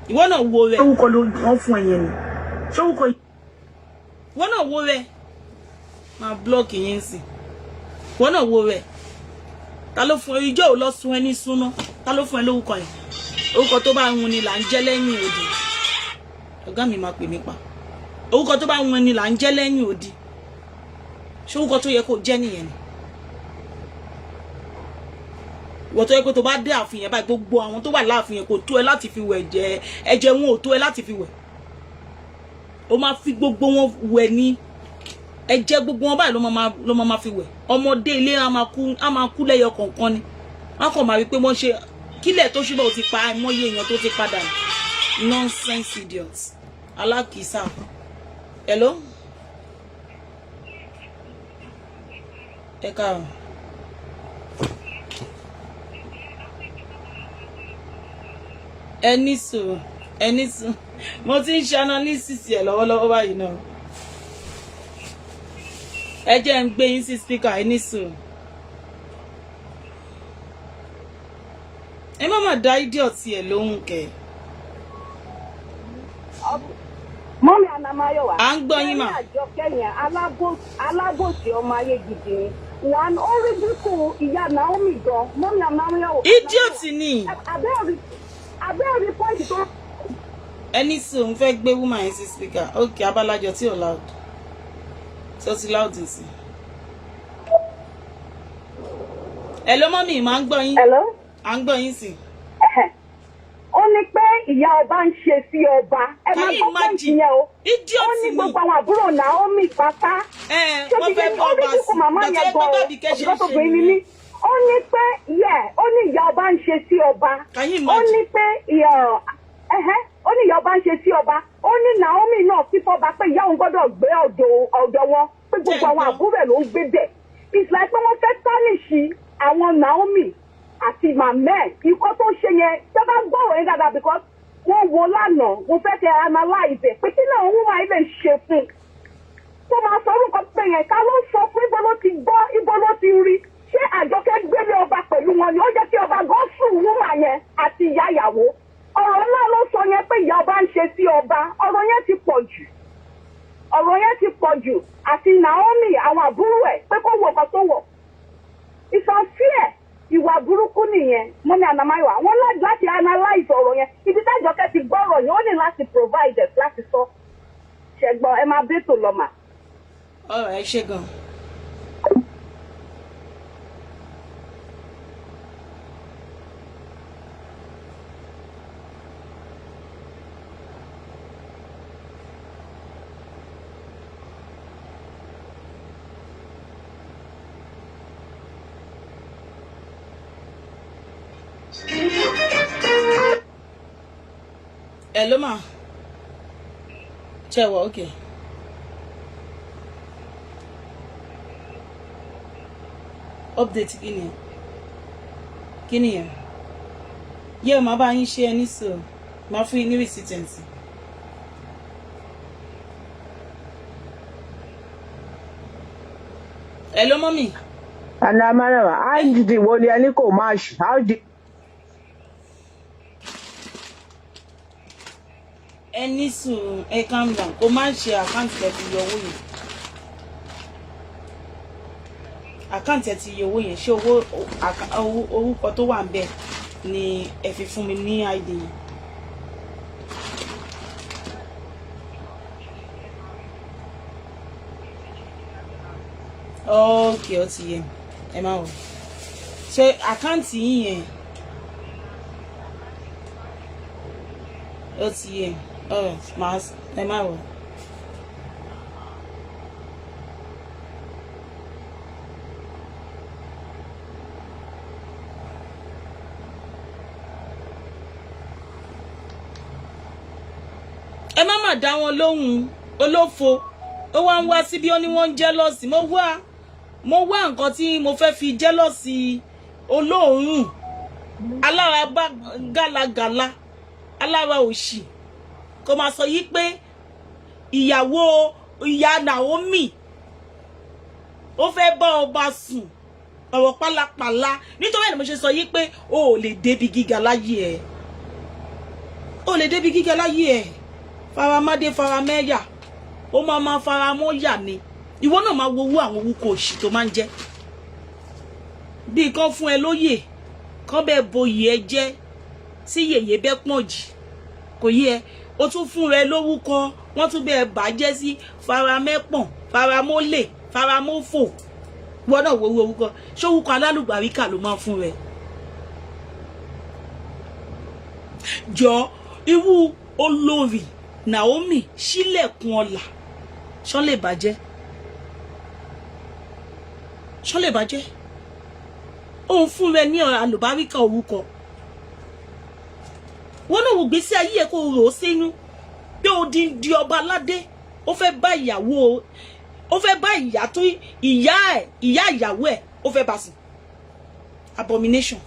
[SPEAKER 1] Ìwọ náà wo rẹ. Ṣórúkọ ló wọ́n fún ẹ yẹn ni? Ṣórúkọ? Ìwọ náà wo rẹ. Máa block yín sí. Ìwọ náà wo rẹ. Ta ló fún ẹ? Ìjọ ò lọ sun ẹni súná. Ta ló fún ẹ lórúkọ yẹn? Orúkọ tó bá ń ni là ń jẹ́ lẹ́yìn odi. Ọ̀gá mi máa pè mí pa. Orúkọ tó bá ń ni là ń jẹ́ lẹ́yìn odi. Ṣé orúkọ tó yẹ kó jẹ́ nìyẹn ni? Ìwọ tó yẹ pé tó bá dé ààfin yẹn báyìí, gbogbo àwọn tó wà láàfin yẹn kò tó ẹ láti fi wẹ̀ jẹ. Ẹ̀jẹ̀ wọn ò tó ẹ láti fi wẹ̀. Ó máa fi gbogbo wọn wẹ̀ ní ẹ̀jẹ̀ gbogbo wọn báyìí ló máa fi wẹ̀. Ọmọdé ilé á máa kú, á máa kú lẹ́yọ kọ̀ọ̀kan ni. Wọ́n kàn máa rí pé wọ́n ṣe kílẹ̀ tó ṣùgbọ́n ó ti pa àìmọye èèyàn tó ti padà. Nonsense, idiots, alákìísà. Hello, ẹ káàárọ̀. Ẹ ní sùúrù, ẹ ní sùúrù. Mo ti ń ṣe analysis ẹ lọ́wọ́lọ́wọ́ báyìí náà. Ẹ jẹ́ ń gbé yín sí speaker. Ẹ ní sùúrù. Ẹ má má dá idiot ẹ lóhùn kẹ.
[SPEAKER 6] Mummy Anamáyọ̀wá.
[SPEAKER 1] À ń gbọ́ yín mà.
[SPEAKER 6] Ní Àjọkẹ́ yẹn, alábòsí ọmọ ayé gidi ni. One, ó rí dínkù ìyá Naomi gan. Mummy Anamáyọ̀wá.
[SPEAKER 1] Idiot ni.
[SPEAKER 6] Abẹ́òrí point tó.
[SPEAKER 1] Ẹ ní sùúrù, ń fẹ́ gbé woman yẹn sí speaker. Ok, abalajọ tí ò loud tó ti loud sí. Hello mummy, máa ń gbọ́ yín.
[SPEAKER 6] Hello?
[SPEAKER 1] À ń gbọ́ yín sí.
[SPEAKER 6] Ó ní pé ìyá ọba ń ṣe sí ọba. Ẹ
[SPEAKER 1] Can
[SPEAKER 6] máa
[SPEAKER 1] you
[SPEAKER 6] gbọ́ point
[SPEAKER 1] imagine?
[SPEAKER 6] yẹn o.
[SPEAKER 1] Idiot
[SPEAKER 6] Ó ní
[SPEAKER 1] ni.
[SPEAKER 6] gbogbo àwọn àbúrò Naomi pátá.
[SPEAKER 1] Ẹ
[SPEAKER 6] Ṣé
[SPEAKER 1] wọ́n
[SPEAKER 6] ti
[SPEAKER 1] fẹ́
[SPEAKER 6] yé
[SPEAKER 1] bọ́
[SPEAKER 6] ó rí
[SPEAKER 1] ọba
[SPEAKER 6] dínkù
[SPEAKER 1] sí
[SPEAKER 6] màmá
[SPEAKER 1] gbàtọ́
[SPEAKER 6] yẹn
[SPEAKER 1] ẹ pé
[SPEAKER 6] gan o.
[SPEAKER 1] bàbí kẹ́ ṣe ń
[SPEAKER 6] Òṣìṣẹ́
[SPEAKER 1] ṣe
[SPEAKER 6] obìnrin ni mí.
[SPEAKER 1] nìyẹn.
[SPEAKER 6] Ó ní pé yẹ ó ní ìyá ọba ń ṣe sí ọba.
[SPEAKER 1] Can you
[SPEAKER 6] Ó
[SPEAKER 1] imagine?
[SPEAKER 6] ní pé ìyá Ẹ̀hẹ́, ó ní ìyá ọba ń ṣe sí ọba. Ó ní Naomi náà kí fọba pé ìyá òun gbọ́dọ̀ gbé ọ̀dọ̀ wọn, pé gbogbo àwọn àbúrò ẹ̀ ló ń gbé bẹ̀. It's like pé wọ́n fẹ́ tarnish àwọn Naomi àti màmá ẹ̀. Ikọ́ tó ṣe yẹn, tẹ́ bá gbọ́rọ̀ yẹn dáadáa, because wọ́n wo lánàá, mo fẹ́ kẹ́ analyze ẹ̀ pé kí náà òun máa lè ṣe fún un tó máa sọ orúkọ pé yẹn. Ká ló sọ fún? Ibo ló ti gbọ́? Ibo ló ti rí? Ṣé Àjọkẹ́ gbélé ọba pẹ̀lú wọn ni? Ó jẹ́ kí ọba gan sùn wúmà yẹn àti ìyá ìyàwó. Ọ̀rọ̀ ńlá ló sọ yẹn pé ìyá ọba ń ṣe sí ọba. Ọ̀rọ̀ yẹn ti pọ̀ jù, ọ̀rọ̀ yẹn ti pọ̀ jù. Àti Naomi, àwọn àbúrò ẹ̀, pé kó wọ ọkọ̀ tó wọ̀. It's unfair. Ìwà burúkú nìyẹn. Mummy Anamayowa, wọ́n láti analyze ọ̀rọ̀ yẹn. Ibi tájọkẹ́ ti gbọ́rọ̀ yẹn, ó ní láti provide ẹ̀ láti sọ. Ṣẹ̀gbọ́n, ẹ máa bẹ́tò lọ́mà.
[SPEAKER 1] Ọ̀rọ̀ ẹ ṣe gan. Ẹ ló mà ṣe wọ, okay. Update kí ni? Kí ni yẹn? Yẹ ọ máa bá yín ṣe ẹni sọ, máa fún yín ní receipt. Hello, mummy.
[SPEAKER 7] Anamarawa, ID wo ni ẹni kò máa ṣù? ID.
[SPEAKER 1] Ẹ ní sùúrù, ẹ calm down. Kó má ṣe account ẹ fi yọ owó yẹn. Account ẹ ti yọ owó yẹn, ṣé owó orúkọ tó wà ń bẹ̀ ni ẹ fi fún mi ní ID yẹn? Ok, ó ti yẹ. Ẹ má wọ ṣe account yín yẹn, ó ti yẹ. Alright, màá ẹ má wọ. Ẹ má má dá wọn lóhùn. Olófo, ó wá ń wá síbi, ó ní wọ́n ń jealous. Mo wá nǹkan tí mo fẹ́ fi jealous olóòórùn alára bá gálagàla, alára òṣì, kó máa sọ yí pé ìyàwó ìyá Naomi ó fẹ́ bá ọba sùn. Ọ̀rọ̀ pálapàla. Nítorí ẹ̀ ni mo ṣe sọ yí pé o ò lè débi gíga láyé ẹ̀, o ò lè débi gíga láyé ẹ̀. Faramádé faramẹ́yà, ó máa máa faramọ́yà ni. Ìwọ náà máa wo owó àwọn orúkọ òṣì tó máa ń jẹ́, bí kan fún ẹ lóyè, kán bẹ́ẹ̀ boyè ẹ jẹ́ tí yèyé bẹ́ pọ̀n jì kò yé ẹ. O tún fún rẹ lórúkọ, wọ́n tún bẹ́ẹ̀ bàjẹ́ sí faramẹ́pọ̀n, faramólè, faramófò. Ìwọ náà wo owó orúkọ. Ṣé orúkọ alálùbáríkà ló máa ń fún rẹ? Jọ, irú olórí Naomi sílẹ̀kùn ọlà, ṣọ́ lè bàjẹ́? Ṣọ́ lè bàjẹ́? Òun fún rẹ ní àlùbáríkà orúkọ. Wọn náà wò gbèsè ayé ẹ, kó rò ó sínú pé odindi ọba aládé, ó fẹ́ bá ìyàwó, ó fẹ́ bá ìyá tó ìyá ẹ̀, ìyá ìyàwó ẹ̀, ó fẹ́ bá sùn. Abomination.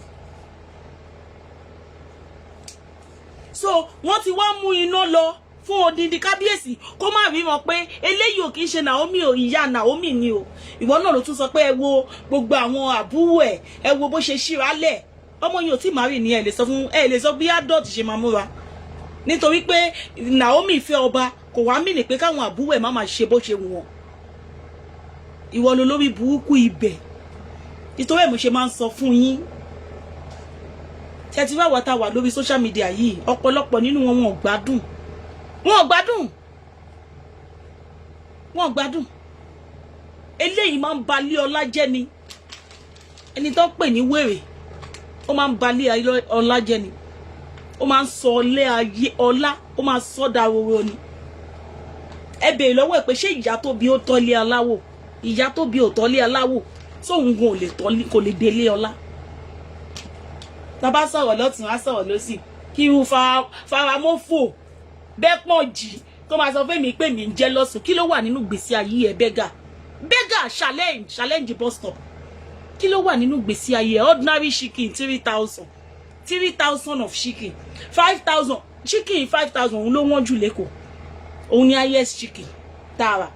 [SPEAKER 1] So wọ́n ti wá mú iná lọ fún odindi kábíyèsí, kó má rí wọn pé eléyìí ò kì í ṣe Naomi o, ìyá Naomi ni o. Ìwọ náà ló tún sọ pé ẹ wo gbogbo àwọn àbúrò ẹ, ẹ wo bó ṣe ṣíra lẹ̀. Ọmọ yìí ò tí má rí ni. Ẹ lè sọ fún, ẹ lè sọ bí adult ṣe máa múra. Nítorí pé Naomi fẹ́ ọba, kò wá mí ní pé káwọn àbúrò ẹ̀ má máa ṣe bó ṣe wù wọ́n. Ìwọ ló lórí burúkú ibẹ̀. Nítorí ẹ̀ mo ṣe máa ń sọ fún yín, tẹ́tí wá wà tá wà lórí social media yìí, ọ̀pọ̀lọpọ̀ nínú wọn, wọn ò gbádùn, wọn ò gbádùn, wọn ò gbádùn. Eléyìí máa ń balẹ̀ ọlá jẹ́ ni. Ẹni tó ń pè ní wèrè, ó máa ń balẹ̀ ọlá jẹ́ ni. Ó máa ń sọ ọlẹ́ ayé ọlá, ó máa sọ dahoro ni. Ẹ béèrè lọ́wọ́ ẹ̀ pé ṣé ìyá tó bí ó tọ́lé aláwò? Ìyá tó bí ò tọ́lé aláwò, tóun gan ò lè tọ́lé, kò lè délé ọlá. Tá bá sọ̀rọ̀ lọ́tún, á sọ̀rọ̀ lọ́sì. Kí n faramọ́fò bẹ́ẹ̀ pọ̀ jì tó máa sọ fún mi pé mi ń jealous. Kí ló wà nínú gbèsè ayé ẹ? Bẹ́gà, bẹ́gà, challenge, challenge bus stop. Kí ló wà nínú gbèsè ayé ẹ? Ordinary chicken, 3,000, 3,000 of chicken, 5,000 chicken, 5,000, òun ló wọ́n jù lẹ́kọ̀ọ́. Òun ni highest chicken tààrà.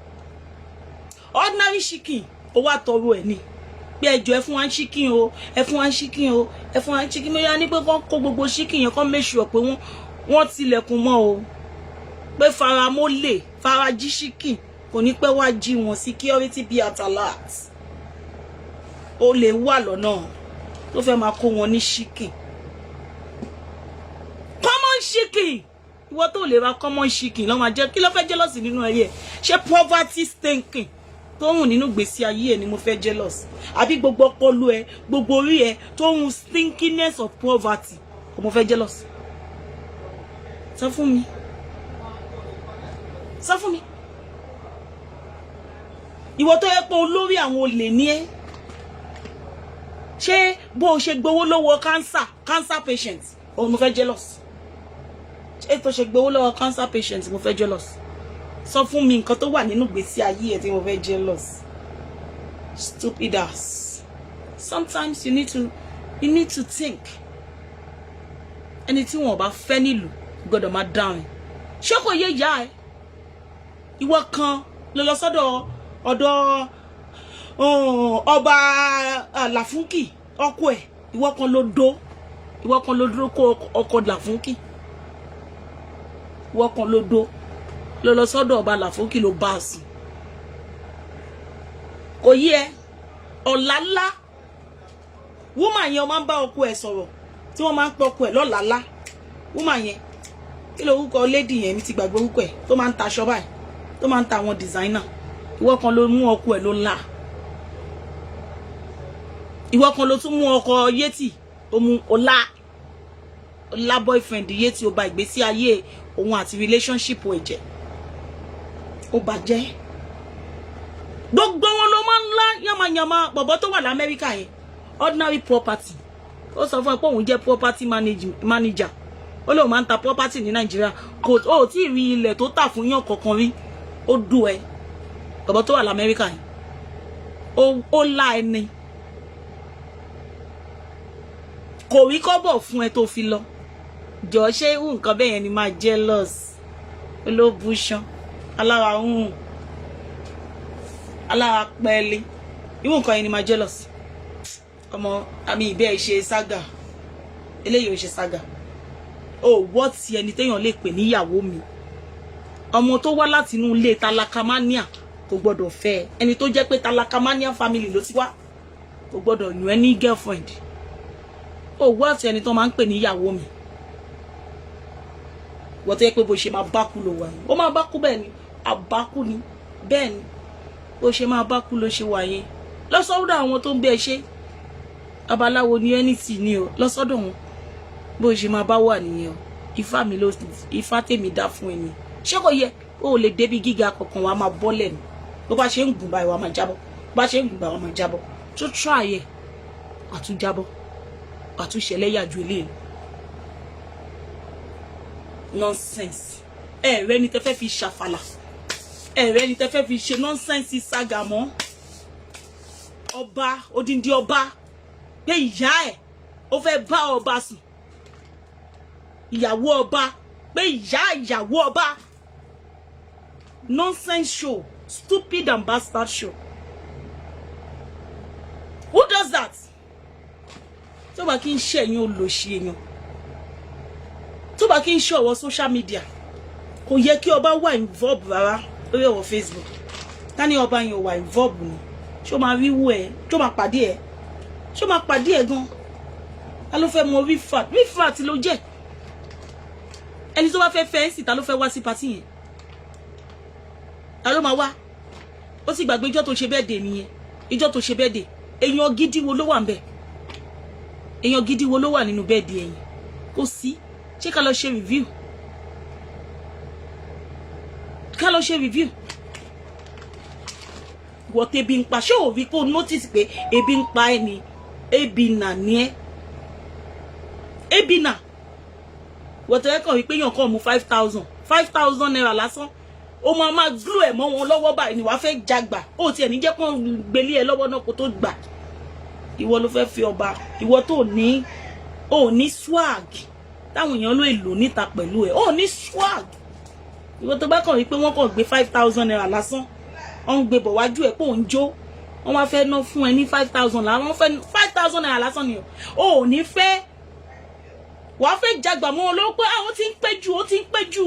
[SPEAKER 1] Ordinary chicken, ó wá tọrọ ẹ̀ ni pé ẹjọ́, ẹ fún wa chicken o, ẹ fún wa chicken o, ẹ fún wa chicken. Mo yá ní pé kán kó gbogbo chicken yẹn, kán make sure pé wọ́n tilẹ̀kùn mọ́ o, pé faramólè farají chicken kò ní pẹ́ wá jí wọn. Security, be at alert. Ó lè wà lọ́nà tó fẹ́ máa kó wọn ní chicken, common chicken. Ìwọ tó lè ra common chicken lọ́ máa jẹ́. Kí ló fẹ́ jealous nínú ayé ẹ̀? Ṣé poverty thinking tó hùn nínú gbèsè ayé ẹ̀ ni mo fẹ́ jealous, àbí gbogbo ọpọlọ ẹ, gbogbo orí ẹ tó hùn stinkiness of poverty kò mo fẹ́ jealous? Sọ fún mi, sọ fún mi. Ìwọ tó yẹ pé olórí àwọn olè ní ẹ, ṣé bó o ṣe gbowó lọ́wọ́ cancer patient òun mo fẹ́ jealous? Ṣé tó ṣe gbowó lọ́wọ́ cancer patient mo fẹ́ jealous? Sọ fún mi nǹkan tó wà nínú ìgbésí ayé ẹ tí mo fẹ́ jealous. Stupid ass. Sometimes you need to think. Ẹni tí wọn ò bá fẹ́ nílùú gbọ́dọ̀ máa dáhùn. Ṣé kò yé ìyá ẹ? Ìwọ kan ló lọ sọ́dọ̀ ọ̀dọ̀ ọba Làfúnkì, ọkọ ẹ̀. Ìwọ kan ló dó, ìwọ kan ló dúró kó ọkọ Làfúnkì. Ìwọ kan ló dó, ló lọ sọ́dọ̀ ọba Làfúnkì, ló bá a sùn. Kò yí ẹ. Ọ̀làlá woman yẹn, ó máa ń bá ọkọ ẹ̀ sọ̀rọ̀ tí wọ́n máa ń pọ̀ ọkọ ẹ̀ lọ́làlá. Woman yẹn, kí ló orúkọ lady yẹn? Mi ti gbàgbé orúkọ ẹ̀, tó máa ń ta aṣọ báyìí, tó máa ń ta àwọn designer. Ìwọ kan ló mú ọkọ ẹ̀ ló là. Ìwọ kan ló tún mú ọkọ yétì, ó mú ọlá ọlá boyfriend yétì. Ó bà ìgbésí ayé òun àti relationship ẹ̀ jẹ́, ó bàjẹ́. Gbogbo wọn ló máa ń lá yamayama. Bọ̀bọ̀ tó wà lamẹ́ríkà yẹn, ordinary property, ó sọ fún ẹ pé òun jẹ́ property manager. Ó lóun máa ń ta property ní Nàìjíríà. Kò ó tí ì rí ilẹ̀ tó tà fún yàn kankan rí. Ó dùn ẹ. Bọ̀bọ̀ tó wà lamẹ́ríkà yẹn, ó lá ẹni kò rí kọ́bọ̀ fún ẹ tó fi lọ. Jọ, ṣé irú nǹkan bẹ́ẹ̀ yẹn ni máa jealous? Olóbùṣán alára ń alára pẹ́ẹ́lí, irú nǹkan yẹn ni máa jealous? Ọmọ àmì ìbẹ́ ṣe saga eléyìí, ò ṣe saga. Ó wọ́ ti ẹni téèyàn lè pè níyàwó mi. Ọmọ tó wá láti inú ilé talakamania kò gbọdọ̀ fẹ́ ẹ. Ẹni tó jẹ́ pé talakamania family ló ti wá kò gbọdọ̀ yàn ẹ́ ní girlfriend. Ó wọ́ ti ẹni tó máa ń pè níyàwó mi. Wọ́n tó yẹ pé bó ṣe máa bá kú ló wà yẹn, ó máa bá kú. Bẹ́ẹ̀ ni, àbákú ni. Bẹ́ẹ̀ ni, bó ṣe máa bá kú ló ṣe wà yẹn. Lọ́sọ́dọ̀ àwọn tó ń bẹ ṣe babaláwo ní ẹnìtì ni o, lọ́sọ́dọ̀ wọn, bó ṣe máa bá wà nìyẹn o. Ifá mi ló ifá tèmi dá fún ẹni. Ṣé kò yẹ? O ò lè débi gíga kankan, wàá máa bọ́lẹ̀ ni. Bó bá ṣe ń gùn báyìí, wàá máa jábọ́. Bó bá ṣe ń gùn báyìí, wàá máa jábọ́. Tó try ẹ̀, àtúnjábọ́, àtúnṣẹlẹ́yà ju eléyìí. Nonsense. Ẹ rẹ ni tẹ fẹ́ fi ṣàfàlà, ẹ rẹ ni tẹ fẹ́ fi ṣe nonsense saga mọ́. Ọba, odindi ọba, pé ìyá ẹ̀ ó fẹ́ bá ọba sùn, ìyàwó ọba, pé ìyá ìyàwó ọba. Nonsense show, stupid and bastard show. Who does that? Tó bá kí n ṣe ẹ̀yin olòṣì èèyàn, tó bá kí n ṣe ọ̀wọ́ social media, kò yẹ kí ọba wà involve rárá lórí ọ̀rọ̀ Facebook. Tani ọba yẹn ò wà involve ni? Ṣó máa ríwú ẹ? Ṣó máa pàdé ẹ? Ṣó máa pàdé ẹ gan? Ta ló fẹ́ mọ rífat? Rífat ló jẹ́. Ẹni tó bá fẹ́ fẹ́ ń sì, ta ló fẹ́ wá sí party yẹn? Ta ló máa wá? Ó sì gbàgbé ìjọ́ tó ṣe birthday nìyẹn. Ìjọ́ tó ṣe birthday, èèyàn gidi wo ló wà ń bẹ̀? Èèyàn gidi wo ló wà nínú birthday ẹ̀yìn? Kò sí. Ṣé ká lọ ṣe review? Ká lọ ṣe review. Wọ́n tẹ́bi ń pa. Ṣé ò rí kó notice pé ebi ń pa ẹ́ ni? Ebi nà ní ẹ́, ebi nà. Wọ́n tẹ́lẹ̀ kàn wípé yàn kàn mú 5,000, ₦5,000 lásán, ó máa máa glue ẹ̀ mọ́ wọn lọ́wọ́ báyìí ni. Wàá fẹ́ jagbà, ó tiẹ̀ ní jẹ́ kó gbélé ẹ lọ́wọ́ náà kó tó gbà. Ìwọ ló fẹ́ fi ọba, ìwọ tó ní ò ní swag táwọn èèyàn ló lò níta pẹ̀lú ẹ̀, ò ní swag. Ìwọ tó bá kàn wípé wọ́n kàn gbé ₦5,000 lásán, wọ́n ń gbé bọ̀ wájú ẹ̀ pé òun jó, wọ́n wá fẹ́ ná fún ẹ ní 5,000 làwọn fẹ́, ₦5,000 lásán ni o ò ní fẹ́. Wàá fẹ́ jagbà mọ́ wọn lọ́wọ́ pé àwọn ti ń pẹ́ jù, ó ti ń pẹ́ jù.